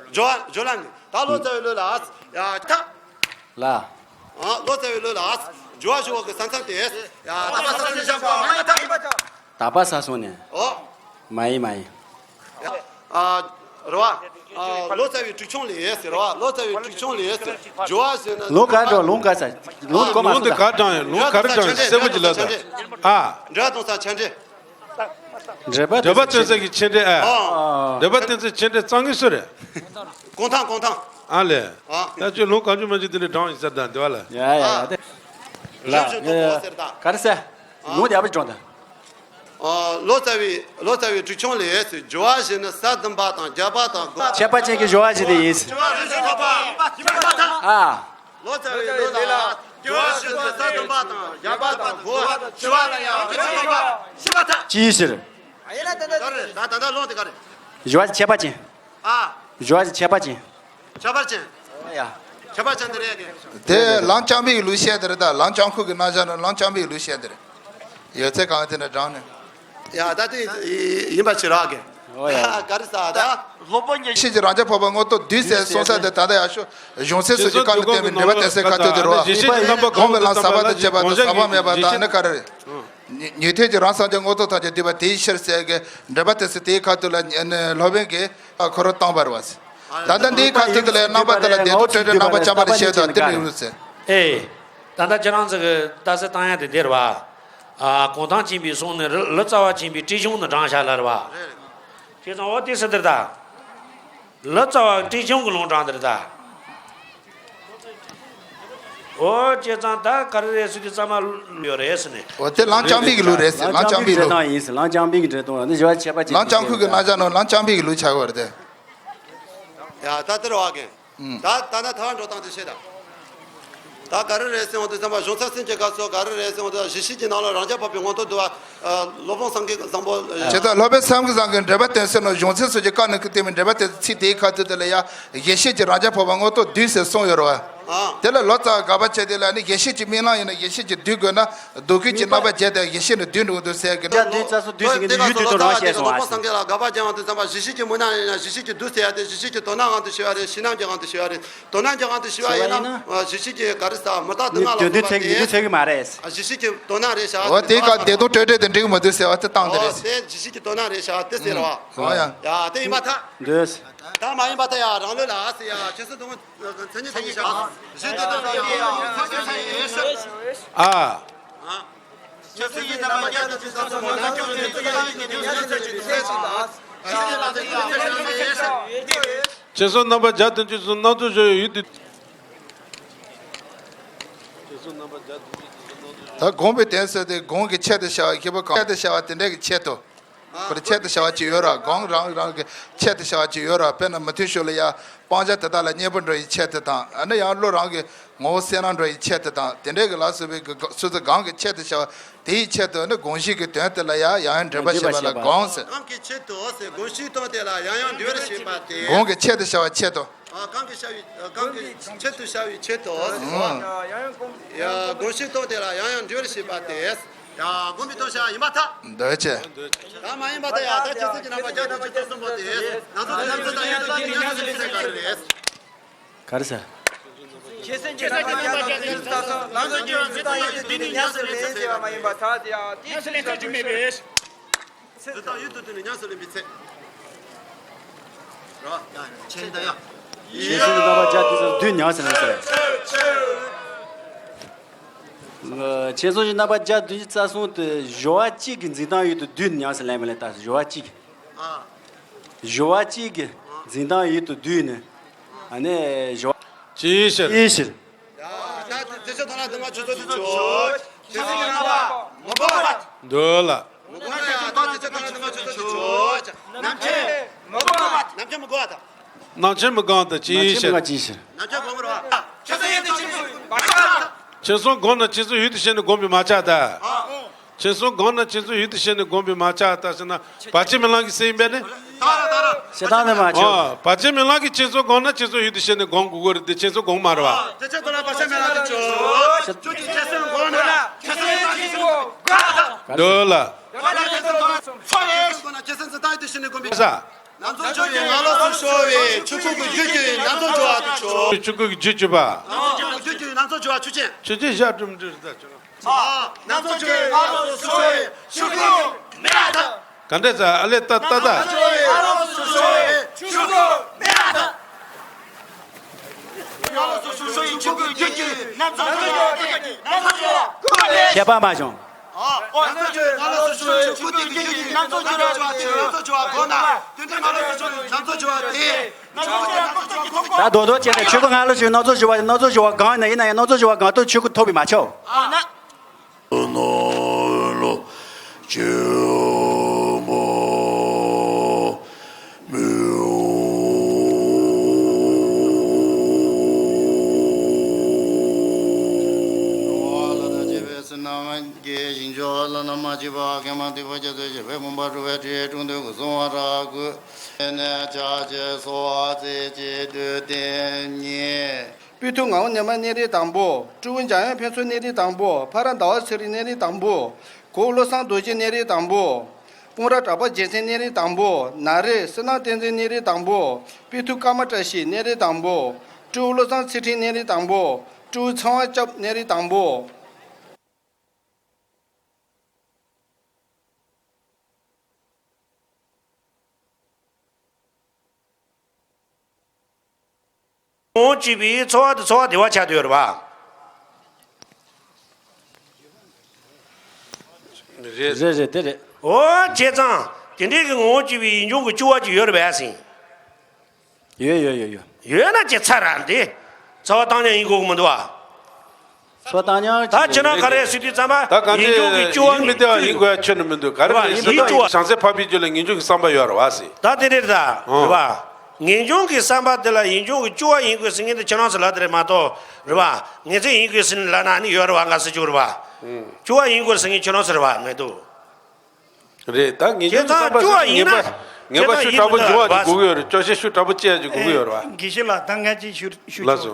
སྦྱོར་བ་སྦྱོར་ལམ་ནི། ད་ལོ་ཙཱ་བའི་ལུགས་ལ་ཨ་ཡ་ཐ། ལ། ཨ་ལོ་ཙཱ་བའི་ལུགས་ལ་ཨ་སྦྱོར་བ་ཞུ་བ་གི་ས་མཚམས་དེ། ཡ་ད་པ་ས་སོ་ནི་བཞག་པ་མ་ཡིན་པ་ཐ། ད་པ་ས་སོ་ནི། ཨོ། མ་ཡིན་མ་ཡིན། ཨ། རེད་བ། ཨ། ལོ་ཙཱ་བའི་གྲོས་ཆུང་ལས་ཟེར་རེད་བ། ལོ་ཙཱ་བའི་གྲོས་ཆུང་ལས་ཟེར། སྦྱོར་བ་ཟེར་ན། ལུང་ག་འགྲོ་ལུང་ག་ས། ལུང་གོ་མ་ལུང་དེ་སོང་ད། ག་དྲངས་ཡོད། ལུང་ག་རེ་དྲངས་ཡོད། གསལ་པོ་ཅིག་ལབ་དང་། ཨ། འགྲེལ་པ་གཏོང་ས་མཆན་འགྲེལ། འགྲེལ་པ་གཏོང་ས་གི་མཆན་འགྲེལ་ཨ། འགྲེལ་པ་གཏོང་ས་མཆན་འགྲེལ་གཙང་གི་སུ་རེད། གོང་ཐང་གོང་ཐང་། ཨ་ལས། ཨ། ད་ཁྱོད་ལུང་གང་བྱུང་མ་བྱུང་དེ་འདྲ་དྲངས་ཡོད་ཟེར་དང་དེ་བ་ལ། ཡ་ཡ་ཡ་དེ། ལ། ག་རེ་ཟེར། ལུང་དེ་ཡག་པོ་དྲངས་དང་། ཨ། ལོ་ཙཱ་བའི་ལོ་ཙཱ་བའི་གྲོས་ཆུང་ལས། སྦྱོར་བ་བཞི་ནི་ས་བདུན་པ་དང་། རྒྱས་པ་དང་སྒོ། ཁྱད་པར་ཅན་གྱི་སྦྱོར་བ་བཞི་དེ་ཡིན། སྦྱོར་བ་བཞི་ཞིག་ཐོབ་པ། ཨ། ལོ་ཙཱ་བའི་ལུགས་ལ་སྦྱོར་བ་བཞི་ནི་ས་བདུན་པ་དང་། རྒྱས་པ་དང་སྒོ། སྦྱོར་བ་ལ་ཡང་གྲོས་ཆུང་ཐོབ་པ། ཅིའི་ཕྱིར། ད་རེད། ད་ད་ལྟ་ལོང་དེ་ག་རེད། སྦྱོར་བ་ཁྱད་པར་ཅན། ཨ། སྦྱོར་བ་ཁྱད་པར་ཅན། ཁྱད་པར་ཅན། ཨོ་ཡ། ཁྱད་པར་ཅན་དེ་རེད་གི། དེ་ལམ་རྐྱང་པའི་ལུགས་བཤད་དེ་རེད། ད་ལམ་རྐྱང་ཁུལ་གྱི་རྣམ་གཞག་ནི་ལམ་རྐྱང་པའི་ལུགས་བཤད་དེ་རེད། ཡོད་ཚད་གང་དེ་འདྲ་དྲངས་ནས། ཡ། ད་དེ་ཡིན་པ་ཅི་རག་གི། ཨོ་ཡ། ག་རེ་ཟ་ད། སློབ་དཔོན་གྱི་ཡེ་ཤེས་ཀྱི་རང་རྐྱ་འཕགས་པ་མངོན་རྟོགས་བསྡུས་ཟེར་གསུངས་ས་དེ། ད་ལྟ་ཡག་ཤོས་གཞུང་ཚིག་སོགས་ཀྱི་བཀའ་ནས་བསྟན་པའི་འགྲེལ་པ་གཏན་སྲིད་ཁ་ཐུག་དེ་རེད་བ། གོང་མའི་ལམ་ཟབ་པ་དང་བཅས་པ་དང་ཟབ་པ་མེད་པ་དང་ནི་ག་རེ་རེད། ཉན་ཐོས་ཀྱི་རང་སངས་རྒྱས་མངོན་རྟོགས་ཐམས་ཅད་བསྡུས་པ་དེའི་ཕྱིར་ཟེར་གྱི་འགྲེལ་པ་དེ་ཚོ་དེའི་ཁ་ཐུག་ལ་ནི་སློབ་དཔོན་གྱིས་ཁོ་རང་བཏང་བ་རེད་བ། ད་ལྟ་འདིའི་ཁ་ཐུག་དེ་ལ་རྣམ་པ་དེ་ལ་བདེན་སྟོབས་སྤྲོས་བྲལ་རྣམ་པར་བྱང་བ་རེད་ཞེས་དང་དེ་ལ་ཡོད་ཟེར། ཨེ། ད་ལྟ་ཁྱེད་རང་ཚོ་གི་ལྟ་ཚུལ་བཏང་ཡ་དེ་འདིར་བ། ཨ། གུང་ཐང་ཆེན་པོའི་གསུང་ནི་ལ་ལོ་ཙཱ་བ་ཆེན་པོའི་བཀྲས་ཆུང་ནས་དྲངས་བཞག་ལ་རེད་བ། བྱས་ཙང་འོ་དེ་ཟེར་དེར་ད། ལོ་ཙཱ་བ་བཀྲས་ཆུང་གི་ལུང་དྲངས་དེར་ད། འོ་བྱས་ཙང་ད་ག་རེ་རེད་ཟེར་དུས་ཙམ་པ་ཡོད་རེད་ཟེར་ནས། འོ་དེ་ལམ་རྐྱང་པའི་གི་ལུགས་རེད་ཟེར། ལམ་རྐྱང་པའི་གི་འགྲེལ་སྟངས་ཡིན་ཟེར། ལམ་རྐྱང་པའི་གི་འགྲེལ་སྟངས་ལ་ནི་སྦྱོར་བ་ཁྱད་པར་ཅན། ལམ་རྐྱང་ཁུལ་གྱི་རྣམ་གཞག་ནང་ལམ་རྐྱང་པའི་གི་ལུགས་ཆགས་པ་རེད་དེ། ཡ། ད་དེར་བ་གན། ད་ད་ནི་ཐལ་བ་འགྲོ་སྟངས་དེ་བཤད་ད། ད་ག་རེ་རེད་ཟེར་འོང་དུས་ཙམ་པ་གཞུང་ཚབ་ཟིན་གྱི་སྐབས་སུ་ག་རེ་རེད་ཟེར་འོང་དུས། གཞི་ཤེས་ཀྱི་ནང་ལ་རང་རྐྱ་འཕགས་པའི་མངོན་རྟོགས་བསྡུ་བ། ཨ། སློབ་དཔོན་བསམ་གྱིས་བཟང་པོ། བྱས་ཙང་སློབ་དཔོན་བསམ་གྱིས་བཟང་གིས་འགྲེལ་པ་གཏན་སྲིད་ནང་གཞུང་ཚིག་སོགས་ཀྱི་བཀའ་ནས་བསྟན་པའི་འགྲེལ་པ་དེ་ཚིག་དེའི་ཁ་ཐུག་དེ་ལ་ཡ་གཞི་ཤེས་ཀྱི་རང་རྐྱ་འཕགས་པ་མངོན་རྟོགས་བསྡུས་ཟེར་གསུངས་ཡོད་རེད་བ། དེ་ལ་ལོ་ཙཱ་བ་དགག་པ་བྱས་དེ་ལ་ནི་གཞི་ཤེས་ཀྱི་དམིགས་ལམ་ཡིན་ན་གཞི་ཤེས་ཀྱིས་བསྡུ་དགོས་ན། ལྡོག་སྐད་ཀྱི་རྣམ་པ་བརྒྱད་དེ་གཞི་ཤེས་ནི་བསྡུས་འགྲོ་འདུག་ཟེར་གི་ན། རྒྱ་བསྡུས་རྩ་གསུམ་བསྡུས་ཟིན་གྱི་ནི་ཡུལ་བསྡུས་དང་རང་བཤད་སོང་བ་ཟེར། སློབ་དཔོན་སངས་རྒྱས་ལ་དགག་པ་རྒྱག་ཡོང་དུས་ཙམ་པ་གཞི་ཤེས་ཀྱི་དམིགས་ལམ་ཡིན་ན་གཞི་ཤེས་ཀྱིས་བསྡུ་ཟེར་ཡ་དེ་གཞི་ཤེས་ཀྱི་དོན་སྣང་དབང་དུ་བྱས་པ་རེད། བྱེད་རྣམ་གྱི་དབང་དུ་བྱས་པ་རེད། དོན་སྣང་གྱི་དབང་དུ་བྱས་པ་ཡིན་ན། བྱས་པ་ཡིན་ན། གཞི་ཤེས་ཀྱི་ག་རེ་ཟ་མི་རྟག་སྡུག་བསྔལ་ལ་དོན་དུ་སོགས་པ་ཚད་ཀྱི་དེ་འདུ་ཚད་ཀྱི་མ་རེད། གཞི་ཤེས་ཀྱི་དོན་སྣང་རེད་ཤག་འོ་དེ་ག་བདེན་སྟོབས་སྤྲོས་བྲལ་དེ་འགྲིག་མི་འདུག་ཟེར་བ་དེ་སྟངས་དེ་རེད། འོ་དེ་གཞི་ཤེས་ཀྱི་དོན་སྣང་རེད་ཤག་དེ་ཟེར་བ། འོ་ཡ། ཡ་དེ་ཡིན་པ་ཐལ། འདོད། ད་མ་ཡིན་པ་ད་ཡ་རང་ལུགས་ལ་ཟེར་ཡ་ཁྱེད་ཚོ་དུང་། མཚན་ཉིད་ཐོབ་པའི་ཞག་གཞི་དེ་དང་ཨ། ཁྱེད་ཚོ་ཡི་རྣམ་པ་བརྒྱད་དང་བཅུ་ཙམ་སོང་ངོ་ན་ཁྱོད་ཚོ་ཚོ་ཡི་གི་དུས་ཚོད་ཀྱི་དུས་ཚོད་ཀྱི་ལ། ཁྱེད་ཚོ་རྣམ་པ་བརྒྱད་དང་བཅུ་ཙམ་སྣང་ཚུལ་བརྗོད་ཡོད་དུས། ད་དགོངས་པའི་དོན་ཟེར་ཏེ་དགོངས་ཀྱི་ཆེད་དུ་བྱ་བ་ཞེས་པ་གང་ཆེད་དུ་བྱ་བ་དེ་འདྲ་གི་ཆེད་དུ། ཁོ་རང་ཆེད་དུ་བྱ་བ་ཅིག་ཡོད་ར། གང་རང་རང་གི་ཆེད་དུ་བྱ་བ་ཅིག་ཡོད་ར། དཔེར་ན་མུ་མཐུད་ཞོར་ལ་ཡ་སྤང་བྱ་དེ་དག་ལ་མཉེས་པོ་འགྲོ་ཡི་ཆེད་དུ་དང་། ཨ་ནི་ཡང་བློ་རང་གི་ངོ་བོ་གསལ་སྣང་འགྲོ་ཡི་ཆེད་དུ་དང་། དེ་འདྲའི་གི་ལ་སོགས་པའི་གི་སོ་སོ་གང་གི་ཆེད་དུ་བྱ་བ་དེའི་ཆེད་དུ་ནི་དགོངས་གཞི་གི་དོན་དེ་ལ་ཡ་ཡང་ཡང་འགྲེལ་པ་བྱེད་པ་ལ་དགོངས་ཟེར། གང་གི་ཆེད་དུ་ཟེར་དགོངས་གཞིའི་དོན་དེ་ལ་ཡང་ཡང་འགྲེལ་བར་བྱེད་པ་སྟེ། གང་གི་ཆེད་དུ་བྱ་བ་ཆེད་དུ། ཨ། གང་གི་བྱ་བའི་གང་གི་ཆེད་དུ་བྱ་བའི་ཆེད་དུ་ཟེར་བ། ཡ་དགོངས་གཞིའི་དོན་དེ་ལ་ཡང་ཡང་འགྲེལ་བར་བྱེད་པ་སྟེ། ཡ་དགོངས་པའི་དོན་བྱ་ཡིན་པར་ཐལ། འདོད་ཆེ། ད་མ་ཡིན་པར་ཐལ། ཡ་ད་ཁྱེད་ཚོ་ཀྱི་རྣམ་པ་བརྒྱད་དང་བཅུ་ཙམ་པོ་དེ་ནང་ཚོ་དེ་ནང་ཚོ་དང་ཡོད་དོ་དེ་ནི་ཉམས་སུ་ལེན་ཚེ་ག་རེ་རེད། ག་རེ་ཟེར། ཁྱེད་ཚོ་ཀྱི་རྣམ་པ་བརྒྱད་དང་བཅུ་ཙམ་སོང་། ནང་ཚོ་ཀྱི་ཡོད་དོ་དེ་ནི་ཉམས་སུ་ལེན་ཚེ་བ་མ་ཡིན་པར་ཐལ། ཡ་དེ་ཉམས་སུ་ལེན་ཚེ་བཅུ་མེད་པས། ཚེ་དང་ཡོད་དོ་དེ་ནི་ཉམས་སུ་ལེན་པའི་ཚེ། རོ། ཡ་ཆེན་དང་ཡ། ཁྱེད་ཚོ་ཀྱི་རྣམ་པ་བརྒྱད་དང་བཅུ་ཙམ་བསྡུས་ཉམས་སུ་ལེན་ཟེར། ཁྱེད་ཚོ་ཀྱི་རྣམ་པ་བརྒྱད་དང་བཅུ་ཙམ་སོང་སྟེ་སྦྱོར་བ་གཅིག་གི་འཛིན་སྟངས་ཡོད་དོ་བསྡུས་ནས་ཉམས་སུ་ལེན་པ་ལས་ད་སྦྱོར་བ་གཅིག་ཨ། སྦྱོར་བ་གཅིག་གི་འཛིན་སྟངས་ཡོད་དོ་བསྡུས་ནས། ཨ་ནི་སྦྱོར་བ་ཅིའི་ཕྱིར། ཅིའི་ཕྱིར། ཡ་ད་དེ་ཚེ་དོན་ལ་དུ་མ་ཆུ་ཚོད་དུ་ཆོག་ཁྱེད་ཚོ་ཀྱི་རྣམ་པ་མི་གོ་བ། འདོད་ལ། མི་གོ་བ་ཡ་ད་དེ་ཚེ་དོན་ལ་དུ་མ་ཆུ་ཚོད་དུ་ཆོག་ནམ་མཁའི་མི་གོ་བ། ནམ་མཁའི་མི་གོ་བ་དང་། ནམ་མཁའི་མི་གང་དང་ཅིའི་ཕྱིར། ནམ་མཁའི་མི་གང་ཅིའི་ཕྱིར། ནམ་མཁའི་གོ་མི་ར། ཁྱེད་ཚོ་ཡོད་དུ་ཆེན་པོས་མ་ཆགས། ཁྱེད་ཚོ་གང་ན་ཁྱེད་ཚོ་ཡོད་དུ་བྱས་ནས་གོམས་པས་མ་ཆགས་ད། ཨ། ཁྱེད་ཚོ་གང་ན་ཁྱེད་ཚོ་ཡོད་དུ་བྱས་ནས་གོམས་པས་མ་ཆགས་ད་ཟེར་ན་བར་ཆད་མེད་ལམ་གྱི་སེལ་ཡིན་པས་ནི། ད་ར་ད་ར། ཞེ་སྡང་ནི་མ་བྱོས། ཨོ། བར་ཆད་མེད་ལམ་གྱི་ཁྱེད་ཚོ་གང་ན་ཁྱེད་ཚོ་ཡོད་དུ་བྱས་ནས་གོམས་དགོས་ཀྱི་རེད་དེ་ཁྱེད་ཚོ་གོམས་མ་རེད་བ། དེ་ཚེ་དོན་ལ་བར་ཆད་མེད་ལམ་གྱི་ཆོས། ཁྱེད་ཚོ་ཁྱེད་ཚོ་གང་ན་ཁྱེད་ཚོ་ཡོད་དུ་བྱས་ནས་གོམས་པས། འདོད་ལ། ཁྱེད་ཚོ་གང་ན་ཁྱེད་ཚོ་ཡོད་དུ་བྱས་ནས་གོམས་པས། ས། ནམ་ཚོད་ཆུ་ཡི་ང་ལོགས་སུ་ཤོར་བའི་ཆུ་ཁོལ་གྱི་རྒྱུད་ཀྱི་ནམ་ཚོད་འགྱུར་བ་དེ་ཆུ། ཆུ་ཁོལ་གྱི་རྒྱུད་ཀྱི་པ། ནམ་ཚོད་ཆུ་ཁོལ་གྱི་རྒྱུད་ཀྱི་ནམ་ཚོད་འགྱུར་བ་ཆུ་ཆེན། ཆུ་ཆེན་ཞག་གྲུབ་འབྲས་རེད་ད་ཆུ། ཨ། ནམ་ཚོད་ཆུ་ཡི་ང་ལོགས་སུ་ཤོར་བའི་ཆུ་ཁོལ་མེ་ལ་དང་། ག་འདྲས་ཚ་ཨ་ལེ་ཏ་ཏ་ཏ། ནམ་ཚོད་ཆུ་ཡི་ང་ལོགས་སུ་ཤོར་བའི་ཆུ་ཁོལ་མེ་ལ་དང་། ང་ལོགས་སུ་ཤོར་བའི་ཆུ་ཁོལ་གྱི་རྒྱུད་ཀྱི་ནམ་ཚོད་འགྱུར་བ་ནམ་ཚོད་འགྱུར་བ་ཁོལ་མེ། ཁྱད་པར་མ་བྱུང་། ཨ། ཨོ། ནམ་ཚོད་ཆུ་ང་ལོགས་སུ་ཤོར་བའི་ཆུ་ཁོལ་དེ་གི་རྒྱུད་ཀྱི་ནམ་ཚོད་འགྱུར་བ་དེ་ནམ་ཚོད་འགྱུར་བ་གོ་ན་དེ་འདྲའི་ང་ལོགས་སུ་ཤོར་བའི་ནམ་ཚོད་འགྱུར་བ་དེ། ད་རྡོག་རྡོག་བྱས་ནས་ཆུ་ཁོལ་ང་ལོགས་སུ་ནམ་ཚོད་འགྱུར་བ་ནམ་ཚོད་འགྱུར་བ་གང་ཡིན་ན་ཡིན་ན་ཡང་ནམ་ཚོད་འགྱུར་བ་གང་ཐོག་ཆུ་ཁོལ་ཐོབ་པས་མ་ཆོག་ཨ་ན། ནོ་ལོ་ཅུ། ཀྱི་ཞིང་མཆོག་བླ་ན་མ་མཆིས་པ་མཁས་མང་འདུས་པ་རྒྱ་མཚོའི་བྱེ་བའི་བུམ་པ་སྒྲུབ་པའི་དྲིལ་དྲུང་དུ་སྐུ་གསུང་བ་ར་སྐུ་ནས་ཕྱག་བྱས་གསོལ་བ་རྩེ་གཅིག་ཏུ་བསྟན་ནས། སྤོས་ཐུབ་ངག་དབང་ཉི་མ་གནས་རིམ་དང་པོ། སྤྲེའུ་འཇམ་དབྱངས་ཕུན་ཚོགས་གནས་རིམ་དང་པོ། ཕ་ར་ཟླ་བ་ཚེ་རིང་གནས་རིམ་དང་པོ། གོ་བོ་བློ་བཟང་རྡོ་རྗེ་གནས་རིམ་དང་པོ། སྤུངས་ར་གྲགས་པ་རྒྱལ་མཚན་གནས་རིམ་དང་པོ། ན་རེ་བསོད་ནམས་བསྟན་འཛིན་གནས་རིམ་དང་པོ། སྤོས་ཐུབ་ཀརྨ་བཀྲ་ཤིས་གནས་རིམ་དང་པོ། སྤྲེའུ་བློ་བཟང་ཚེ་ཕྲིན་གནས་རིམ་དང་པོ། སྤྲེའུ་ཚེ་དབང་སྐྱབས་གནས་རིམ་དང་པོ། ངོ་བོ་གཅིག་པའི་ཚོར་བ་དེ་ཚོར་བ་བདེ་བ་ཆགས་བསྡད་ཡོད་རེད་པ། རེད། རེད་རེད། དེ་རེད། འོ་བྱས་ཙང་དེ་འདྲའི་གི་ངོ་བོ་གཅིག་པའི་ཡིད་འབྱུང་གི་སྐྱོ་བ་ཅིག་ཡོད་རེད་པས་ཟིན། ཡོད་ཡོད་ཡོད་ཡོད། ཡོད་ན་ཅི་ཚར་ར་འདི། ཚོར་བ་བཏང་ཉག་ཡིན་དགོས་ཀྱི་མི་འདུག་བ། ཚོར་བ་བཏང་ཉག་ད་ཅིག་ཁྱེད་རང་ག་རེ་ཟེར་དུས་ཙམ་པ་ད་གང་ཡིད་འབྱུང་གི་ཅིག་སྐྱོ་བ་ཡིད་མི་བདེ་བ་ཡིན་དགོས་ཡ་ཁྱོན་ནས་མི་འདུག་ག་རེ་རེད་ཟེར་ན་བྱང་སེམས་འཕགས་པའི་རྒྱུད་ལ་ངེས་འབྱུང་གི་བསམ་པ་ཡོད་རེད་བ་ཟེར། ད་དེ་རེད་ད། ཨོ། རེད་བ། ངེས་འབྱུང་གི་བསམ་པ་དེ་ལ་ཡིད་འབྱུང་གི་སྐྱོ་བ་ཡིན་དགོས་ཟེར་མཁན་དེ་ཁྱེད་རང་ཚོ་ལབ་དེ་རེད་མ་གཏོགས། རེད་བ། ངེས་ཚེ་ཡིན་དགོས་ཟེར་ནས་ལབ་ན་ནི་ཡོད་རེད་བ། ང་ཟེར་རྒྱུ་རེད་བ། ཨུ། སྐྱོ་བ་ཡིན་དགོས་ཟེར་མཁན་ཁྱེད་རང་ཚོ་རེད་བ། ངས་འདུག་རེད། ད་ངེས་འབྱུང་གི་བསམ་པ་ཟེར་ན་ངེས་པ། ངེས་པ་ཤུགས་དྲག་པོ་འབྱུང་བ་ཅིག་དགོས་ཀྱི་ཡོད་རེད། སྐྱོ་ཤས་ཤུགས་དྲག་པོ་སྐྱེ་ཡ་ཅིག་དགོས་ཀྱི་ཡོད་རེད་བ། དགེ་བཤེས་ལགས་ད་ངས་ཅིག་ཞུ་ཞུ་ཆོག་ལགས་སོ།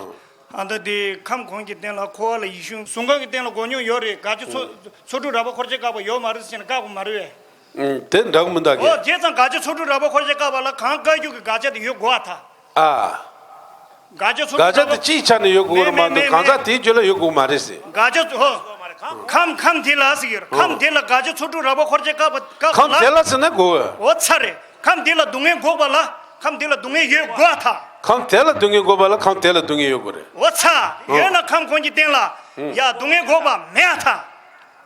ཨ་ད་དེ་ཁམས་གོང་གི་སྟེང་ལ་འཁོར་བ་ལ་ཡིད་ཤུགས། གཟུགས་ཁམས་ཀྱི་སྟེང་ལ་སྒོ་སྙོམས་ཡོད་རེད། དགག་བྱ་ཚོ་ཚོགས་དྲུག་རགས་པ་འཁོར་བྱེད་བཀག་པ་ཡོད་མ་རེད་ཟེར་ནས་བཀག་པ་མ་རེད་བས། ཨུམ། དེ་འདྲ་གི་མི་འདུག་གས། ཨོ་བྱས་ཙང་དགག་བྱ་ཚོགས་དྲུག་རགས་པ་འཁོར་བྱེད་བཀག་པ་ལ་གང་བཀག་རྒྱུ་གི་དགག་བྱ་དེ་ཡོད་དགོས་པ་ད། ཨ། དགག་བྱ་ཚོགས་དགག་བྱ་དེ་སྤྱིའི་ཆ་ནས་ཡོད་དགོས་རེད་མ་གཏོགས། མེད་མེད་གང་ཟག་དེའི་རྒྱུད་ལ་ཡོད་དགོས་མ་རེད་ཟེར། དགག་བྱ་ཚོ། ཧོ། ཁམས་ཁམས་དེ་ལ་ཟེར་གྱི་ཡོད་རེད། ཁམས་དེ་ལ་དགག་བྱ་ཚོགས་དྲུག་རགས་པ་འཁོར་བྱེད་བཀག་པ་བཀག་པ་ལ། ཁམས་དེ་ལ་ཟེར་ན་དགོས། འོ་ཚ་རེད། ཁམས་དེ་ལ་སྡུག་བསྔལ་འགོག་པ་ལ་ཁམས་དེ་ལ་སྡུག་བསྔལ་ཡོད་དགོས་ཨ་ཐ། ཁམས་དེ་ལ་སྡུག་བསྔལ་འགོག་པ་ལ་ཁམས་དེ་ལ་སྡུག་བསྔལ་ཡོད་དགོས་རེད། འོ་ཚ། ཨོ། ཡོད་ན་ཁམས་གོང་གི་སྟེང་ལ། ཨུ། ཡ་སྡུག་བསྔལ་འགོག་པ་མེད་ཨ་ཐ།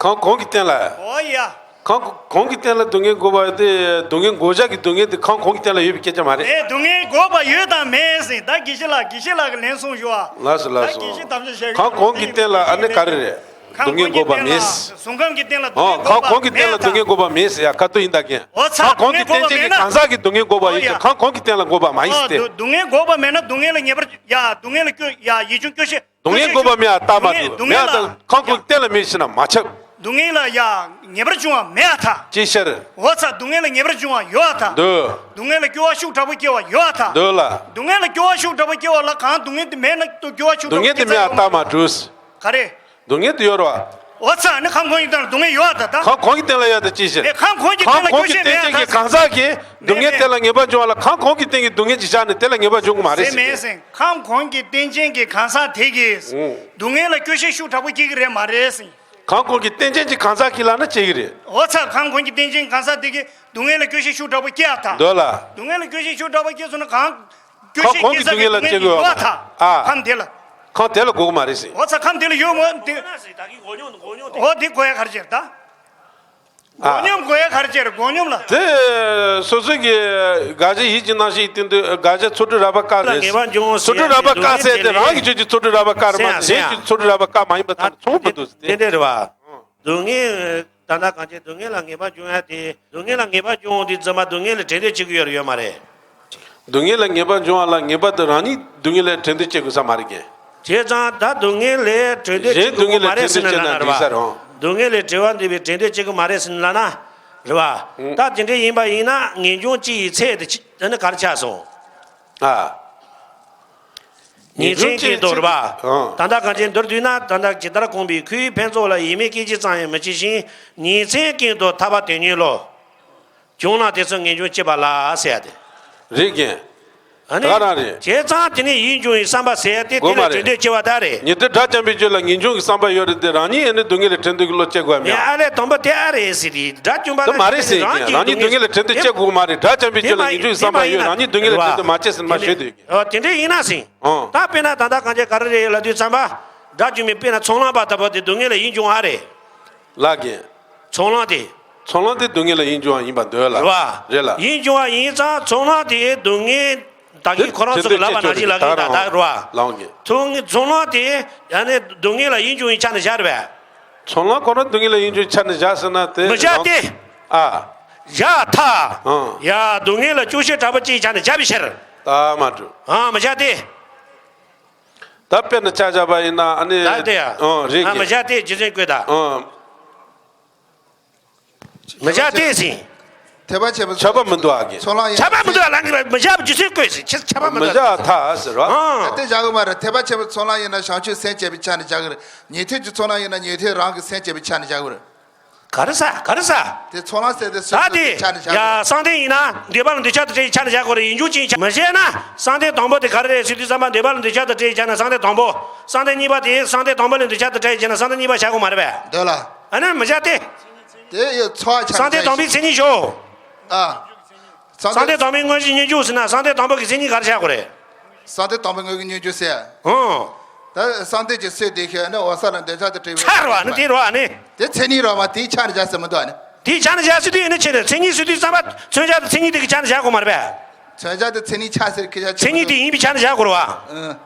ཁམས་གོང་གི་སྟེང་ལ། འོ་ཡ། ཁམས་གོང་གི་སྟེང་ལ་སྡུག་བསྔལ་འགོག་པ་དེ་སྡུག་བསྔལ་འགོག་བྱ་གི་སྡུག་བསྔལ་དེ་ཁམས་གོང་གི་སྟེང་ལ་ཡོད་པའི་སྐད་ཆ་མ་རེད། ཨེ་སྡུག་བསྔལ་འགོག་པ་ཡོད་དམ་མེད་ཟེར་ད་དགེ་བཤེས་ལགས་དགེ་བཤེས་ལགས་ཀྱི་ལན་གསུང་ཞུ་བ། ལགས་སོ་ལགས་སོ། ད་དགེ་བཤེས་དམ་བཅའ་བཞག་ཡོད། ཁམས་གོང་གི་སྟེང་ལ་ཨ་ནི་ག་རེ་རེད། སྡུག་བསྔལ་འགོག་པ་མེད། གཟུགས་ཁམས་ཀྱི་སྟེང་ལ་སྡུག་ཨོ་བསྔལ་ཁམས་གོང་གི་སྟེང་ལ་སྡུག་བསྔལ་འགོག་པ་མེད་ཟེར་ཡ་ཁ་ཐུག་ཡིན་ད་གན། འོ་ཚ་ཁམས་གོང་གི་སྟེང་ཆེན་གྱི་གང་ཟག་གི་སྡུག་བསྔལ་འགོག་པ་ཡིན་ཀྱང་ཁམས་གོང་གི་སྟེང་ལ་འགོག་པ་མ་ཡིན་ཟེར་ཏེ། སྡུག་བསྔལ་འགོག་པ་མེད་ན་སྡུག་བསྔལ་ལ་ངེས་པར་ཡ་སྡུག་བསྔལ་ལ་སྐྱོ་ཡ་ཡིད་བྱུང་སྐྱོ་ཤས། སྡུག་བསྔལ་འགོག་པ་མེད་ཨ་ལྟ་མ་ཐུབ་མེད་ཨ་ད་ཁམས་གོང་གི་སྟེང་ལ་མེད་ཟེར་ན་མ་ཁྱབ། སྡུག་བསྔལ་ལ་ཡ་ངེས་པར་འབྱུང་བ་མེད་ཨ་ད། ཅི་ཕྱིར། འོ་ཚ་སྡུག་བསྔལ་ལ་ངེས་པར་འབྱུང་བ་ཡོད་ཨ་ད། འདོད། སྡུག་བསྔལ་ལ་སྐྱོ་བ་ཤུགས་དྲག་པོ་སྐྱེ་བ་ཡོད་ཨ་ད། འདོད་ལ། སྡུག་བསྔལ་ལ་སྐྱོ་བ་ཤུགས་དྲག་པོ་སྐྱེ་བ་ལ་གང་སྡུག་བསྔལ་དེ་མེད་ན་ཏུ་སྐྱོ་བ་ཤུགས་དྲག་པོ་སྐྱེ་ས་ཡོད་མ་རེད། སྡུག་བསྔལ་དེ་མེད་ཨ་ལྟ་མ་གྲུས། ག་རེ། སྡུག་བསྔལ་དེ་ཡོད་རེད་བ། འོ་ཚ་ནི་ཁམས་གོང་གི་སྟེང་ལ་སྡུག་བསྔལ་ཡོད་ཨ་ད་ད། ཁམས་གོང་གི་སྟེང་ལ་ཡོད་ད་ཅི་བྱེད། ཨེ་ཁམས་གོང་གི་སྟེང་ལ་ཁམས་གོང་གི་སྟེང་ཆེན་གྱི་གང་ཟག་གི་སྡུག་བསྔལ་དེ་ལ་ངེས་པར་འབྱུང་བ་ལ་ཁམས་གོང་གི་སྟེང་གི་སྡུག་བསྔལ་གྱི་ཆ་ནས་དེ་ལ་ངེས་པར་འབྱུང་གི་མ་རེད་ཟེར་མེད་ཟེར། ཁམས་གོང་གི་སྟེང་ཆེན་གྱི་གང་ཟག་དེ་གིས་སྡུག་བསྔལ་ལ་སྐྱོ་ཤས་ཤུགས་དྲག་པོ་སྐྱེ་གི་རེད་མ་རེད་ཟེར། ཁམས་གོང་གི་སྟེང་ཆེན་གྱི་གང་ཟག་གིས་ལབ་ན་སྐྱེ་གི་རེད། འོ་ཚ་ཁམས་གོང་གི་སྟེང་ཆེན་གང་ཟག་དེ་གིས་སྡུག་བསྔལ་ལ་སྐྱོ་ཤས་ཤུགས་དྲག་པོ་སྐྱེ་ཨ་ད། འདོད་ལ། སྡུག་བསྔལ་ལ་སྐྱོ་ཤས་ཤུགས་དྲག་པོ་སྐྱེ་སོང་ན་གང་། སྐྱོ་ཁམས་ཤས་གོང་གི་སྐྱེ་ས་སྡུག་གི་བསྔལ་ལ་སྡུག་སྐྱེ་བསྔལ་དགོས་ཡོད་ཨ་ད། ཨ། ཁམས་དེ་ལ། ཁམས་དེ་ལ་དགོས་ཀྱི་མ་རེད་ཟེར། འོ་ཚ་ཁམས་དེ་ལ་ཡོད་མོད་དེ། འོ་དེ་དགོས་ཡ་ག་རེ་བྱེད་ད། ཨ། སྒོ་སྙོམས་དགོས་ཡ་ག་རེ་བྱེད་རེད་སྒོ་སྙོམས་ལ། དེ་སོ་སོ་གི་དགག་བྱ་ཡིད་ཀྱི་རྣམ་ཤེས་ཀྱི་སྟེང་དུ་དགག་བྱ་ཚོགས་དྲུག་རགས་པ་བཀག་ལ་ངེས་པ་འབྱུང་ཚོགས་དྲུག་རགས་པ་བཀག་ཟེར་ཏེ་རང་གི་ཆོས་ཀྱི་ཚོགས་དྲུག་རགས་པ་བཀག་མ་གཏོགས་གཞན་གྱི་ཚོགས་དྲུག་རགས་པ་བཀག་མ་ཡིན་པ་ཙམ་ལ་མཚུངས་མི་འདུག་ཟེར་ཏེ། དེ་འདྲ་རེད་བ། སྡུག་བསྔལ། ད་ལྟ་གང་ཅི་སྡུག་བསྔལ་ལ་ངེས་པ་འབྱུང་ཡ་དེ་སྡུག་བསྔལ་ལ་ངེས་པ་འབྱུང་འོང་དུས་ཙམ་པ་སྡུག་བསྔལ་ལ་དྲན་འདོད་བྱེད་ཀྱི་ཡོད་རེད་ཡོད་མ་རེད། སྡུག་བསྔལ་ལ་ངེས་པ་འབྱུང་བ་ལ་ངེས་པར་དུ་རང་ཉིད་སྡུག་བསྔལ་ལ་དྲན་འདོད་བྱེད་དགོས་ས་མ་རེད་ཀྱི། བྱས་ཙང་ད་སྡུག་བསྔལ་ལས་དྲན་འདོད་བྱེད་དགོས་མ་རེད་ཟེར་ན་ལབ་ན་རེད་བ། སྡུག་བསྔལ་ལས་བྲལ་བ་འདོད་པའི་དྲན་འདོད་བྱེད་དགོས་མ་རེད་ཟེར་ན་ལབ་ན། རེད་བ། ད་དེ་འདྲ་ཡིན་པ་ཡིན་ན་ངེས་འབྱུང་སྤྱི་ཡི་ཚད་དེ་ཅི་དེ་ནི་ག་རེ་ཆགས་སོང་། ཨ། ཉིན་མཚན་ཀུན་ཏུ་རེད་བ། ད་ལྟ་གང་ཅི་མདོར་བསྡུས་ན་ད་ལྟ་ཇི་ལྟར་གོང་པའི་ཁུའི་ཕན་ཚོགས་ལ་ཡིད་མེད་སྐད་ཅིག་ཙམ་ཡང་མི་བྱེད་ཅིང་ཉིན་མཚན་ཀུན་ཏུ་ཐར་པ་དོན་གཉེར་ལོ། བྱུང་ན་དེ་ཚོ་ངེས་འབྱུང་སྐྱེས་པ་ལ་ཟེར་ཡ་དེ། རེད་ཀྱི། ཨ་ནི། ད་རང་རེད། བྱས་ཙང་དེ་ནི་ཡིད་འབྱུང་བའི་བསམ་པ་ཟེར་ཡ་དེ་དེ་ལ་དྲན་འདོད་སྐྱེ་བ་ད་རེད། ཉི་ཟླ་དགྲ་བཅོམ་པའི་རྒྱུད་ལ་ངེས་འབྱུང་གི་བསམ་པ་ཡོད་རེད་དེ་རང་ཉིད་ཨ་ནི་སྡུག་བསྔལ་ལ་དྲན་འདོད་ཀྱི་བློ་སྐྱེ་དགོས་ཡ་མེད། ཨ་ལས་དང་པོ་དེ་ཨ་རེད་ཟེར་དེ་དགྲ་བཅོམ་པ་དེ་ལ་མ་རེད་ཟེར་ཀྱི་རང་ཉིད་སྡུག་བསྔལ་ལ་དྲན་འདོད་སྐྱེ་དགོས་མ་རེད་དགྲ་བཅོམ་པའི་རྒྱུད་ལ་ངེས་འབྱུང་གི་བསམ་པ་ཡོད་རང་ཉིད་སྡུག་བསྔལ་ལ་དྲན་འདོད་མ་སྐྱེ་ཟེར་མ་ཞུས་དུས་ཀྱི། ཨོ་དེ་འདྲ་ཡིན་ན་ཟིན། ཨོ། ད་དཔེར་ན་ད་ལྟ་གང་ཅི་ག་རེ་རེད་ལབ་དུས་ཙམ་པ། དགྲ་བཅོམ་པའི་དཔེར་ན་ཚོང་ལམ་པ་ལྟ་བུ་དེ་སྡུག་བསྔལ་ལ་ཡིད་འབྱུང་བ་རེད། ལགས་ཀྱི། ཚོང་ལམ་དེ། ཚོང་ལམ་དེ་སྡུག་བསྔལ་ལ་ཡིད་འབྱུང་བ་ཡིན་པ་འདོད་ལ། རེད་བ། རེད་ལ། ཡིད་འབྱུང་བ་ཡིན་ཙང་ཚོང་ལམ་དེ་སྡུག་བསྔལ་ད་གིན་ཁོ་རང་ཚོ་གི་ལབ་པ་ནང་བཞིན་ལབ་ཀྱི་ད་ད་རེད་བ། ལའང་གི། ཚོང་ཚོང་ལམ་དེ་ཡང་ནས་སྡུག་བསྔལ་ལ་ཡིད་འབྱུང་བའི་ཆ་ནས་བཞག་རེད་བས། ཚོང་ལམ་ཁོ་རང་སྡུག་བསྔལ་ལ་ཡིད་འབྱུང་ཆ་ནས་བཞག་ཟེར་ན་དེ་མི་བཞག་སྟེ། ཨ། བཞག་ཐ། ཨང་། ཡ་སྡུག་བསྔལ་ལ་སྐྱོ་ཤས་དྲག་པོ་ཅིག་ཆ་ནས་བཞག་པའི་ཕྱིར། ད་མ་འགྲོ། ཨང་མི་བཞག་སྟེ། ད་དཔེར་ན་ཆ་བཞག་པ་ཡིན་ན་ཨ་ནི། ད་དེ་ཡ། ཨང་རེད་ཨ་གི། མི་བཞག་སྟེ་རྗེ་བཙུན་བཀོད་ད། ཨང་། མི་བཞག་སྟེ་ཟིན། ཐེག་པ་ཆེན་པོ་ཁྱབ་པ་མི་འདུག་ཨ་གི། ཚོགས་ལངས་ཡིན། ཁྱབ་པ་མི་འདུག་ཨ་ལ་ངེས་པ་མི་བཞག་རྒྱུ་མཚན་བཀོད་ཟིན་ཁྱེད་ཁྱབ་པ་མི་མི་འདུག་ཨ། བཞག་ཐལ་ཟེར་རོ། ཨང་། ད་དེ་བཞག་གི་མ་རེད། ཐེག་པ་ཆེན་པོ་ཚོགས་ལངས་ཡིན་ན་བྱང་ཆུབ་སེམས་བསྐྱེད་པའི་ཆ་ནས་བཞག་གི་རེད། ཉན་ཐོས་ཀྱི་ཚོགས་ལངས་ཡིན་ན་ཉན་ཐོས་རང་གི་སེམས་བསྐྱེད་པའི་ཆ་ནས་བཞག་གི་རེད། ག་རེ་ཟ་ག་རེ་ཟ། དེ་ཚོགས་ལངས་ཟེར་དེ་ད་སོ་སོ་དེ་གི་ཆ་ནས་བཞག་ཡ་གི་རེད། གསང་བདེ་ཡིན་ན་འདོད་པ་ལ་འདོད་ཆགས་དང་བྲལ་བའི་ཆ་ནས་བཞག་དགོས་རེད། ཡིད་འབྱུང་ཅན་ཆ་མི་བཞག་ན་གསང་བདེ་དང་པོ་དེ་ག་རེ་རེད་ཟེར་དུས་ཙམ་པ་འདོད་པ་ལ་འདོད་ཆགས་དང་བྲལ་བའི་ཆ་ནས་གསང་བདེ་དང་པོ། གསང་བདེ་གཉིས་པ་དེ་གསང་བདེ་དང་པོ་ལ་འདོད་ཆགས་དང་བྲལ་བའི་ཆ་ནས་གསང་བདེ་གཉིས་པ་བཞག་དགོས་མ་རེད་པས། འདོད་ལ། ཨ་ནི་མི་བཞག་སྟེ། དེ་ཡི་ཚོགས་ཆ་གསང་བདེ་དང་པོའི་མཚན་ཉིད་ཞོག་ཨ། གསང་བདེ་དང་པོའི་དངོས་གཞི་སྙོམས་འཇུག་ཟེར་ན་གསང་བདེ་དང་པོ་གི་མཚན་ཉིད་ག་རེ་བཞག་དགོས་རེད། གསང་བདེ་དང་པོའི་དངོས་གཞི་སྙོམས་འཇུག་ཟེར། ཨང་། ད་གསང་བདེ་གི་སྲོལ་དེ་ཤེས་ནི་འོད་གསལ་ལ་འདོད་ཆགས་དང་བྲལ་བའི་ཚར་བ་ནི་དེ་རོ་ཨ་ནི། དེ་མཚན་ཉིད་རོ་མ་དེའི་ཆ་ནས་བཞག་ཟེར་མི་འདུག་ཨ་ནི། དེའི་ཆ་ནས་བཞག་ཟེར་དུས་ཨ་ནི་ཆེ་ནས་མཚན་ཉིད་ཟེར་དུས་ཙམ་པ་མཚོན་བྱ་དང་མཚན་ཉིད་དེ་གི་ཆ་ནས་བཞག་དགོས་མ་རེད་པས། མཚོན་བྱ་དེ་མཚན་ཉིད་ཆ་ཟེར་ཁི་ཆ་ཆེ། མཚན་ཉིད་དེ་ཡིན་པའི་ཆ་ནས་བཞག་དགོས་རེད་བ། ཨང་།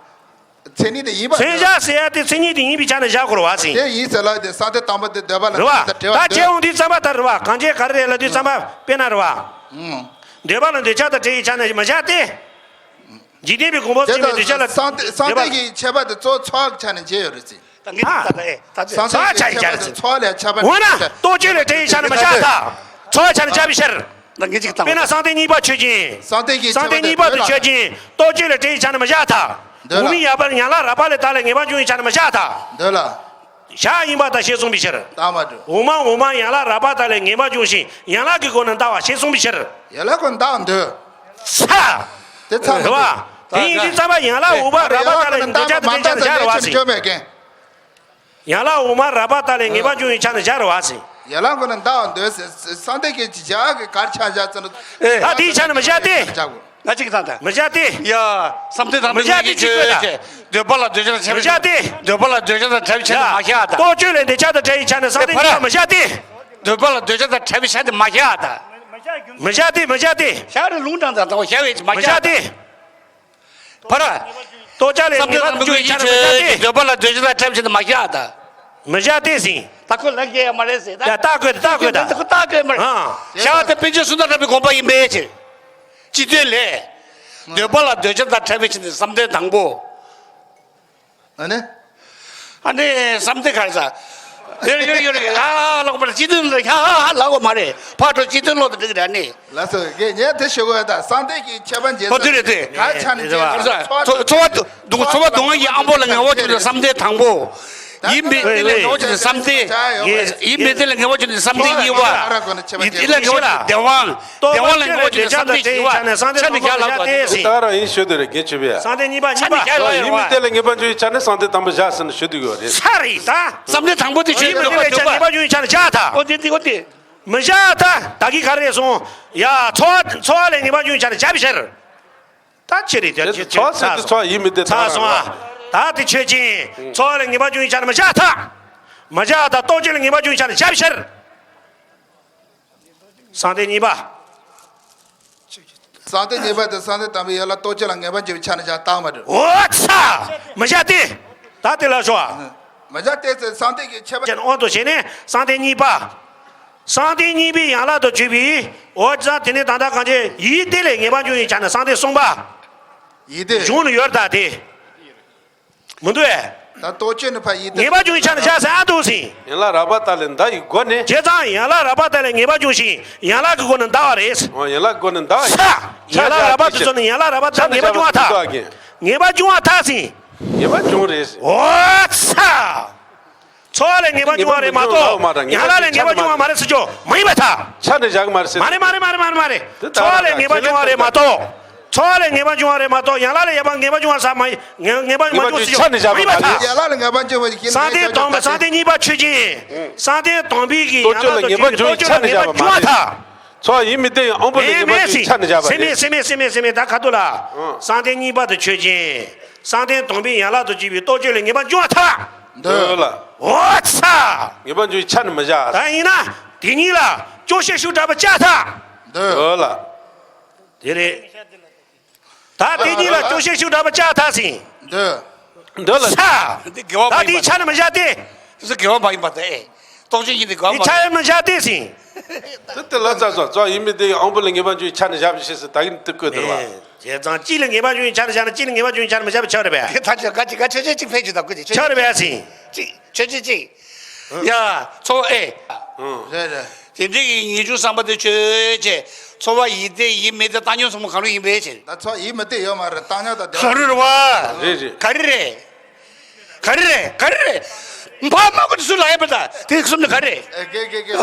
མཚན་ཉིད་དེ་ཡིན་པ། མཚོན་བྱ་ཟེར་ཡ་དེ་མཚན་ཉིད་དེ་ཡིན་པའི་ཆ་ནས་བཞག་དགོས་རེད་བ་ཟིན། དེ་ཡིན་ཟེར་ལ་དེ་གསང་བདེ་དང་པོ་དེ་འདོད་པ་ལ་རེད་བ། འདོད་ཆགས་དང་བྲལ་བ་ད་འདོད། ཁྱེད་འོང་དུས་ཙམ་པ་ད་རེད་བ། གང་བྱས་ག་རེ་རེད་ལབ་དུས་ཙམ་པ་དཔེར་ན་རེད་བ། ཨང་། འདོད་པ་ལ་འདོད་ཆགས་དང་བྲལ་བའི་ཆ་ནས་མི་བཞག་སྟེ། འཇིག་རྟེན་པའི་གོ་འཕང་དེ་ཚུལ་མིན་འདོད་ཆགས་ལ་གསང་བདེ་གསང་འདོད་པ་བདེ་གི་ཁྱད་པར་དེ་གཙོ་བོ་ཚོགས་ཀྱི་ཆ་ནས་འབྱེད་ཡོད་རེད་ཟེར། ད་ངས་ད་ད་ཨེ་ད་ཚེ། ཚོགས་ཀྱི་ཁྱད་པར་དེ་ཚོགས་ལས་ཁྱད་པར། འོ་ན་རྟོག་དཔྱོད་ལས་བྲལ་བའི་ཆ་ནས་མི་བཞག་ད། ཚོགས་ཆ་ནས་བཞག་པའི་ཕྱིར། ད་ངས་ཅིག་བཏང་། དཔེར་ན་གསང་བདེ་གཉིས་པ་ཆོས་ཅན། གསང་བདེ་གི་ཁྱད་པར་དེ་གཙོ་བོ་ཆོས་ཅན། རྟོག་དཔྱོད་ལས་བྲལ་བའི་ཆ་ནས་མི་བཞག་ད། འདོད་ལ། འོག་མིན་ཡན་ལག་ཡན་ལག་རགས་པ་ལས་བཏགས་ལས་ངེས་པར་འབྱུང་བའི་ཆ་ནས་མི་བཞག་ད། འདོད་ལ། བཞག་ཡིན་པར་ཐལ་ཞེས་གསུངས་པའི་ཕྱིར། བཏགས་མ་གྲུབ། འོག་མ་འོག་མ་ཡན་ལག་རགས་པ་བཏགས་ལས་ངེས་པར་འབྱུང་ཞིང་ཡན་ལག་གི་སྒོ་ནས་བཏགས་པ་ཞེས་གསུངས་པའི་ཕྱིར། ཡན་ལག་སྒོ་ནས་བཏགས་འདོད། ཚ། དེ་ཚ་མི་རེད་བ། འདོད། དེ་ཡིན་དུས་ཙམ་པ་ཡན་ལག་འོག་མ་རགས་པ་བཏགས་ལས་འདོད་ཆགས་དང་བྲལ་བའི་ཆ་ནས་བཞག་རེད་བ་ཟིན། ཡན་ལག་འོག་མ་རགས་པ་བཏགས་ལས་ངེས་པར་འབྱུང་བའི་ཆ་ནས་བཞག་རེད་བ་ཟིན། ཡན་ལག་སྒོ་ནས་བཏགས་འདོད་ཟེར། གསང་བདེ་གི་བཞག་གི་གར་ཆ་བཞག་ཟེར་ན། ཨེ། ད་དེའི་ཆ་ནས་མི་བཞག་སྟེ། བཞག་དགོས། ང་གཅིག་བཏང་ད། མི་བཞག་སྟེ། ཡ། བསམ་གཏན་དང་མི་བཞག་སྟེ་གཅིག་བཀོད་ད། འདོད་པ་ལ་འདོད་ཆགས་དང་བྲལ་བའི་ཆ་ནས། མི་བཞག་སྟེ། འདོད་པ་ལ་འདོད་ཆགས་དང་བྲལ་བའི་ཆ་ནས་མ་བཞག་ད། རྟོག་དཔྱོད་ལས་འདོད་ཆགས་དང་བྲལ་བའི་ཆ་ནས་བསམ་གཏན་ཨེ་ཕ་ར། མི་བཞག་སྟེ། འདོད་པ་ལ་འདོད་ཆགས་དང་བྲལ་བའི་ཆ་ནས་མ་བཞག་ད། མི་བཞག་སྟེ་མི་བཞག་སྟེ། བཞག་རེ་ལུང་དྲངས་དང་དང་བཞག་བས་མ་བཞག་ད། མི་བཞག་སྟེ། ཕ་ར། རྟོག་བྱ་ལས་ངེས་པར་འབྱུང་བའི་ཆ་ནས་མི་བཞག་སྟེ། འདོད་པ་ལ་འདོད་ཆགས་དང་བྲལ་བའི་ཆ་ནས་མ་བཞག་ད། མི་བཞག་སྟེ་ཟིན། ད་ཁོ་ལ་རྒྱས་ཡ་མ་རེད་ཟེར་ད། ཡ་ལྟ་དགོས་ད་ལྟ་དགོས་ད། ད་ཁོ་ལྟ་དགོས་མ་རེད། ཨང་། བྱ་བ་དེ་པཎ་ཆེན་བསོད་ནམས་རྣམ་པའི་དགོངས་པ་ཡིན་པའི་ཕྱིར། སྤྱི་དོན་ལས། འདོད་པ་ལ་འདོད་ཆགས་དང་བྲལ་བའི་ཕྱིར་ནི་བསམ་གཏན་དང་པོ། ཨ་ནི། ཨ་ནི་བསམ་གཏན་ག་རེ་ཟ། ཡོད་རེད་ཡོད་རེད་ཡོད་རེད། ཧ་ཧ་ལོག་པར་སྤྱི་དོན་ལ་ཧ་ཧ་ཧ་ལོག་གོ་མ་རེད། ཕར་འགྲོ་སྤྱི་དོན་ལོག་ཏུ་འགྲིག་ར་ནི། ལགས་སོ་གེ་ཉན་དེ་ཞུ་དགོས་ད་བསམ་གཏན་གྱི་ཁྱད་པར་འབྱེད་ཨོ་དེ་རེད་དེ། ག་ཆ་ནས་འབྱེད་ཚོ་ཚོ་བ་དུ་ཚོ་བ་སྡུག་བསྔལ་གྱི་དབང་པོ་ལ་ངེས་པར་འབྱུང་བའི་བསམ་གཏན་དང་པོ། ཡིད་མི་བདེ་ལ་ངེས་པར་འབྱུང་བའི་བསམ་གཏན། ཡིད་མི་བདེ་ལ་ངེས་པར་འབྱུང་བའི་བསམ་གཏན་གཉིས་པ། ཡིད་བདེ་ལ་ངེས་པར་འབྱུང་བའི་བདེ་དབང་། བདེ་དབང་ལ་ངེས་པར་འབྱུང་བའི་བསམ་གཏན་བཞི་པ། ཆ་ནས་བཞག་ལ་དེ་ཟིན། ད་རང་ཡིན་ཞུ་དེ་རེད་གེ་ཆུ་བས། བསམ་གཏན་གཉིས་པ་གཉིས་པ། ཡིད་མི་བདེ་ལ་ངེས་པར་འབྱུང་བའི་ཆ་ནས་བསམ་གཏན་དང་པོ་བཞག་ཟིན་ཞུ་དུས་ཡོད་རེད། ས་རེད་ད། བསམ་གཏན་དང་པོ་དེ་ཆོས་ཡིད་མི་བདེ་བའི་ཆ་ནས་ངེས་པར་འབྱུང་བའི་ཆ་ནས་བཞག་ད། ཨོ་དེ་དེ་ཨོ་དེ། མི་བཞག་ད། ད་གི་ག་རེ་སོང་། ཡ་ཚོགས་ཚོགས་ལས་ངེས་པར་འབྱུང་བའི་ཆ་ནས་བཞག་པའི་ཕྱིར། ད་ཆོས་རེད་དེ་ཚོགས་ཟེར་དུས་ཚོགས་ཡིད་མི་བདེ་ཚ་སོང་ཨ། ད་དེ་ཆོས་ཅན། ཚོགས་ལས་ངེས་པར་འབྱུང་བའི་ཆ་ནས་མི་བཞག་ད། མི་བཞག་ད་རྟོག་དཔྱོད་ལས་ངེས་པར་འབྱུང་བའི་ཆ་ནས་བཞག་པའི་ཕྱིར། བསམ་གཏན་གཉིས་པ། བསམ་གཏན་གཉིས་པ་དེ་བསམ་གཏན་དང་པོའི་ཡན་ལག་རྟོག་དཔྱོད་ལ་ངེས་པར་འབྱུང་བའི་ཆ་ནས་བཞག་བཏང་མ་འགྲོ། འོ་ཚ། མི་བཞག་སྟེ། ད་དེ་ལ་ཤོག་ཨ། མི་བཞག་སྟེ་ཟེར་བསམ་གཏན་གྱི་ཁྱད་པར་ཅན་དབང་དུ་བྱས་ནས་བསམ་གཏན་གཉིས་པ། བསམ་གཏན་གཉིས་པའི་ཡན་ལག་ཏུ་གྱུར་པའི་འོ་ཚ་དེ་ནས་ད་ལྟ་གང་ཅི་ཡིད་བདེ་ལས་ངེས་པར་འབྱུང་བའི་ཆ་ནས་བསམ་གཏན་གསུམ་པ། ཡིད་བདེ། གཞུང་ལ་ཡོད་ད་དེ། མི་འདུག་ཨེ། ད་རྟོག་དཔྱོད་ནི་ཕ་ཡིད་དེ། ངེས་པར་འབྱུང་བའི་ཆ་ནས་བཞག་ཟེར་ཨ་འདུག་ཟིན། ཡན་ལག་རགས་པ་དག་ལས་འདའ་བའི་སྒོ་ནས། བྱས་ཙང་ཡན་ལག་རགས་པ་དག་ལས་ངེས་པར་འབྱུང་ཞིང་ཡན་ལག་གི་སྒོ་ནས་འདའ་བ་རེད། འོ་ཡན་ལག་སྒོ་ནས་འདའ་བ་ས། ཡན་ལག་རགས་པ་དེ་ཚོ་ནི་ཡན་ལག་རགས་པ་དག་ངེས་པར་འབྱུང་བ་ཐལ། ངེས་པར་འབྱུང་བ་ཐལ་ཟིན། ངེས་པར་འབྱུང་རེད། འོ་ས། ཚོགས་ལས་ངེས་པར་འབྱུང་བ་རེད་མ་གཏོགས་ཡན་ལག་ལས་ངེས་པར་འབྱུང་བ་མ་རེད་ཟེར་རྒྱུ་མ་ཡིན་པར་ཐལ། ཆ་ནས་བཞག་གི་མ་རེད་ཟེར། མ་རེད་མ་རེད་མ་རེད་མ་རེད་མ་རེད། ཚོགས་ལས་ངེས་པར་འབྱུང་བ་རེད་མ་གཏོགས། ཚོགས་ལས་ངེས་པར་འབྱུང་བ་རེད་མ་གཏོགས་ཡན་ལག་ལས་ཡན་ལག་ངེས་པར་འབྱུང་བ་ས་མ་ཡིན། ངེས་ངེས་པར་འབྱུང་བ་འབྱུང་ཆ་ནས་བཞག་པ་མ་ཡིན་པར་ཐལ། ཡན་ལག་ལས་ངེས་པར་འབྱུང་བ་ཡིན། བསམ་གཏན་དང་པོ་བསམ་གཏན་གཉིས་པ་ཆོས་ཅན། བསམ་གཏན་དང་པོའི་གི་ཡན་ལག་ཏུ་གྱུར་པའི་རྟོག་དཔྱོད་ལ་ངེས་པར་འབྱུང་བའི་ཆ་ནས་བཞག་པ་མ་རེད། ཚོགས་ཡིད་མི་བདེ་ཡང་དབང་པོ་ལས་ངེས་པར་འབྱུང་བའི་ཆ་ནས་བཞག་པ་རེད། སེམས་མེད་སེམས་མེད་སེམས་མེད་ད་ཁ་ཐུག་ལ། བསམ་གཏན་གཉིས་པ་དུ་ཆོས་ཅན། བསམ་གཏན་དང་པོའི་ཡན་ལག་ཏུ་གྱུར་པའི་རྟོག་དཔྱོད་ལ་ངེས་པར་འབྱུང་བ་ཐལ། འདོད་ལ། འོ་ཚ། ངེས་པར་འབྱུང་བའི་ཆ་ནས་མི་བཞག་ད་ཡིན་ན་དེ་གཉིས་ལ་སྐྱོ་ཤས་ཤུགས་དྲག་པོ་བཅའ་ཐལ། འདོད་ལ། དེ་རེད། ད་དེ་གཉིས་ལ་སྐྱོ་ཤས་ཤུགས་དྲག་པོ་བཅའ་ཐལ་ཟིན། འདོད། འདོད་ལ། ས། འདི་དགེ་བ་མ་ད་ཡིན་པ་དེའི་ཆ་ནས་མི་བཞག་སྟེ། དེ་དགེ་བ་མ་ཡིན་པ་དེ། རྟོག་དཔྱོད་ཡིན་དེ་དགེ་བ་མ་ཡིན། དེའི་ཆ་ནས་མི་བཞག་སྟེ་ཟིན། དེ་དེ་ལ་ཚ་སོ་ཚོགས་ཡིད་མི་བདེ་ཡང་དབང་པོ་ལས་ངེས་པར་འབྱུང་བའི་ཆ་ནས་བཞག་པའི་ཕྱིར་ཟེར་ད་གིན་དེ་བཀོད་དེ་རེད་བ། བྱས་ཙང་གཅིག་ལ་ངེས་པར་འབྱུང་བའི་ཆ་ནས་བཞག་ན་གཅིག་ལ་ངེས་པར་འབྱུང་བའི་ཆ་ནས་མི་བཞག་པའི་ཆ་རེད་པས། དེ་ད་ཆ་ག་ཅི་ག་ཆོས་ཅན་གཅིག་ཕན་ཆོད་ད་བཀོད་ཅིག་ཆོས་ཅན་ཆ་རེད་པས་ཟིན། གཅིག་ཆོས་ཅན་གཅིག་ཡ། ཚོགས་ཨེ། རེད་རེད། དེ་འདྲའི་གི་ངེས་འབྱུང་བསམ་པ་དེ་ཆོས་ཅན། ཚོར་བ་ཡིད་བདེ་ཡིད་མི་བདེ་བཏང་སྙོམས་གསུམ་པོ་གང་རུང་ཡིན་པའི་ཕྱིར། ད་ཚོར་ཡིད་མི་བདེ་ཡོད་མ་རེད། བཏང་སྙོམས་དང་བདེ་བ། གང་རུང་རེད་བ། རེད་རེད། ག་རེ་རེད། ག་རེ་རེད། ག་རེ་རེད། ཕ་མ་ཀུན་སུ་ལ་ཡོད་པ་ད་དེ་གསུམ་ནི་ག་རེ་རེད། ཨེ་གེ་གེ་གེ།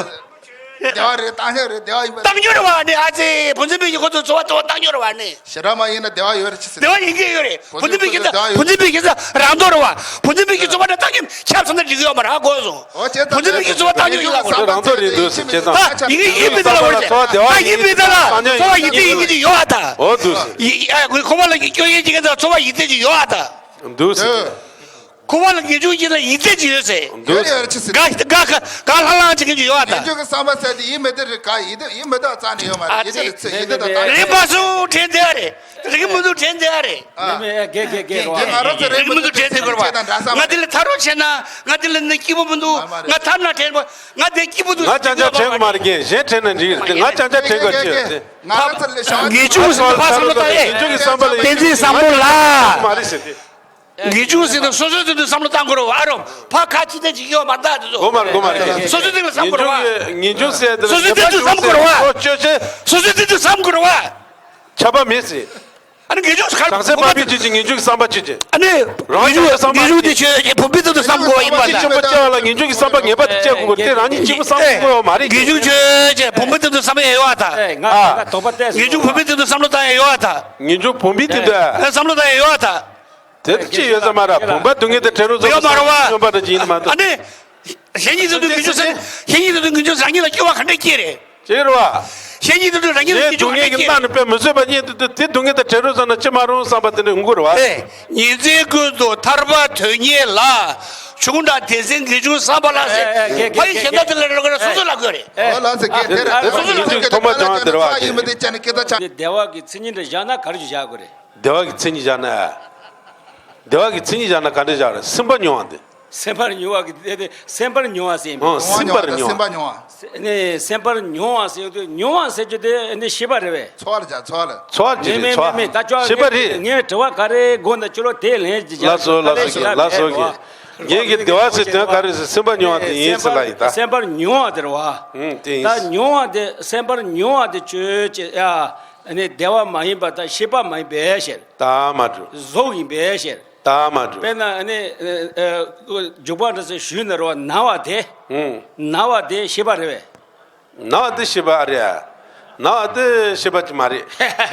བདེ་བ་རེད། བཏང་སྙོམས་རེད། བདེ་བ་ཡིན་པ། བཏང་སྙོམས་རེད་བ་ནི། ཨ་ཙི་བུ་འཛིན་པའི་གི་ཁོ་ཚོ་ཚོར་བ་ཚོར་བ་བཏང་སྙོམས་རེད་བ་ནི། ཞེ་དྲག་མ་ཡིན་ན་བདེ་བ་ཡོད་རེད་ཅི་ཟེར། བདེ་བ་ཡིན་གྱི་ཡོད་རེད། བུ་འཛིན་པའི་གི་ཚོ་བུ་འཛིན་པའི་གི་ཚོ་རང་དོན་རེད་བ། བུ་འཛིན་པའི་གི་ཚོར་བ་ནི་བཏང་སྙོམས་ཁྱབ་སོང་ན་འགྲིག་གི་ཡོད་མ་རེད། ཨ་གོ་སོང་། བུ་འཛིན་པའི་གི་ཚོར་བ་བཏང་སྙོམས་ཡིན་ལ་གོ་སོང་། རང་དོན་རེད་འདུག་ཟེར་བྱས་ཙང་། ད་ཡིན་གྱི་ཡིན་མི་འདུག་ལ་འོ་ཅེ། ད་ཡིན་མི་འདུག་ལ། ཚོར་བ་ཡིད་བདེ་ཡིན་གྱི་ཡོད་ཨ་ད། འོ་འདུག་ཟེར། ཡི་ཨ་ཁོ་བ་ལ་སྐྱོ་ཡན་གྱི་ག་ཚོར་བ་ཡིད་བདེ་གྱི་ཡོད་ཨ་ད། འདུག་ཟེར། ཁོ་བ་ལ་ངེས་འབྱུང་ཡིན་ལ་ཡིད་བདེ་ཅིག་ཡོད་ཟེར། འདུག་ཡོད་ཡོད་ཅི་ཟེར། ག་ག་ག་ག་ལྷང་ལྷང་བྱེད་མཁན་ཅིག་ཡོད་ཨ་ད། ངེས་འབྱུང་གི་བསམ་པ་ཟེར་དེ་ཡིད་མི་བདེ་རེད། ག་ཡིད་བདེ་ཡིད་མི་བདེ་རྩ་ནས་ཡོད་མ་རེད། ཨ་ཡིད་བདེ་ཙི། ཡིད་བདེ་དང་བཏང་། རེད་པ་སུ་དྲན་བསྡད་ཨ་རེད། རིག་མི་འདུག་དྲན་བསྡད་ཨ་རེད། ཨ། མེ་མེ་གེ་གེ་གེ་རོ། དེ་ང་རང་ཚོ་རིག་མི་འདུག་དྲན་བསྡད་དགོས་རེད་བ། ང་དེ་ལ་ཐར་རོགས་བྱས་ན་ང་དེ་ལ་ནི་སྐྱིད་པོ་མི་འདུག་མ་རེད། ང་ཐར་ན་དྲན་པ་ང་དེ་སྐྱིད་པོ་འདུག་ང་ཅང་ཅང་དྲན་གི་མ་རེད། རྒན་གཞན་དྲན་ན་འགྲིག་རེད། ང་ཅང་ཅང་དྲན་གི་ཅི་ཟེར། ང་རང་ཚོ་ལས་བྱ་བ་ངེས་འབྱུང་ཟེར་ནས་ཕར་བསམ་བློ་བཏང་ཨེ། ངེས་འབྱུང་གི་བསམ་པ་ལ་བསྟན་འཛིན་བཟང་པོ་ལགས། མ་རེད་ཟེར་ཏེ། ངེས་འབྱུང་ཟེར་ནས་སོ་སོའི་དོན་དུ་བསམ་བློ་བཏང་དགོས་རེད་བ། ཨ་རོ་ཕ་ཁ་ཅི་ཐད་ཅིག་ཡོད་མ་རེད་ད་དེ་ཚོ། གོ་མ་རེད་གོ་མ་རེད། སོ་སོའི་དོན་ལ་བསམ་དགོས་རེད་བ། ངེས་འབྱུང་ཟེར་དེ་སོ་སོའི་དོན་དུ་བསམ་དགོས་རེད་བ། སོ་སོའི་དོན་དུ་བསམ་དགོས་རེད་བ། ཁྱབ་པ་མེད་ཟེར། ཨ་ནི་ངེས་འབྱུང་ག་རེ། བྱང་སེམས་དཔག་མེད་ཅན་གྱི་ངེས་འབྱུང་གི་བསམ་པ་ཅི་བྱེད། ཨ་ནི་རང་ངེས་འབྱུང་བྱང་སེམས་ངེས་འབྱུང་དེ་ཆོས་ཅན་བུམ་པའི་དོན་དུ་བསམ་དགོས་པ་ཡིན་པ་དང་། ཆེན་པོ་བཅའ་བ་ལ་ངེས་འབྱུང་གི་བསམ་པ་ངེས་པར་དུ་བཅའ་དགོས་པ་དེ་རང་ཉིད་གཅིག་པུ་བསམ་དགོས་པ་མ་རེད། ངེས་འབྱུང་ཆོས་ཅན་བུམ་པའི་དོན་དུ་བསམ་ཡས་ཡོད་ཨ་ད། ཨ། ངེས་འབྱུང་བུམ་པའི་དོན་དུ་བསམ་བློ་བཏང་ཡས་ཡོད་ཨ་ད། ངེས་འབྱུང་བུམ་པའི་དོན་དུ་བསམ་བློ་བཏང་ཡས་ཡོད་ཨ་ད། དེ་ཅི་ཡོད་ས་མ་རེད། བུམ་པ་སྡུག་བསྔལ་དང་བྲལ་རོགས་ཡོད་མ་རེད་བ། སྙོམས་པ་དང་ཅི་ཡིན་མ་གཏོགས། ཨ་ནི། གཞན་ཉིད་དུ་ངེས་འབྱུང་ཟེར། གཞན་ཉིད་དུ་ངེས་འབྱུང་ཟེར་ཉིད་ལ་སྐྱོ་བ་ག་འདྲ་སྐྱེ་རེད། ཅི་རེད་བ། གཞན་ཉིད་དུ་རང་ཉིད་ལ་ངས་སྐྱོ་སྡུག་བ་བསྔལ་གྱི་ག་འདྲ་སྐྱེ། སྣ་ནི་དཔེ་མི་བཟོད་པ་ཉིད་དུ་དེ་སྡུག་བསྔལ་དང་བྲལ་རོགས་བསམ་ན་ཅི་མ་རུང་བསམ་པ་དེ་འདྲ་ཡོང་གི་རེད་བ། ཨེ། ཉིན་མཚན་ཀུན་ཏུ་ཐར་པ་དོན་གཉེར་ལ། བྱུང་དང་དེ་སྲིད་ངེས་འབྱུང་བསམ་པ་ལ་ཟེར། ཨེ་ཨེ་གེ་གེ་ཕ་ཡི་གེ་གཞན་དག་དེ་ལ་རེ་རེ་སོ་སོ་ལ་དགོས་རེད། ཨོ་ལགས་སེ་གེ་དེ་རེད། སོ་སོ་ལ་དགོས་རེད། ཐོག་མ་སྦྱང་བ་དེ་རེད་བ། ཡིན་མི་དེ་ཅན་སྐད་ཆ་ཆ། བདེ་བ་གི་མཚན་ཉིད་འདྲ་བཞག་ན་ག་རེ་ཞིག་བཞག་དགོས་རེད། བདེ་བ་གི་མཚན་ཉིད་བཞག་ན། བདེ་བ་གི་མཚན་ཉིད་བཞག་ན་ག་འདྲ་བཞག་རེད། སེམས་པ་མྱོང་བ་འདི། སེམས་པར་མྱོང་བ་གི་དེ་དེ་སེམས་པར་མྱོང་བ་ཟེར་ཡིན་པས། ཨོ་སེམས་པར་མྱོང་བ། སེམས་པ་མྱོང་བ། ནས་སེམས་པར་མྱོང་བ་ཟེར་དུས་མྱོང་བ་ཟེར་རྒྱུ་དེ་ནི་ཤེས་པ་རེད་པས། ཚོར་བ་རེད་ཅག་ཚོར་བ་རེད། ཚོར་བ་ཅིག་རེད། མེད་ཚོར་མེད་མེད་ད་ཅོག་ཤེས་པ་རེད། ངས་དྲི་བ་ག་རེ་དགོས་ན་ཁྱོད་ལོ་དེ་ལན་ཅིག་ལགས་སོ་ལགས་སོ་རྒན་ལགས་སོ་རྒན། རྒན་གྱིས་བདེ་བ་ཟེར་དོན་ག་རེ་ཟེར་སེམས་པ་མྱོང་བ་དེ་ཡིན་ཟེར་ལ་ཡིན་ད། སེམས་པར་མྱོང་བ་དེ་རེད་བ། ཨང་དེ་ཡིན། ད་མྱོང་བ་དེ་སེམས་པར་མྱོང་བ་དེ་ཆོས་ཅན་ཡ། ནི་བདེ་བ་མ་ཡིན་པ་དང་ཤེས་པ་མ་ཡིན་པའི་ཕྱིར། ད་མ་འགྲོ། གཟུགས་ཡིན་པའི་ཕྱིར། ད་མ་འགྲོ། དཔེར་ན་ནི་འཇུག་པ་འདྲ་ཟེར་ཞུས་ན་རོ་ན་བ་དེ། ཨང་། ན་བ་དེ་ཤེས་པ་རེད་པས། ན་བ་དེ་ཤེས་པ་རེད། ན་བ་དེ་ཤེས་པ་ཅིག་མ་རེད།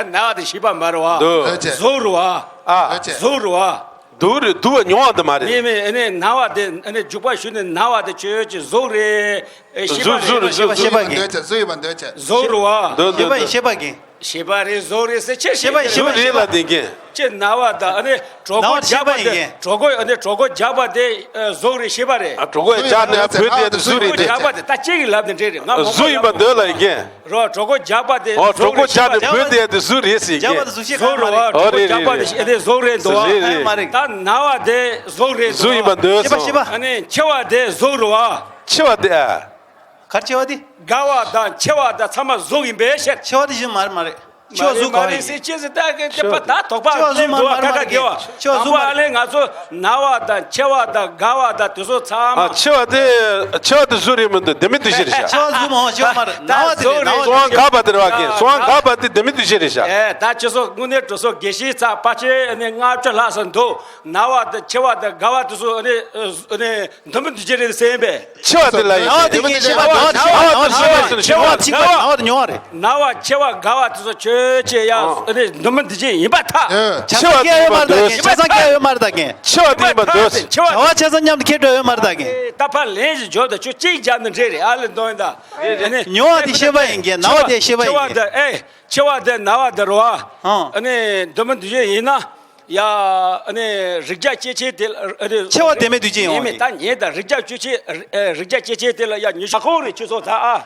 ན་བ་དེ་ཤེས་པ་མ་རེད་བ། འདུག་གཟུགས་རེད་བ། ཨ། གཟུགས་རེད་བ། སྡུག་རེད་སྡུག་བ་མྱོང་བ་འདི་མ་རེད། མེད་མེད་ཨ་ནི་ན་བ་དེ་ཨ་ནི་འཇུག་པ་ཞུས་ནས་ན་བ་དེ་ཆོས་ཅན་གཟུགས་རེད། ཨེ་ཤེས་པ་གཟུགས་རེད། གཟུགས་ཡིན་པ་འདོད་བྱ་གཟུགས་ཡིན་པ་འདོད་བྱ། གཟུགས་རེད་བ། འདོད་འདོད་ཤེས་པ་ཡིན་འདོད། ཤེས་པ་གིན། ཤེས་པ་རེད་གཟུགས་རེད་ཟེར་ཅི་ཤེས་པ་ཡིན་ཤེས་པ་གཟུགས་རེད་ལ་བསྟན་གིན། ཅི་ན་བ་དང་ཨ་ནི་གྲོད་ཁོག་ན་བ་ཤེས་རྒྱགས་པ་པ་དེ་ཡིན་གིན། གྲོད་ཁོག་ཨ་ནི་གྲོད་ཁོག་རྒྱགས་པ་དེ་ཨ་གཟུགས་རེད་ཤེས་པ་རེད། ཨ་གྲོད་ཁོག་རྒྱགས་ནས་བུད་དེ་གཟུགས་རེད་དེ། གྲོད་ཁོག་རྒྱགས་པ་དེ་ད་ཅི་གི་ལབ་ནས་འདྲེ་རེད་ང་ངོ་མ་གཟུགས་ཡིན་པ་ལབ་འདོད་ལ་ཡིན་གིན། རོ་གྲོད་ཁོག་རྒྱགས་པ་དེ་རོ་གྲོད་ཁོག་རྒྱགས་ནས་བུད་དེ་དེ་གཟུགས་རེད་ཟེར་རྒྱགས་པ་གིན། དེ་གཟུགས་ཤེས་ཨོ་རེད་རེད་རེད། རེད་རེད། གཟུགས་རེད་འདུག་ཨ། རེད་རེད། ད་ན་བ་དེ་གཟུགས་རེད་འདུག་གཟུགས་ཡིན་པ་འདོད་ཤེས་པ་སོང་། ཤེས་པ། ཨ་ནི་འཆི་བ་དེ་གཟུགས་རེད་བ། འཆི་བ་དེ་ཨ། གར་འཆི་བ་དེ། རྒ་བ་དང་འཆི་བ་དང་ཚང་མ་གཟུགས་ཡིན་པའི་ཕྱིར། འཆི་བ་དེ་བཞིན་མ་རེད་མ་རེད། འཆི་བ་གཟུགས་ག་བ་ཡིན། ཅེས་ཟེར་ད་གིན་དེ་པ་ད་དོགས་པ་འཆི་བ་གཟུགས་མ་རེད་མ་རེད། འཆི་བ་གཟུགས་མ་རེད། ལས་ང་ཚོ་ན་བ་དང་འཆི་བ་དང་རྒ་བ་དང་དེ་ཚོ་ཚང་མ། ཨ་འཆི་བ་དེ་འཆི་བ་དེ་གཟུགས་རེད་མི་འདུག་ལྡེ་མིག་འདུ་ཤེས་རེད་ཤག་འཆི་བ་གཟུགས་མ་འོང་། འཆི་བ་མ་རེད། ན་བ་དེ་རེད། ན་བ་གཟུགས་རེད། སྲོག་ཁ་བ་དེ་རེད་བ་གིན། སྲོག་ཁ་བ་དེ་ལྡེ་མིག་འདུ་ཤེས་རེད་ཤག་ཨེ་ད་ཁྱེད་ཚོ་དངོས་གནས་འགྲོ་སོ་དགེ་བཤེས་ཚ་པ་ཆེ་ནས་ལྔ་བཅུ་ལྷག་ཙམ་འདུག་ན་བ་དང་འཆི་བ་དང་རྒ་བ་དེ་ཚོ་ནས་ནས། འདུ་མི་འདུ་བྱེད་རེད་སེམས་པས། འཆི་བ་དེ་ལ་ཡིན། ན་བ་དེ་གིན་ཤེས་པ་ན་བ་དེ་ཤེས་པ་ན་བ་དེ་ཤེས་པ་ཟེར་ན་འཆི་བ་ན་བ་དེ་མྱོང་བ་རེད། ན་བ་འཆི་བ་རྒ་བ་དེ་ཚོ་ཆོས་ཅན་ཡང་འདུ་མི་འདུ་བྱེད་ཡིན་པ་ཐག་ཆ་ཚང་སྐྱེ་ཡོད་མ་རེད་ད་གིན། ཆ་ཚང་སྐྱེ་ཡོད་མ་རེད་ད་གིན། འཆི་བ་དེ་ཡིན་པ་འདོད། འཆི་བ་ཆ་ཚང་མཉམ་དུ་ཁྱེར་འགྲོ་ཡོད་མ་རེད་ད་གིན། ད་ཕར་ལན་ཞིག་འཇོག་ད་ཁྱོད་གཅིག་རྒྱབ་ན་འདྲེ་རེད་ཨ་ལེ་འདོན་ད། མྱོང་བ་དེ་ཤེས་པ་ཡིན་གྱི་ན་བ་དེ་ཤེས་པ་ཡིན་གྱི། འཆི་བ་དེ་ཨེ། འཆི་བ་དེ་ན་བ་དེ་རོ་ཨ། ཨ་ནི་འདུ་མི་འདུ་བྱེད་ཡིན་ན། ཡ། ཨ་ནི་རིགས་བརྒྱ་སྐྱེ་ཆེན་དེ་ལ་ཨ་ནི། འཆི་བ་ལྡེ་མིག་འདུ་བྱེད་ཡོང་བ་ཡིན། ད་ཉེ་ད་རིགས་བརྒྱ་སྐྱེ་ཆེན་རིགས་བརྒྱ་སྐྱེ་ཆེན་དེ་ལ་ཡ་ཉི་ཤུ་ཁོང་རེ་ཆུ་ཚོད་ད་ཨ།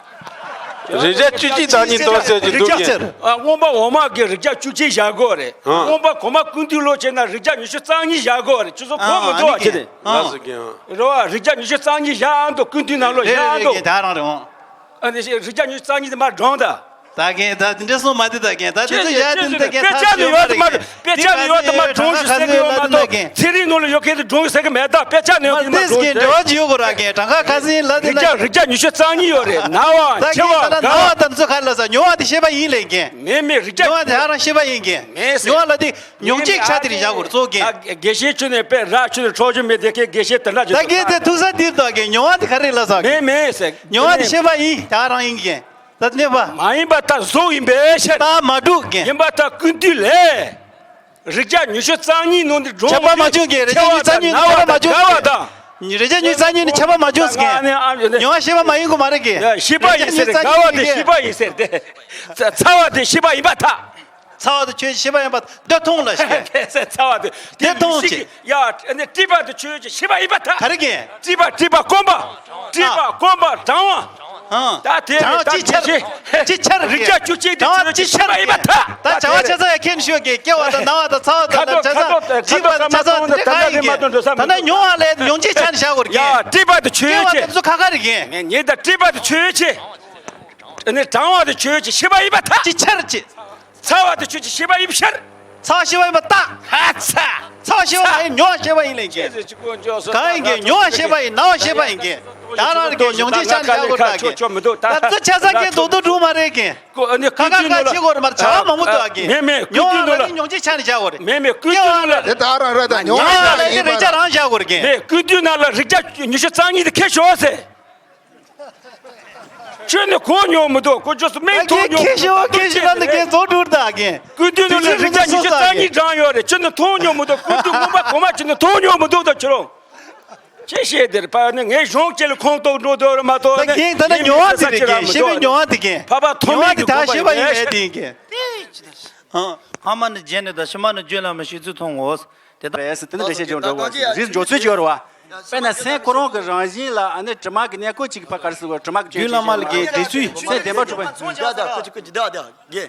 རིགས་བརྒྱ་བཅུ་གཅིག་དང་གཉིས་འདུག་ཟེར་གྱི་འདུག་རིགས་བརྒྱ་གཅིག་ཨ་སྔོན་པ་འོག་མ་གི་རིགས་བརྒྱ་བཅུ་གཅིག་བཞག་དགོས་རེད། ཨ། སྔོན་པ་གོང་མ་ཀུན་བཏུས་ལོ་བྱས་ན་རིགས་བརྒྱ་ཉི་ཤུ་རྩ་གཉིས་བཞག་དགོས་རེད་ཆུ་ཚོད་ཁོ་མི་འདུག་ཨ་ཁྱེད་དེ། ལགས་སོ་རྒན། རེད་བ་རིགས་བརྒྱ་ཉི་ཤུ་རྩ་གཉིས་བཞག་ཨ་འདུག་ཀུན་བཏུས་ནང་ལོ་བཞག་ཨ་འདུག་རེད་རེད་རེད་རྒན་ད་རང་རེད་འོང་། ཨ་ནི་རིགས་བརྒྱ་ཉི་ཤུ་རྩ་གཉིས་དེ་མར་སྒྲོངས་ད། ད་རྒན་ད་དེ་འདྲ་སོང་མ་དེ་ད་རྒན་ད་དེ་ཚོ་ཡ་དེ་འདྲ་རྒན་ཐག་ཆོད་ཡོད་མ་རེད་རྒན། དཔེ་ཆ་ནི་ཡོད་དུ་མ་གྲོང་ཞིག་ཟེར་གི་ཡོད་མ་གཏོགས་ཚན་རིག་ནང་ལ་ཡོད་མཁན་དེ་གྲོང་ཞིག་ཟེར་གི་མེད་ད། དཔེ་ཆ་ནི་ཡོད་དུ་མ་གྲོང་ཞིག་ཟེར་གི་འབྲེལ་བ་ཅི་ཡོད་གོ་ར་རྒན། གྲངས་ཀ་ཁ་སང་ལ་དེ་རིགས་རྒྱ་རིགས་རྒྱ་ཉི་ཤུ་རྩ་གཉིས་ཡོད་རེད། ན་བ་ད་ཆེ་བ་རྒན་ད་ན་བ་ད་ཚོ་ཁ་ལ་ས་ཉོ་བ་དེ་ཤེས་པ་ཡིན་ལས་རྒན། མེད་མེད་རིགས་རྒྱ་ཉོ་བ་དེ་ཧ་རང་ཤེས་པ་ཡིན་རྒན། མེད་ཉོ་བ་ལ་དེ་ཉོང་ཅིག་ཆ་དེ་རིགས་བཞག་གོ་ར་གཙོ་རྒན། དགེ་བཤེས་ཁྱོད་ནས་དཔེ་ར་ཁྱོད་ནས་འཕྲོག་རྒྱུ་མེད་དེ་ཁའི་དགེ་བཤེས་དེ་འདྲ་ད་རྒན་དེ་ཐུག་ས་དེར་དོ་རྒན། ཉོ་བ་དེ་ག་རེ་ལ་ས་རྒན། མེད་མེད་ཟེར། ཉོ་བ་དེ་ཤེས་པ་ཡིན་ད་ཧ་རང་ཡིན་རྒན། ད་གནོད་པ། མ་ཡིན་པ་ད་བཟོ་ཡིན་པའི་ཕྱིར། ད་མ་འགྲུག་གི། ཡིན་པ་ད་ཀུན་བཏུས་ལས། རིགས་རྒྱ་ཉི་ཤུ་རྩ་གཉིས་ནང་དུ་འགྲོ་ཁྱབ་པ་མ་བྱུང་གི། རིགས་རྒྱ་ཉི་ཤུ་རྩ་གཉིས་ནི་ཁྱབ་པ་མ་བྱུང་གི། རིགས་རྒྱ་ཉི་ཤུ་རྩ་གཉིས་ནི་ཁྱབ་པ་མ་བྱུང་ཟེར་གི། ཉོ་བ་ཤེས་པ་མ་ཡིན་གོ་མ་རེད་གི། ཤེས་པ་ཡིན་ཟེར། དགའ་བ་དེ་ཤེས་པ་ཡིན་ཟེར་ཏེ། ཚ་བ་དེ་ཤེས་པ་ཡིན་པ་ཐ། ཚ་བ་དེ་ཁྱོད་ཤེས་པ་ཡིན་པ་འདོད་མཐོང་ལ་ཤེས། ཚ་བ་དེ་འདོད་མཐོང་ཅི། ཡ། ཨ་ནི་སྤྲིས་པ་དེ་ཆོས་ཅན་ཤེས་པ་ཡིན་པ་ཐལ། ག་རེ་གི། སྤྲིས་པ་སྤྲིས་པ་སྐོམ་པ། སྤྲིས་པ་སྐོམ་པ་གྲང་བ། ཨང་། ད་དེ་གྲང་ཅི་ཆར། ཅི་ཆར་རིགས་རྒྱ་བཅུ་གཅིག་དེ་ཆོས་ཅན་ཤེས་པ་ཡིན་པ་ཐལ། ད་བྱ་བ་ཆ་ཚང་ཡ་མཁྱེན་ཤོད་གི། སྐྱེ་བ་དང་ན་བ་དང་ཚ་བ་དང་ཆ་ཚང་སྤྲིས་པ་དང་ཆ་ཚང་དེ་ག་ཡིན་གི། ད་ན་མྱོང་བ་ལས་མྱོང་ཅི་ཆ་ནི་བཞག་གོ་ར་གི། ཡ་སྤྲིས་པ་དེ་ཆོས་ཅན། སྐྱེ་བ་དེ་ཚོ་ཁ་ཁ་རེད་གི། ངས་ད་སྤྲིས་པ་དེ་ཆོས་ཅན། ཨ་ནི་གྲང་བ་དེ་ཆོས་ཅན་ཤེས་པ་ཡིན་པ་ཐལ། ཅི་ཆར་ཅི། ཚ་བ་དེ་ཆོས་ཅན་ཤེས་པ་ཡིན་ཕྱིར། ཚ་བ་ཤེས་པ་ཡིན་པ་ཐལ། ཧ་ཚ། ཚ་བ་ཤེས་པ་མ་ཡིན་མྱོང་བ་ཤེས་པ་ཡིན་ལས་གི། གང་ཡིན་གི། མྱོང་བ་ཤེས་པ་ཡིན། ན་བ་ཤེས་པ་ཡིན་གི། ད་རང་རེད་གི། མྱོང་ཅི་ཆ་ནི་བཞག་གོ་ར་གི། ད་ཚོ་ཆ་ཚང་གི་རྡོག་རྡོག་འགྲོ་མ་རེད་གི། ཁ་ཁ་ཁ་ཆི་གོ་ར་མ་རེད། བྱ་བ་མང་པོ་འདུག་གི། མེད་མེད། ཀུན་མྱོང་བ་ལ་ནི་མྱོང་ཅི་ཆ་ནི་བཞག་གོ་རེད། མེད་མེད། ཀུན་བཏུས་ནང་ལ། དེ་ད་རང་རེད་ད། མྱོང་བ་ལ་ནི་རིགས་རྒྱ་རང་བཞག་གོ་རེད་གི། མེད། ཀུན་བཏུས་ནང་ལ་རིགས་རྒྱ་ཉི་ཤུ་རྩ་གཉིས་དེ་ཁྱེར་ཤོག་ཟེར། ཁྱོད་ནི་གོ་མྱོང་མི་འདུག་ཁོ་ཅོ་སུ་མིང་མཐོང་མྱོང་མི་འདུག་ཁྱེད་ཤོག་ཁྱེད་ཤོག་ལ་ནི་ཁྱེད་ཚོ་འགྲུར་ད་གིན། ཀུན་བཏུས་ནང་ལ་རིགས་རྒྱ་ཉི་ཤུ་རྩ་གཉིས་གྲངས་ཡོད་རེད། ཁྱོད་ནི་མཐོང་མྱོང་མི་འདུག་ཀུན་བཏུས་སྔོན་མ་གོང་མ་ཁྱོད་ནི་མཐོང་མྱོང་མི་འདུག་ད་ཁྱོད་རང་། ཅི་བཤད་དེར་པ་ནི་ངས་གཞུང་སྐྱེལ་ཁོང་གཏོགས་འགྲོ་འདོད་རེད་མ་གཏོགས་ད་ནི་གིན་ད་ནི་མྱོང་བ་དེ་རེད་གིན། ཤེས་པའི་མྱོང་བ་དེ་གིན། ཕ་པ་ཐོག་མྱོང་བ་མེད་དེ་ཀྱི་ད་གོ་ཤེས་པ་ཡིན་མེད་དེ་ཡིན་གིན། ཨ་མ་ནི་རྗེས་ནས་ད་ཕྱི་མ་ནི་རྒྱུད་བླ་མའི་བཤད་ཚུལ་མཐོང་ངོ་། དེ་ལྟར་རེད་ཟེར། དེ་ནི་འགྲེལ་བཤད་བརྗོད་འགྲོ་དགོས་རེད། རིགས་འཇོག་ཚུལ་བརྗོད་རེད་བ། དཔེར་ན་སེམས་ཁོ་རང་གི་རང་བཞིན་ལ་ཨ་ནི་དྲི་མ་གི་གནས་སྐབས་གཅིག་གི་ཕ་ག་རེ་ཟེར་དགོས། དྲི་མ་གི་རྒྱུད་བླ་མ་ལ་གི་འགྲེལ་ཚུལ་སེམས་བདེན་པ་གྲུབ་པ། ད་ད་ཀུ་ཅི་ཀུ་ཅི་ད་ད་གེ་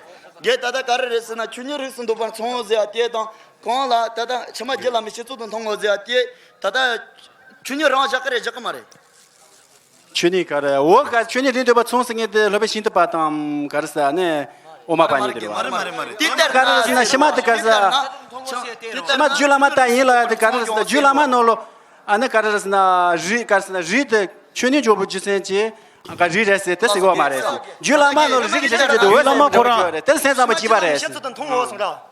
གེ་ད་ད་ག་རེ་རེད་ཟེར་ན་ཆོས་ཉིད་རིགས་སུ་འདུ་བར་མཚུངས་ཟེར་ཡ་དེ་དང་གང་ལ་ད་ད་ཕྱི་མ་རྒྱུད་བླ་མའི་བཤད་ཚུལ་དུ་མཐོང་ངོ་ཟེར་ཡ་དེ་ད་ད་ཆོས་ཉིད་རང་བཞག་གི་རེད་བཞག་གི་མ་རེད། ཆོས་ཉིད་ག་རེ། འོ་ག་ཆོས་ཉིད་རིགས་འདུས་པ་མཚུངས་ཟེར་མཁན་དེ་སློབ་དཔོན་ཤིང་རྟ་པ་དང་ག་རེ་ཟེར་ནས་དབུ་མ་པ་གཉིས་དེ་རེད་བ། དེ་ལྟར་ག་རེ་ཟེར་ན་ཕྱི་མ་དེ་ག་རེ་ཟེར། ཕྱི་མ་རྒྱུད་བླ་མ་ལྟ་ཡིན་ལ་ཡ་དེ་ག་རེ་ཟེར་ན་རྒྱུད་བླ་མ་ནང་ལོ། ཨ་ནི་ག་རེ་ཟེར་ན་རིགས་ག་རེ་ཟེར་ན་རིགས་དེ་ཆོས་ཉིད་འཇོག་པའི་རྒྱུ་མཚན་གྱིས་ག་རིགས་རེད་ཟེར་དེ་ཟེར་གི་ཡོད་མ་རེད་ཟེར། རྒྱུད་བླ་མ་ནང་ལ་རིགས་ཀྱི་འགྲེལ་བཤད་བྱེད་དུས་འོད་གསལ་མ་ཁོ་རང་དེ་སེམས་ཙམ་པ་གཅིག་པ་རེད་ཟེར།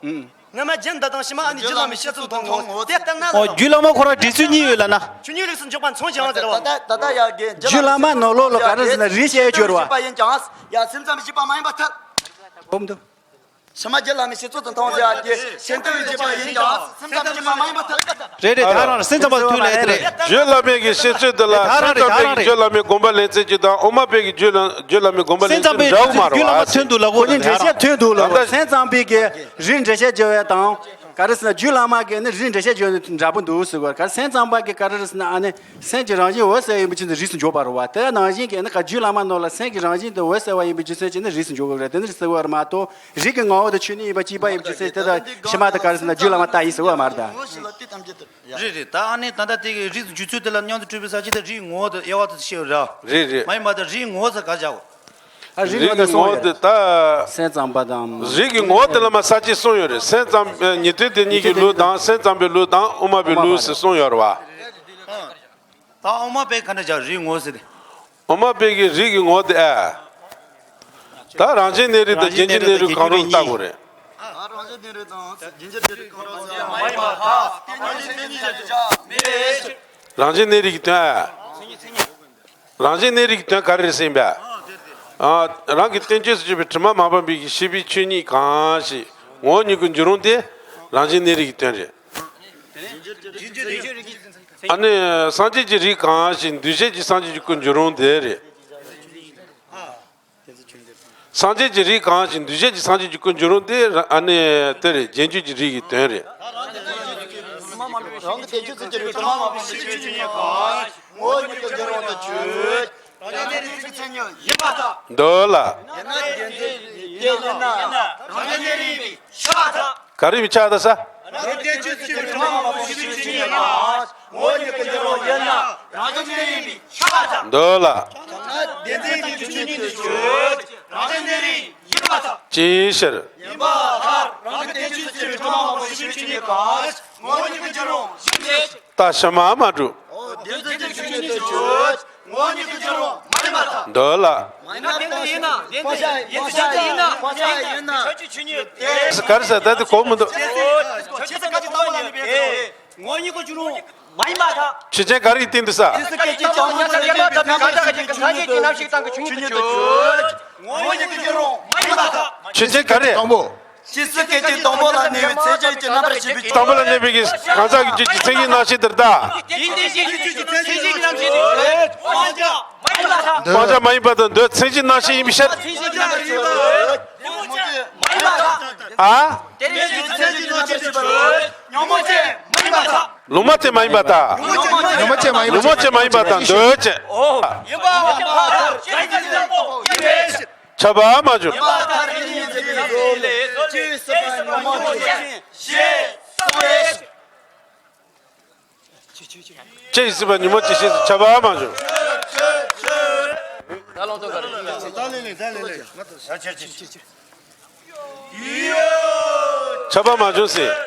ཨུམ། སྔ་མ་རྒྱུད་འདི་དང་ཕྱི་མ་ཨ་ནི་རྒྱུད་བླ་མའི་བཤད་ཚུལ་དང་མཐོང་ངོ་། དེ་ལྟར་ན། ཨོ་རྒྱུད་བླ་མ་ཁོ་རང་འགྲེལ་ཚུལ་གཉིས་ཡོད་ལ་ན། ཆོས་ཉིད་རིགས་སུ་འཇོག་པ་མཚུངས་ཀྱང་ཟེར་བ། ད་ལྟ་ད་ལྟ་ཡ་རྒན་རྒྱུད་བླ་མ་ནང་ལོགས་ལ་ག་རེ་ཟེར་ན་རིགས་ཞེས་སྦྱོར་བ། ཡ་སེམས་ཙམ་བཞི་པ་མ་ཡིན་པར་ཐལ། གོམ་དུ། ཕྱི་མ་རྒྱུད་བླ་མའི་བཤད་ཚུལ་དང་མཐོང་ཟེར་ཡ་དེ་སེམས་ཙམ་བཞི་པ་ཡིན་ཀྱང་སེམས་ཙམ་བཞི་པ་མ་ཡིན་པར་ཐལ། རེད་རེད། ད་རང་སེམས་ཙམ་པ་མཐུན་ལས་དེ་རེད། རྒྱུད་བླ་མའི་གི་བཤད་ཚུལ་འདི་ལ་སེམས་ཙམ་པའི་གི་རྒྱུད་བླ་མའི་དགོངས་པ་ལེན་ཚུལ་གཅིག་དང་དབུ་མ་པའི་གི་རྒྱུད་བླ་རྒྱུད་བླ་མའི་དགོངས་པ་ལེན་ཚུལ་འདྲ་བོ་མ་རེད་བ། སེམས་ཙམ་པའི་རྒྱུད་བླ་མ་མཐུན་འདུག་ལ་གོ་ནི་འགྲེལ་བཤད་མཐུན་འདུག་ལ། སེམས་ཙམ་པའི་གི་རིགས་འགྲེལ་བཤད་བརྗོད་ཡ་དང་ག་རེ་ཟེར་ན་རྒྱུད་བླ་མ་གི་ནི་རིགས་འགྲེལ་བཤད་བརྗོད་ནི་འདྲ་པོ་འདུག་ཟེར་བ། ག་རེ་སེམས་ཙམ་པ་གི་ག་རེ་ཟེར་ན་ཨ་ནི་སེམས་ཀྱི་རང་བཞིན་འོད་གསལ་ཡིན་པའི་ཕྱིར་དུ་རིགས་སུ་འཇོག་པ་རེད་བ། དེ་ནང་བཞིན་གྱི་ནི་ག་རྒྱུད་བླ་མ་ནང་ལ་སེམས་ཀྱི་རང་བཞིན་དུ་འོད་གསལ་བ་ཡིན་པའི་རྒྱུ་མཚན་གྱིས་ནི་རིགས་སུ་འཇོག་གི་རེད། དེ་ནི་རིགས་སུ་འོས་པ་མ་གཏོགས་རིགས་ཀྱི་ངོ་བོ་དེ་ཆོས་ཉིད་ཡིན་པ་གཅིག་པ་ཡིན་པའི་རྒྱུ་མཚན་དེ་ལྟར་ཕྱི་མ་དེ་ག་རེ་ཟེར་ན་རྒྱུད་བླ་མ་ལྟ་ཡིན་ཟེར་བ་མ་རེད་ད། རེད་རེད། ད་ཨ་ནི་ད་ལྟ་དེ་གི་རིགས་སུ་འཇུག་ཚུལ་དེ་ལ་མཉམ་དུ་སྤྲོས་པའི་ས་བཅད་དེ་རིགས་ངོ་བོ་དེ་དབྱེ་བ་དེ་ཤེས་ར། རེད་རེད། མ་ཡིན་པ་དེ་རིགས་ངོ་བོ་ཟེར་ག་བཞག་གོ། ཨ་རིགས་ངོ་བོ་དེ་ད། སེམས་ཙམ་པ་དང་། རིགས་ཀྱི་ངོ་བོ་དེ་ལ་མ་ས་བཅད་གསུམ་ཡོད་རེད། སེམས་ཙམ་ཉན་ཐོས་སྡེ་གཉིས་ཀྱི་ལུགས་དང་སེམས་ཙམ་པའི་ལུགས་དང་དབུ་མ་པའི་ལུགས་ཟེར་གསུམ་ཡོད་རེད་བ། ད་དབུ་མ་པས་ག་འདྲ་བྱ་རིགས་ངོ་ཟེར་ཏེ། དབུ་མ་པའི་གི་རིགས་ཀྱི་ངོ་དེ་ཨ། ད་རང་བཞིན་གནས་རིགས་དང་རྒྱུ་འབྲས་གནས་རིགས་གང་རུང་ལྟ་དགོས་རེད། རང་བཞིན་གནས་རིགས་དང་རྒྱུ་འབྲས་གནས་རིགས་གང་རུང་ལྟ་དགོས་རེད། རང་བཞིན་གནས་རིགས་ཀྱི་དོན་ཨ། རང་བཞིན་གནས་རིགས་ཀྱི་དོན་ག་རེ་རེད་ཟེར་ཡིན་པས། ཨ། རང་གི་བསྟན་བཅོས་སུ་གྱུར་པའི་དྲི་མ་མ་སྤངས་པའི་གི་ཤེས་པའི་ཆོས་ཉིད་གང་ཞིག་ངོ་བོ་ཉིད་ཀྱི་འགྱུར་རུང་དེ་རང་བཞིན་གནས་རིགས་ཀྱི་དོན་རེད། ཨ་ནི་སངས་རྒྱས་ཀྱི་རིགས་གང་ཞིག་འདུས་བྱས་ཀྱི་སངས་རྒྱས་ཀྱི་སྐུར་འགྱུར་རུང་དེ་རེད། སངས་རྒྱས་ཀྱི་རིགས་གང་ཞིག་འདུས་བྱས་ཀྱི་སངས་རྒྱས་ཀྱི་སྐུར་འགྱུར་རུང་དེ་ཨ་ནི་དེ་རེད། རྗེས་འཇུག་གི་རིགས་ཀྱི་དོན་རེད། རང་གི་བསྟན་བཅོས་སུ་གྱུར་པའི་དྲི་མ་མ་སྤངས་པའི་ཤེས་པའི་ཆོས་ཉིད་གང་ངོ་བོ་ཉིད་ཀྱི་འགྱུར་རུང་དེ་ཆོས་ཅན། རང་རྒྱུད་ཀྱི་མཚན་ཉིད་ཡིན་པར་ཐལ། འདོད་ལ། ཡིན་ན་རྒྱུ་འབྲས་ཡིན་ན་རང་རྒྱུད་ནས་རིགས་པས་ཤེས་པར་ཐལ། ག་རེ་བྱས་ད་ས། རང་བསྟན་བཅོས་སུ་གྱུར་པའི་དྲི་མ་མ་སྤངས་པའི་ཤེས་པའི་ཆོས་ཉིད་ཡིན་ལ། ངོ་བོ་ཉིད་ཀྱི་འགྱུར་རུང་ཡིན་ན་རང་རྒྱུད་ནས་རིགས་པས་ཤེས་པར་ཐལ། འདོད་ལ། བྱས་ན་བདེན་འཛིན་གྱི་ཆོས་ཉིད་དེ་ཆོས་ཅན། རང་རྒྱུད་ནས་རིགས་ཡིན་པར་ ཅིའི་ཕྱིར། ཡིན་པར་ཐལ། རང་གི་བསྟན་བཅོས་བརྩི་བའི་སྒྲོན་མ་མང་པོ་ཞིག་བྱུང་ཡོད་པ། ངོ་བོ་ཉིད་ཀྱི་རྒྱུད་རང་བཞིན་ཏེ། ད་ཕྱི་མ་མ་གྲུབ། འོ་དེ་ཚོ་དེ་ཆོས་ཉིད་དུ་གྱུར། ངོ་བོ་ཉིད་ཀྱི་རྒྱུད་རང་མ་ཡིན་པར་ཐལ། འདོད་ལ། མ་ཡིན་ན་བདེན་དུ་ཡིན་ན་བདེན་དུ་ཡིན་ན་བདེན་དུ་ཡིན་ན་བདེན་དུ་ཡིན་ན། ག་རེ་ཟེར་ད་དེ་གོ་མི་འདུག་ཆོས་ཚིག་ག་ཅིག་དང་པོ་ལ་ནི་བས་སོ། ངོ་བོ་ཉིད་ཀྱི་རྒྱུད་རང་མ་ཡིན་པར་ཐལ། ཆོས་ཅན་ག་རེ་ཡིས་བསྟན་འདུག་ས། ཇི་སྲིད་སྐད་ཅིག་དང་པོ་ལ་ནི་བས་སོ། ངོ་བོ་ཉིད་ཀྱི་རྒྱུད་རང་མ་ཡིན་པར་ཐལ། ཆོས་ཅན་ག་རེ། དང་པོ། ཇི་སྲིད་སྐད་ཅིག་དང་པོ་ལ་གནས་པའི་མཚན་གཞིའི་རྣམ་པར་ཤེས་པའི། དང་པོ་ལ་གནས་པའི་གང་ཟག་གི་རྒྱུད་ཀྱི་མཚན་གཞིའི་རྣམ་ཤེས་དེར་ད། དེ་འདི་ཤེས་ཀྱི་རྒྱུད་ཀྱི་མཚན་གཞིའི་རྣམ་ཤེས་དེ། སྤང་བྱ་མ་ཡིན་པ་དང་འདོད། མཚན་གཞིའི་རྣམ་ཤེས་ཡིན་པའི་ཕྱིར། མཚན་གཞིའི་རྣམ་པར་ཤེས་པ། ཨ། དེ་རེད། མཚན་གཞིའི་རྣམ་ཤེས་དེ། ཉོན་མོངས་ཅན་མ་ཡིན་པར་ཐལ། ལུང་མ་བསྟན་མ་ཡིན་པར་ཐལ། ལུང་མ་བསྟན་མ་ཡིན་པར་ཐལ། ལུང་མ་བསྟན་མ་ཡིན་པར་ཐལ། འདོད་ཅན། ཡིན་པར་ཐལ། ཁྱབ་པ་མ་བྱུང་། ཅི་ཡིས་སྲིད་པ་ཉོན་མོངས་ཅན་ཞེས་གསུངས་པས། ཅི་ཡིས་སྲིད་པ་ཉོན་མོངས་ཅན་ཞེས་ཁྱབ་པ་མ་བྱུང་། ཁྱབ་པ་མ་བྱུང་ཟེར།